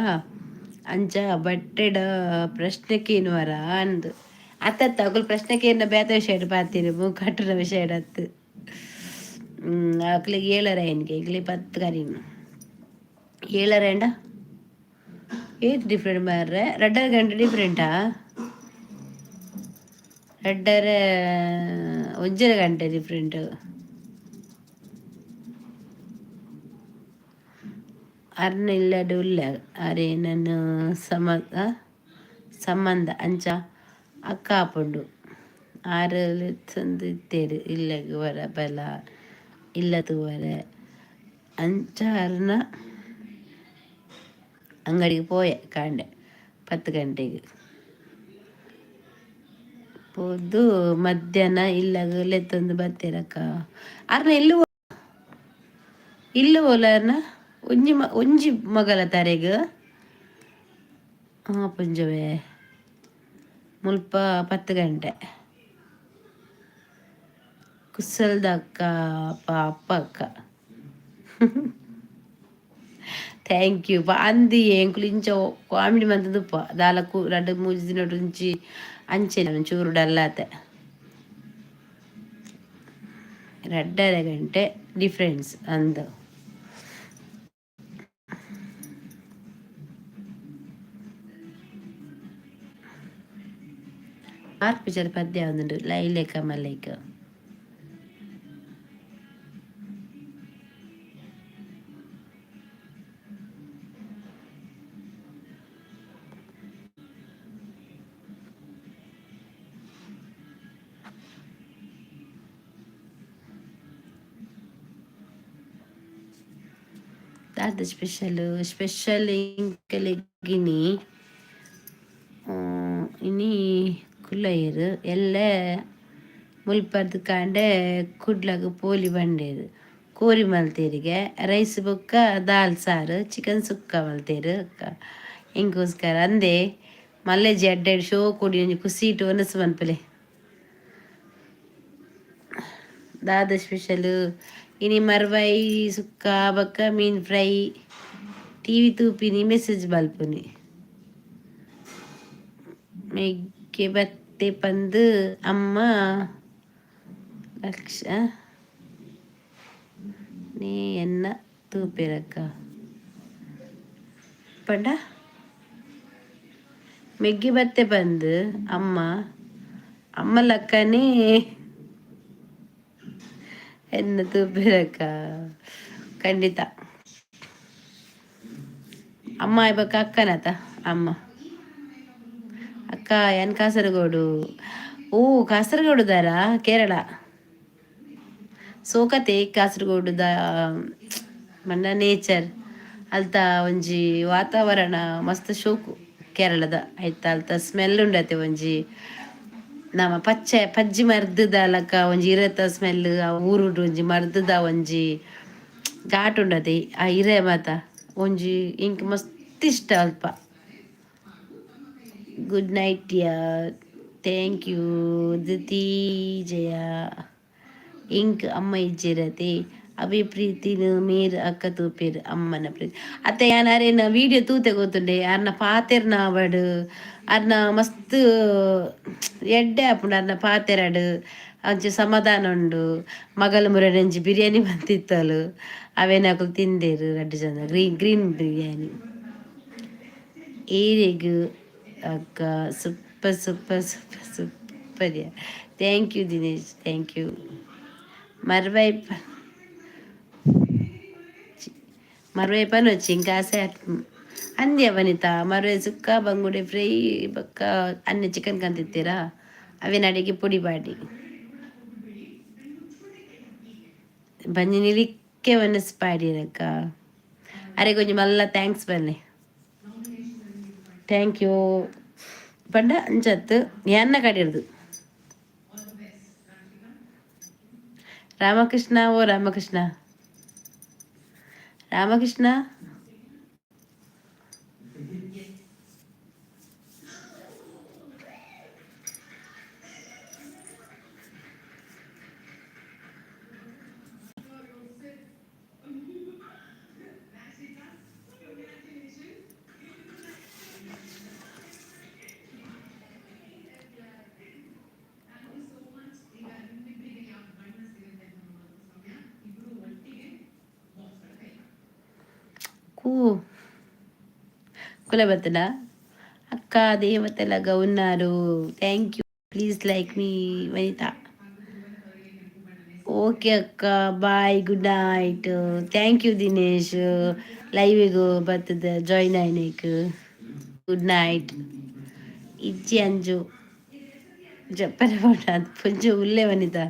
ಅಂಚ ಬಟ್ಟೆಡ ಪ್ರಶ್ನೆ ಕೇನುವರ ಅಂದ್. ಅತ್ತತ್ತ ಅಕುಲು ಪ್ರಶ್ನೆ ಕೇನ್ನ ಬೇತೆ ವಿಷಯಡ್ ಪಾತೆರ್, ಮೂಂಕು ಕಟ್ಟುನ ವಿಷಯಡ್ ಅತ್ತು. ಅಕ್ಲೆಗ್ ಏಳರ ಐನ್ಗೆ ಎಂಕ್ಲೆ ಪತ್ತು ಕರೀನು ಏಳರ ಅಂಡ ಏತ್ ಡಿಫ್ರೆಂಟ್ ಮಾರ್ರೆ. ರಡ್ಡರ ಗಂಟೆ ಡಿಫ್ರೆಂಟಾ? ರಡ್ಡರ ಒಂಜರೆ ಗಂಟೆ ಡಿಫ್ರೆಂಟ್. ಅರ್ನ ಇಲ್ಲಡ್ ಉಲ್ಲ ಅರೆ ನನ್ ಸಮ ಸಂಬಂಧ ಅಂಚ ಅಕ್ಕ ಆಪುಂಡು. ಆರ್ ಇತ್ತೆರ್ ಇಲ್ಲಗ್ ವರ ಬಲ ಇಲ್ಲ ತೂವರೆ. ಅಂಚ ಅರ್ನ ಅಂಗಡಿಗೆ ಪೋಯೆ ಕಾಂಡೆ 10 ಗಂಟೆಗೆ ಪೋದು ಮಧ್ಯಾಹ್ನ ಇಲ್ಲಗ್ ಲೆತ್ತೊಂದು ಬತ್ತೆರಕ್ಕ. ಅರ್ನ ಇಲ್ಲು ಇಲ್ಲು ಓಲ ಅರ್ನ ಒಂಜಿ ಒಂಜಿ ಮಗಲ ತರೆಗ್ ಪುಂಜವೇ ಮುಲ್ಪ 10 ಗಂಟೆ. ಕುಸಲ್ದ ಅಕ್ಕ ಪಾಪ ಅಕ್ಕ, thank you. ಅಂದಿ ಎಂಕುಲು ಇಂಚ ಕಾಮಿಡಿ ಮಂತುದುಪ್ಪ ದಾಲಕು ರಡ್ಡ್ ಮೂಜಿ ದಿನೊಟು ಒಂಜಿ ಅಂಚೆನೆ ಒಂಚೂರು ಡಲ್ ಆತೆ. ರಡ್ಡರೆ ಗಂಟೆ ಡಿಫ್ರೆನ್ಸ್ ಅಂದ್. ಆರ್ಪಿಜರ್ ಪದ್ಯ ಒಂದುಂಡು ಲೈಲೇಕ ಮಲೈಕ. ದಾದ ಸ್ಪೆಷಲ್ ಸ್ಪೆಷಲ್ ಇಂಕಲೆಗಿನಿ ಇನಿ ಕುಲ್ಲಯೆರ್ ಎಲ್ಲೆ ಮುಲ್ಪರ್ದ್ ಕಾಂಡೆ ಕುಡ್ಲಗ್ ಪೋಲಿ ಬಂಡೇರು ಕೋರಿ ಮಲ್ತೇರಿಗೆ ರೈಸ್ ಬೊಕ್ಕ ದಾಲ್ ಸಾರು, ಚಿಕನ್ ಸುಕ್ಕ ಮಲ್ತೇರು ಎಂಕೋಸ್ಕರ. ಅಂದೆ ಮಲ್ಲೆಜಿ ಅಡ್ಡಾಡಿ ಶೋ ಕೊಡಿ, ಒಂಜಿ ಕುಸೀಟ್ ಒನಸು ಮನ್ಪಲೆ. ದಾದ ಸ್ಪೆಷಲ್ ಇನಿ? ಮರ್ವೈ ಸುಕ್ಕ ಬೊಕ್ಕ ಮೀನ್ ಫ್ರೈ. ಟಿವಿ ತೂಪಿನಿ, ಮೆಸೇಜ್ ಮಲ್ಪುನಿ. ಮೆಗ್ಗೆ ಬತ್ತೆ ಪಂದು ಅಮ್ಮ ಲಕ್ಷ ನೇ ಎನ್ನ ತೂಪೆರಕ್ಕ ಪಂಡ. ಮೆಗ್ಗಿ ಬತ್ತೆ ಬಂದು ಅಮ್ಮ ಅಮ್ಮ ಲಕ್ಕನೇ ಎನ್ನ ತೂಪೆರಕ್ಕ. ಖಂಡಿತ ಅಮ್ಮ ಇಬ್ಬಕ್ಕ ಅಕ್ಕನತ ಅಮ್ಮ. ಅಕ್ಕ, ಏನ್ ಕಾಸರಗೋಡು? ಓ, ಕಾಸರಗೋಡುದಾರಾ? ಕೇರಳ ಸೋಕತೆ. ಕಾಸರಗೋಡುದ ಮಣ್ಣ ನೇಚರ್, ಅಲ್ತ ಒಂಜಿ ವಾತಾವರಣ ಮಸ್ತ್ ಶೋಕು ಕೇರಳದ. ಐತ ಅಲ್ತ ಸ್ಮೆಲ್ ಉಂಡತೆ. ಒಂಜಿ ನಮ್ಮ ಪಚ್ಚೆ ಪಜ್ಜಿ ಮರ್ದದ ಲಕ ಒಂಜಿ ಇರೆತ ಸ್ಮೆಲ್. ಆ ಊರುಡು ಒಂಜಿ ಮರ್ದದ ಒಂಜಿ ಘಾಟ್ ಉಂಡತೆ. ಆ ಇರೆ ಮಾತ ಒಂಜಿ ಇಂಕ್ ಮಸ್ತ್ ಇಷ್ಟ ಅಲ್ಪ. ಗುಡ್ ನೈಟ್ ಯಾ. Thank you Diti Jaya. ಇಂಕ್ ಅಮ್ಮ ಇಜ್ಜಿರತೆ. ಅವೆ ಪ್ರೀತಿನ ಮೇರ್ ಅಕ್ಕ ತೂಪೇರ್. ಅಮ್ಮನ ಪ್ರೀತಿ ಅತ್ತೆ. ಯಾನ್ ಅರೇನ ವಿಡಿಯೋ ತೂತೆ, ಗೊತ್ತುಂಡೆ. ಅರ್ನ ಪಾತೆರ್ನ ಅವಡ್ ಅರ್ನ ಮಸ್ತ್ ಎಡ್ಡೆ ಆಪುಂಡು. ಅರ್ನ ಪಾತೆರಡ್ ಅಂಚ ಸಮಾಧಾನ ಉಂಡು. ಮಗಲ್ ಮುರಡಂಚಿ ಬಿರಿಯಾನಿ ಬಂತಿತ್ತಲು, ಅವೇನ ಅಕುಲು ತಿಂದೇರು ರಡ್ಡ್ ಜನ ಗ್ರೀನ್ ಗ್ರೀನ್ ಬಿರಿಯಾನಿ. ಏರೆಗ್ ಅಕ್ಕ? Super super super super. Thank you Dinesh, thank you. ಮರ್ವೈ ಮರ್ವೈ ಪನೊಚ್ಚಿ, ಇಂಕ ಆಸೆ ಅಂದ್ಯ ವನಿತಾ. ಮರ್ವೈ ಸುಕ್ಕ, ಬಂಗುಡೆ ಫ್ರೈ ಬೊಕ್ಕ ಅನ್ನ ಚಿಕನ್ ಕಂತಿತ್ತೀರಾ. ಅವೇನ ಅಡಿಗೆ ಪೊಡಿ ಬಾಡಿ ಬಂಜಿ ನಿಲಿಕ್ಕೆ ವನಸ್ ಪಾಡಿರಕ್ಕ. ಅರೆ ಕೊಂಚ ಮಲ್ಲ thanks ಬನ್ನಿ. Thank you ಪಂಡ ಅಂಚತ್ತು ಎನ್ನ ಕಡೆರ್ದು. ರಾಮಕೃಷ್ಣ, ಓ ರಾಮಕೃಷ್ಣ, ರಾಮಕೃಷ್ಣ. ಕೂ ಕುಲ ಅಕ್ಕ ದೇವತೆలాగా ఉన్నారు. Thank you. Please like me Vanitha. Okay ಅಕ್ಕ, bye, good night. Thank you Dinesh, ಲೈವಿಗೂ ಬರ್ತದೆ ಜಾಯ್ನ್ ಆಯ್ನೇಕ್. Good night. ಇಜ್ಜಿ ಅಂಜು ಜಪ್ಪರೆ ಬೋಡ ಪುಂಜು ಉಲ್ಲೆ ವನಿತಾ.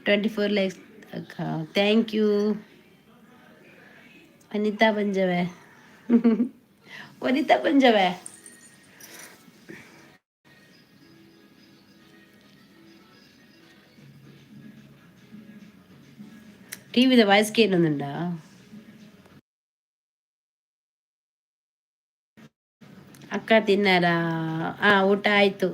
24 ಲೈಕ್ಸ್ ಅಕ್ಕ, thank you. Anita ಪಂಜವೆ, ವನಿತಾ ಪಂಜವೆ. ಟಿವಿದ ವಾಯ್ಸ್ ಕೇಳೊಂದುಂಡಾ? ಅಕ್ಕ, ತಿನ್ನಾರಾ? ಆ, ಊಟ ಆಯ್ತು.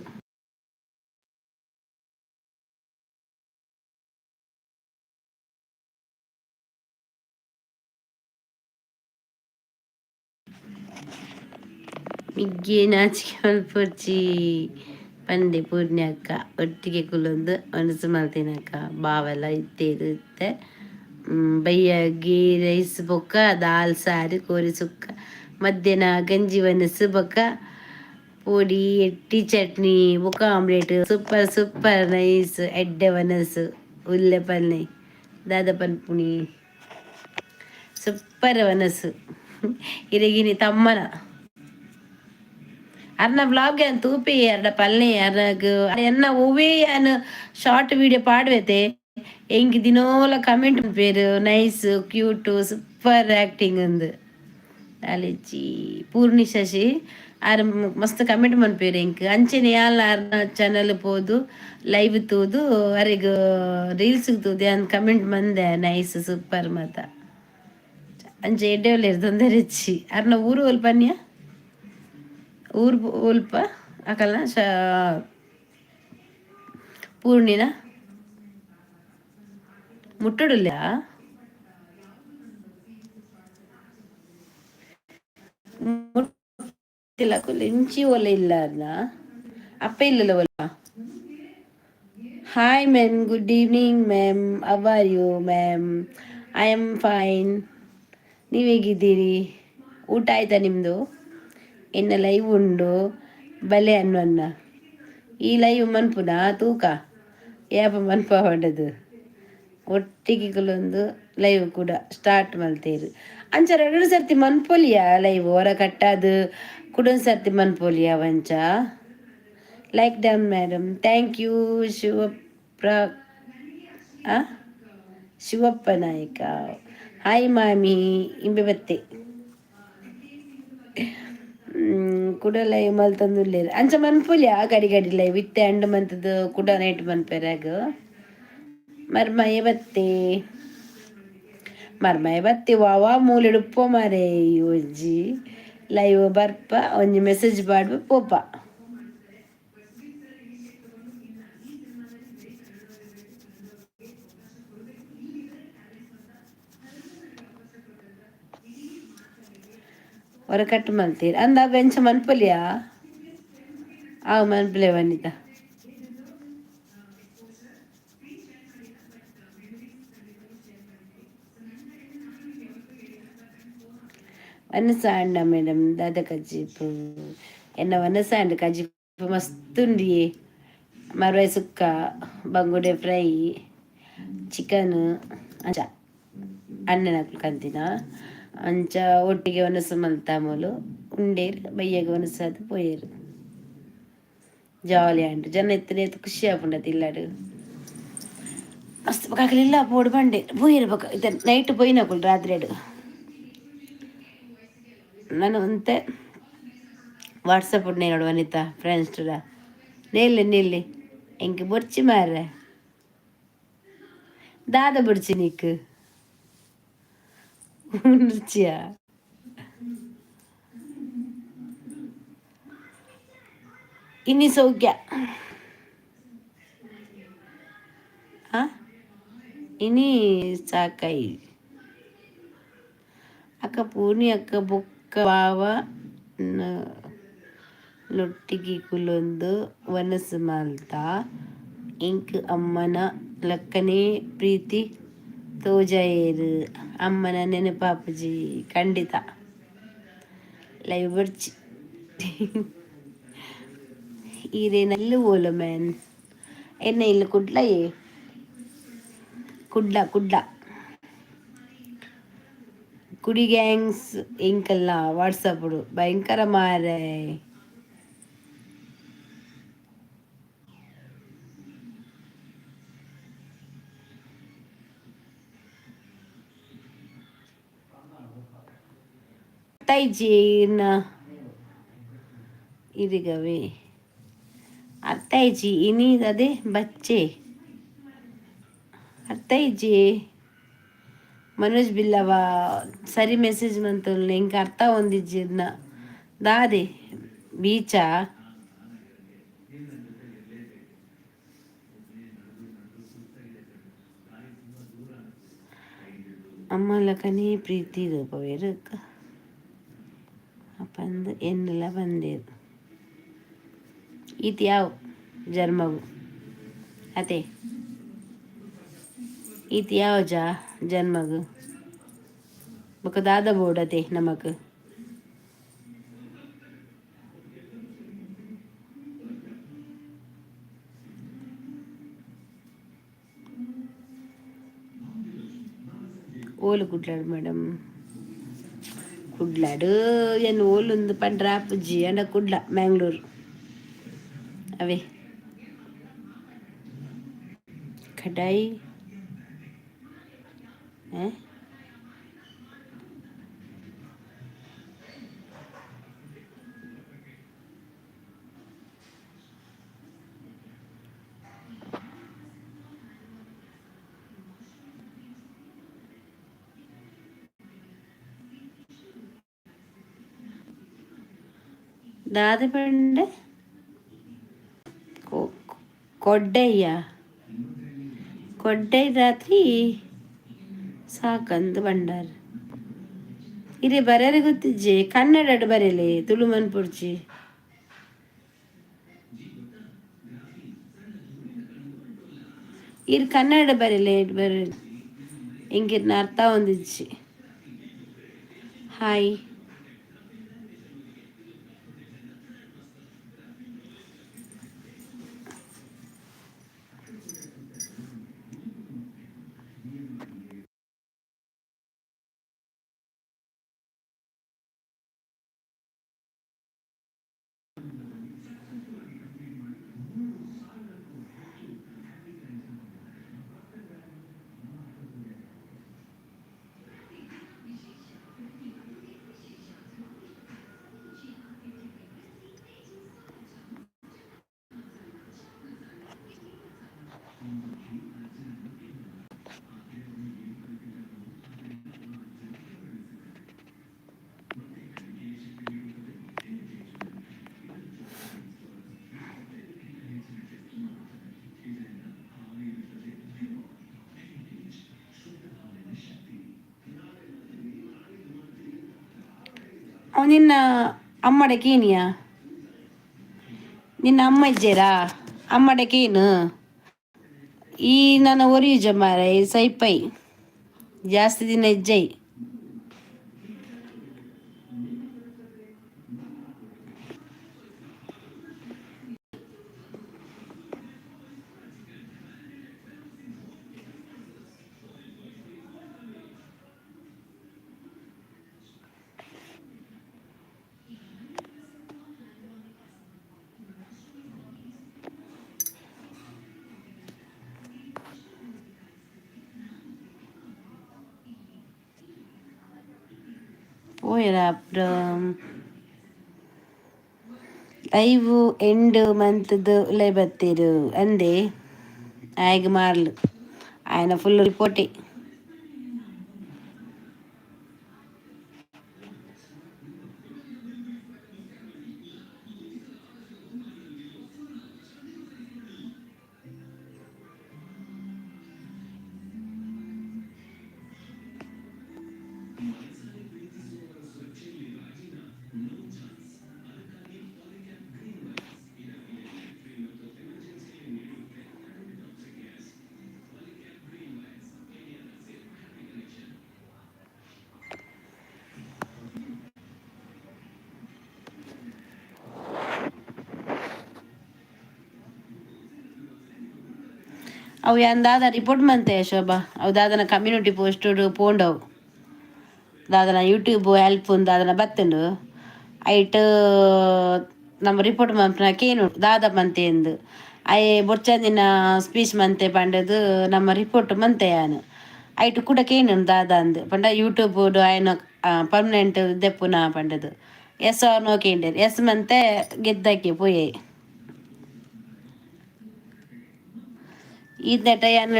ಮಿಗ್ಗೆ ನಾಚಿಕೆ ಮಲ್ಪೊರ್ಚಿ ಪಂಡೆ ಪೂರ್ಣಿ ಅಕ್ಕ. ಒಟ್ಟಿಗೆ ಕುಲ್ಲೊಂದು ಒನಸು ಮಲ್ತಿನಕ್ಕ. ಬಾವೆಲ್ಲ ಇತ್ತೇರು ಇತ್ತೆ. ಬಯ್ಯ ಗೀ ರೈಸ್ ಬೊಕ್ಕ ದಾಲ್ ಸಾರು, ಕೋರಿ ಸುಕ್ಕ. ಮಧ್ಯಾಹ್ನ ಗಂಜಿ ಒನಸು ಬೊಕ್ಕ ಪೊಡಿ ಎಟ್ಟಿ ಚಟ್ನಿ ಬೊಕ್ಕ ಆಮ್ಲೆಟ್. Super super nice. ಎಡ್ಡೆ ಒನಸು ಉಲ್ಲೆ ಪನ್ನೆ ದಾದ ಪನ್ಪುಣಿ. ಸೂಪರ್ ಒನಸು. ಇರೆಗಿನಿ ತಮ್ಮನ ಅರ್ನ ಬ್ಲಾಗ್ ಯಾನ್ ತೂಪಿ ಅರ್ನ ಪಲ್ನೆ ಅರ್ನಗ್ ಎನ್ನ ಒವ್ವೇ ಯಾನ್ ಶಾರ್ಟ್ ವಿಡಿಯೋ ಪಾಡ್ವೆತೆ ಎಂಕ್ ದಿನೋಲ ಕಮೆಂಟ್ ಪೇರು ನೈಸ್ ಕ್ಯೂಟ್ ಸೂಪರ್ ಆಕ್ಟಿಂಗ್ ಅಂದ್. ಅಲೆಚ್ಚಿ ಪೂರ್ಣಿ ಶಶಿ ಆರ್ ಮಸ್ತ್ ಕಮೆಂಟ್ ಮನ್ಪೇರು ಎಂಕ್. ಅಂಚೆನೆ ಯಾನ್ಲ ಅರ್ನ ಚಾನಲ್ ಪೋದು ಲೈವ್ ತೂದು ಅರೆಗ್ ರೀಲ್ಸ್ ತೂದು ಯಾನ್ ಕಮೆಂಟ್ ಮಂದೆ ನೈಸ್ ಸೂಪರ್ ಮಾತ. ಅಂಚೆ ಎಡ್ಡೆ ಉಲ್ಲೆರ್ ತೊಂದರೆ ಇಜ್ಜಿ. ಅರ್ನ ಊರು ಒಲ್ಪ ಪನ್ಯ? ಊರು ಒಲ್ಪ ಅಕಲ್ನ ಪೂರ್ಣಿನ? ಮುಟ್ಟುಡುಲ್ಲ ಮುಟ್ಟಿಲ್ಲ ಇಂಚಿ ಒಲೆ ಇಲ್ಲ ಅರ್ನ ಅಪ್ಪ ಇಲ್ಲಲ್ಲ ಒಲ್ಲ. Hi ma'am, good evening ma'am, how are you ma'am? I am fine. ನೀವು ಹೇಗಿದ್ದೀರಿ? ಊಟ ಆಯ್ತಾ ನಿಮ್ಮದು? ಎನ್ನ ಲೈವ್ ಉಂಡು ಬಲೆ ಅನ್ನ ಈ ಲೈವ್ ಮನ್ಪುನಾ ತೂಕ ಯಾಪ ಮನ್ಪ ಹೊಂಡದು ಒಟ್ಟಿಗೆ ಕುಲೊಂದು ಲೈವ್ ಕೂಡ ಸ್ಟಾರ್ಟ್ ಮಲ್ತೇರು. ಅಂಚ ಎರಡು ಸರ್ತಿ ಮನ್ಪೊಲಿಯ ಲೈವ್ ಹೊರ ಕಟ್ಟಾದು ಕುಡೊಂದು ಸರ್ತಿ ಮನ್ಪೊಲಿಯ ವಂಚ. Like done madam, thank you. Shivappa Naik hi ಮಾಮಿ ಇಂಬೆ ಬತ್ತೆ ಕುಡ ಲೈವ್ ಮಲ್ತೊಂದುಲ್ಲೆರ್. ಅಂಚ ಮನ್ಪೊಲಿಯ ಗಡಿ ಗಡಿ ಲೈವ್ ಇತ್ತೆ ಅಂಡು ಮಂತುದು ಕುಡ ನೈಟ್ ಮನ್ಪೆರಾಗ್. ಮರ್ಮಯ ಬತ್ತೆ ಮರ್ಮಯ ಬತ್ತೆ ವಾವಾ ಮೂಲೆಡ್ ಉಪ್ಪು ಮಾರೆ ಒಂಜಿ ಲೈವ್ ಬರ್ಪ ಒಂಜಿ ಮೆಸೇಜ್ ಪಾಡ್ಪ ಪೋಪ. ಒರ ಕಟ್ ಮಲ್ತೀರ್ ಅಂದ ಎಂಚ ಮನ್ಪೊಲಿಯಾ? ಆವು ಮನ್ಪುಲೆ ವನಿತಾ. ವನಸ ಅಂಡ ಮೇಡಮ್ ದಾದ ಕಜ್ಜಿಪು? ಎನ್ನ ವನಸ ಅಂಡ ಕಜ್ಜಿಪು ಮಸ್ತ್ ಉಂಡಿಯೇ. ಮರ್ವಾಯಿ ಸುಕ್ಕ, ಬಂಗುಡೆ ಫ್ರೈ, ಚಿಕನ್ ಅಂಚ ಅಣ್ಣನಕುಲು ಕಂತಿನ ಅಂಚ ಒಟ್ಟಿಗೆ ವನಸು ಮಲ್ತ ಮೂಲು ಉಂಡೇರ್ ಬಯ್ಯಗ್ ವನಸಾದ್ ಪೋಯೆರ್. ಜಾಲಿ ಆಂಡ್. ಜನ ಇತ್ತನೇತ್ ಖುಷಿ ಆಪುಂಡತ ಇಲ್ಲಡ್. ಮಸ್ತ್ ಬೊಕ ಅಕಲ್ ಇಲ್ಲ ಪೋಡು ಪಂಡೆ ಪೋಯೆರ್. ಬೊಕ ಇತ್ತೆ ನೈಟ್ ಪೋಯಿನಕುಲು ರಾತ್ರೆಡ್. ನಾನು ಒಂತೆ ವಾಟ್ಸಪ್ ನೋಡು ವನಿತಾ ಫ್ರೆಂಡ್ಸ್ ನಿಲ್ಲಿ ನಿಲ್ಲಿ ಎಂಕ್ ಬೊರ್ಚಿ ಮಾರ್ರೆ ದಾದ ಬೊರ್ಚಿ ನಿಕ್ ಉಂಡ್ಚಿಯಾ? ಇನಿ ಸೌಖ್ಯ ಆ ಇನಿ ಸಾಕೈ. ಅಕ್ಕ ಪೂರ್ಣಿ ಅಕ್ಕ ಬೊಕ್ಕ ಬಾವ ನೊಟ್ಟಿಗೆ ಕುಲೊಂದು ವನಸು ಮಲ್ತ ಎಂಕ್ ಅಮ್ಮನ ಲಕ್ಕನೇ ಪ್ರೀತಿ ತೋಜಾಯೆರ್. ಅಮ್ಮನ ನೆನಪಾಪುಜಿ ಖಂಡಿತ. ಲೈವ್ ಬೊರ್ಚಿ ಈರೇನ ಇಲ್ಲ್ ಓಲು ಮ್ಯಾನ್? ಎನ್ನ ಇಲ್ಲ್ ಕುಡ್ಲಯೇ, ಕುಡ್ಲ ಕುಡ್ಲ. ಕುಡಿ ಗ್ಯಾಂಗ್ಸ್ ಎಂಕಲ್ನ ವಾಟ್ಸಪ್ ಭಯಂಕರ ಮಾರ್ರೆ. ಅರ್ಥ ಇರಿಗವೇ ಅರ್ಥ ಇಜ್ಜಿ. ಇನಿ ಅದೇ ಬಚ್ಚೆ ಅರ್ಥ ಇಜ್ಜಿ. ಮನೋಜ್ ಬಿಲ್ಲವ ಸರಿ ಮೆಸೇಜ್ ಮಂತೊಲ್ಲೆ ಎಂಕ್ ಅರ್ಥ ಆವೊಂದಿಜ್ಜಿ ಇರ್ನ. ದಾದೆ ಬೀಚಾ? ಅಮ್ಮಲಕನೇ ಪ್ರೀತಿ ರೂಪವೇರು ಪಂದ್ ಎನ್ನುಲ ಪಂದೇರ್. ಈತ್ ಯಾವು ಜನ್ಮಗು ಅತೆ ಈತ್ ಯಾವಜಾ ಜನ್ಮಗು? ಬೊಕ ದಾದ ಬೋಡು ಅತೆ ನಮಕ್? ಓಲು ಕುಡ್ಲಡ್ ಮೇಡಮ್? ಕುಡ್ಲಾಡು ಏನು ಓಲುಂದು ಪಂಡ್ರ ಆಪುಜಿ ಅಂಡ ಕುಡ್ಲ ಮ್ಯಾಂಗ್ಳೂರು ಅವೇ ಕಡಾಯಿ. ದಾದ ಪಂಡ ಕೊಡ್ಡಯ್ಯ ಕೊಡ್ಡೈ ರಾತ್ರಿ ಸಾಕಂದು ಬಂಡಾರ. ಇರೆ ಬರೆಯರೆ ಗೊತ್ತಿಜ್ಜೆ, ಕನ್ನಡ ಬರೆಲೆ, ತುಳು ಮನ್ಪುಡ್ಚಿ. ಇರ್ ಕನ್ನಡ ಬರೆಲೆ ಬರೆ ಎಂಗಿರ್ನ ಅರ್ಥ ಒಂದಿಜ್ಜಿ. ಹಾಯ್. ಅವ್ ನಿನ್ನ ಅಮ್ಮಡ ಕೇನಿಯಾ? ನಿನ್ನ ಅಮ್ಮ ಇಜ್ಜೇರಾ? ಅಮ್ಮಡ ಕೇನು. ಈ ನನ್ನ ಒರಿಯುಜ ಮಾರ ಸೈಪೈ ಜಾಸ್ತಿ ದಿನ ಇಜ್ಜೈ. ಪೋಯೆರ ಲೈವ್ ಎಂಡ್ ಮಂತ್ದು ಉಲೈ ಬತ್ತೆರ್ ಅಂದೆ ಆಯಗ್ ಮಾರ್ಲು ಆಯನ ಫುಲ್ ರಿಪೋರ್ಟೆ. ಅವು ಯಾನ್ ದಾದ ರಿಪೋರ್ಟ್ ಮಂತೆ ಶೋಭಾ, ಅವು ದಾದನ ಕಮ್ಯುನಿಟಿ ಪೋಸ್ಟ್ ಪೋಂಡವು, ದಾದನ ಯೂಟ್ಯೂಬ್ ಹೆಲ್ಪ್ ದಾದನ ಬತ್ತುಂಡು. ಐಟ್ ನಮ್ಮ ರಿಪೋರ್ಟ್ ಮನ್ಪುನ ಕೇನು ದಾದ ಮಂತೆ ಎಂದು. ಅಯೆ ಬೊಡ್ಚಂದಿನ ಸ್ಪೀಚ್ ಮಂತೆ ಪಂಡದು ನಮ್ಮ ರಿಪೋರ್ಟ್ ಮಂತೆ ಯಾನ್. ಐಟ್ ಕೂಡ ಕೇನು ದಾದ ಅಂದ್ ಪಂಡ ಯೂಟ್ಯೂಬ್ ಆಯನ ಪರ್ಮನೆಂಟ್ ದೆಪ್ಪುನ ಪಂಡದು. ಎಸ್ ಆರ್ ನೋ ಕೇಂಡೇರ್, ಎಸ್ ಮಂತೆ ಗೆದ್ದಕ್ಕೆ ಪೋಯೆ. ಈತ್ನೆಟ ಯಾನ್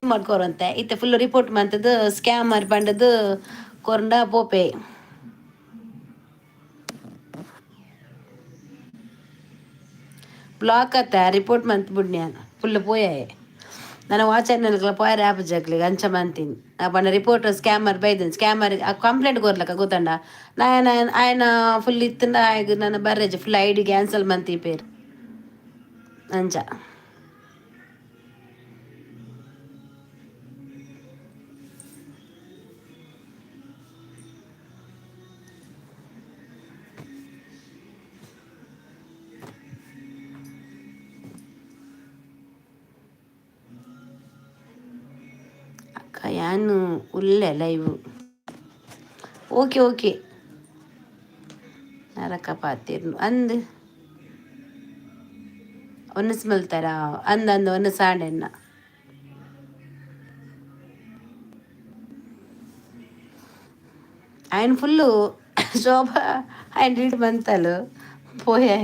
ಮಡ್ಕೋರಂತೆ ಇತ್ತೆ ಫುಲ್ ರಿಪೋರ್ಟ್ ಮಂತದ್ದು ಸ್ಕ್ಯಾಮರ್ ಪಂಡದು ಕೊರಂಡ ಪೋಪೆ. ಬ್ಲಾಕ್ ಆತ ರಿಪೋರ್ಟ್ ಮಂತ್ ಬುಡ್ನ್ಯಾನ್ ಫುಲ್ ಪೋಯೆ. ನನ್ನ ವಾಚರ್ನಲ್ಗಳ ಪೋಯರೆ ಆಪ್ ಜಕ್ಲಿಗೆ ಅಂಚ ಮಂತೀನಿ. ಆ ಪಂಡ ರಿಪೋರ್ಟ್ ಸ್ಕ್ಯಾಮರ್ ಬೈದನ್ ಸ್ಕ್ಯಾಮರ್ ಕಂಪ್ಲೇಂಟ್ ಕೊರ್ಲಕ್ಕ ಗೊತ್ತಂಡ ನಾಯನ ಆಯನ ಫುಲ್ ಇತ್ತಂಡ ಆಯಗ್ ನನ್ನ ಬರ್ರೆಜ್ ಫುಲ್ ಐಡಿ ಕ್ಯಾನ್ಸಲ್ ಮಂತಿ ಪೇರು ಅಂಚ. ಅಕ್ಕ ಯಾನು ಉಲ್ಲೆ ಲೈವ್. Okay okay. ಶಾರಕ್ಕ ಪಾತಿರ್ನು ಅಂದ್ ಒನ್ನಸ್ ಮಲ್ತಾರ ಅಂದ್ ಅಂದ್ ಒನ್ನ ಸಾಂಡೆನ್ನ. ఆయన ಫುಲ್ಲು ಶೋಭಾ ఆయన ರೀಡ್ ಬಂತಲು ಪೋಯೆ.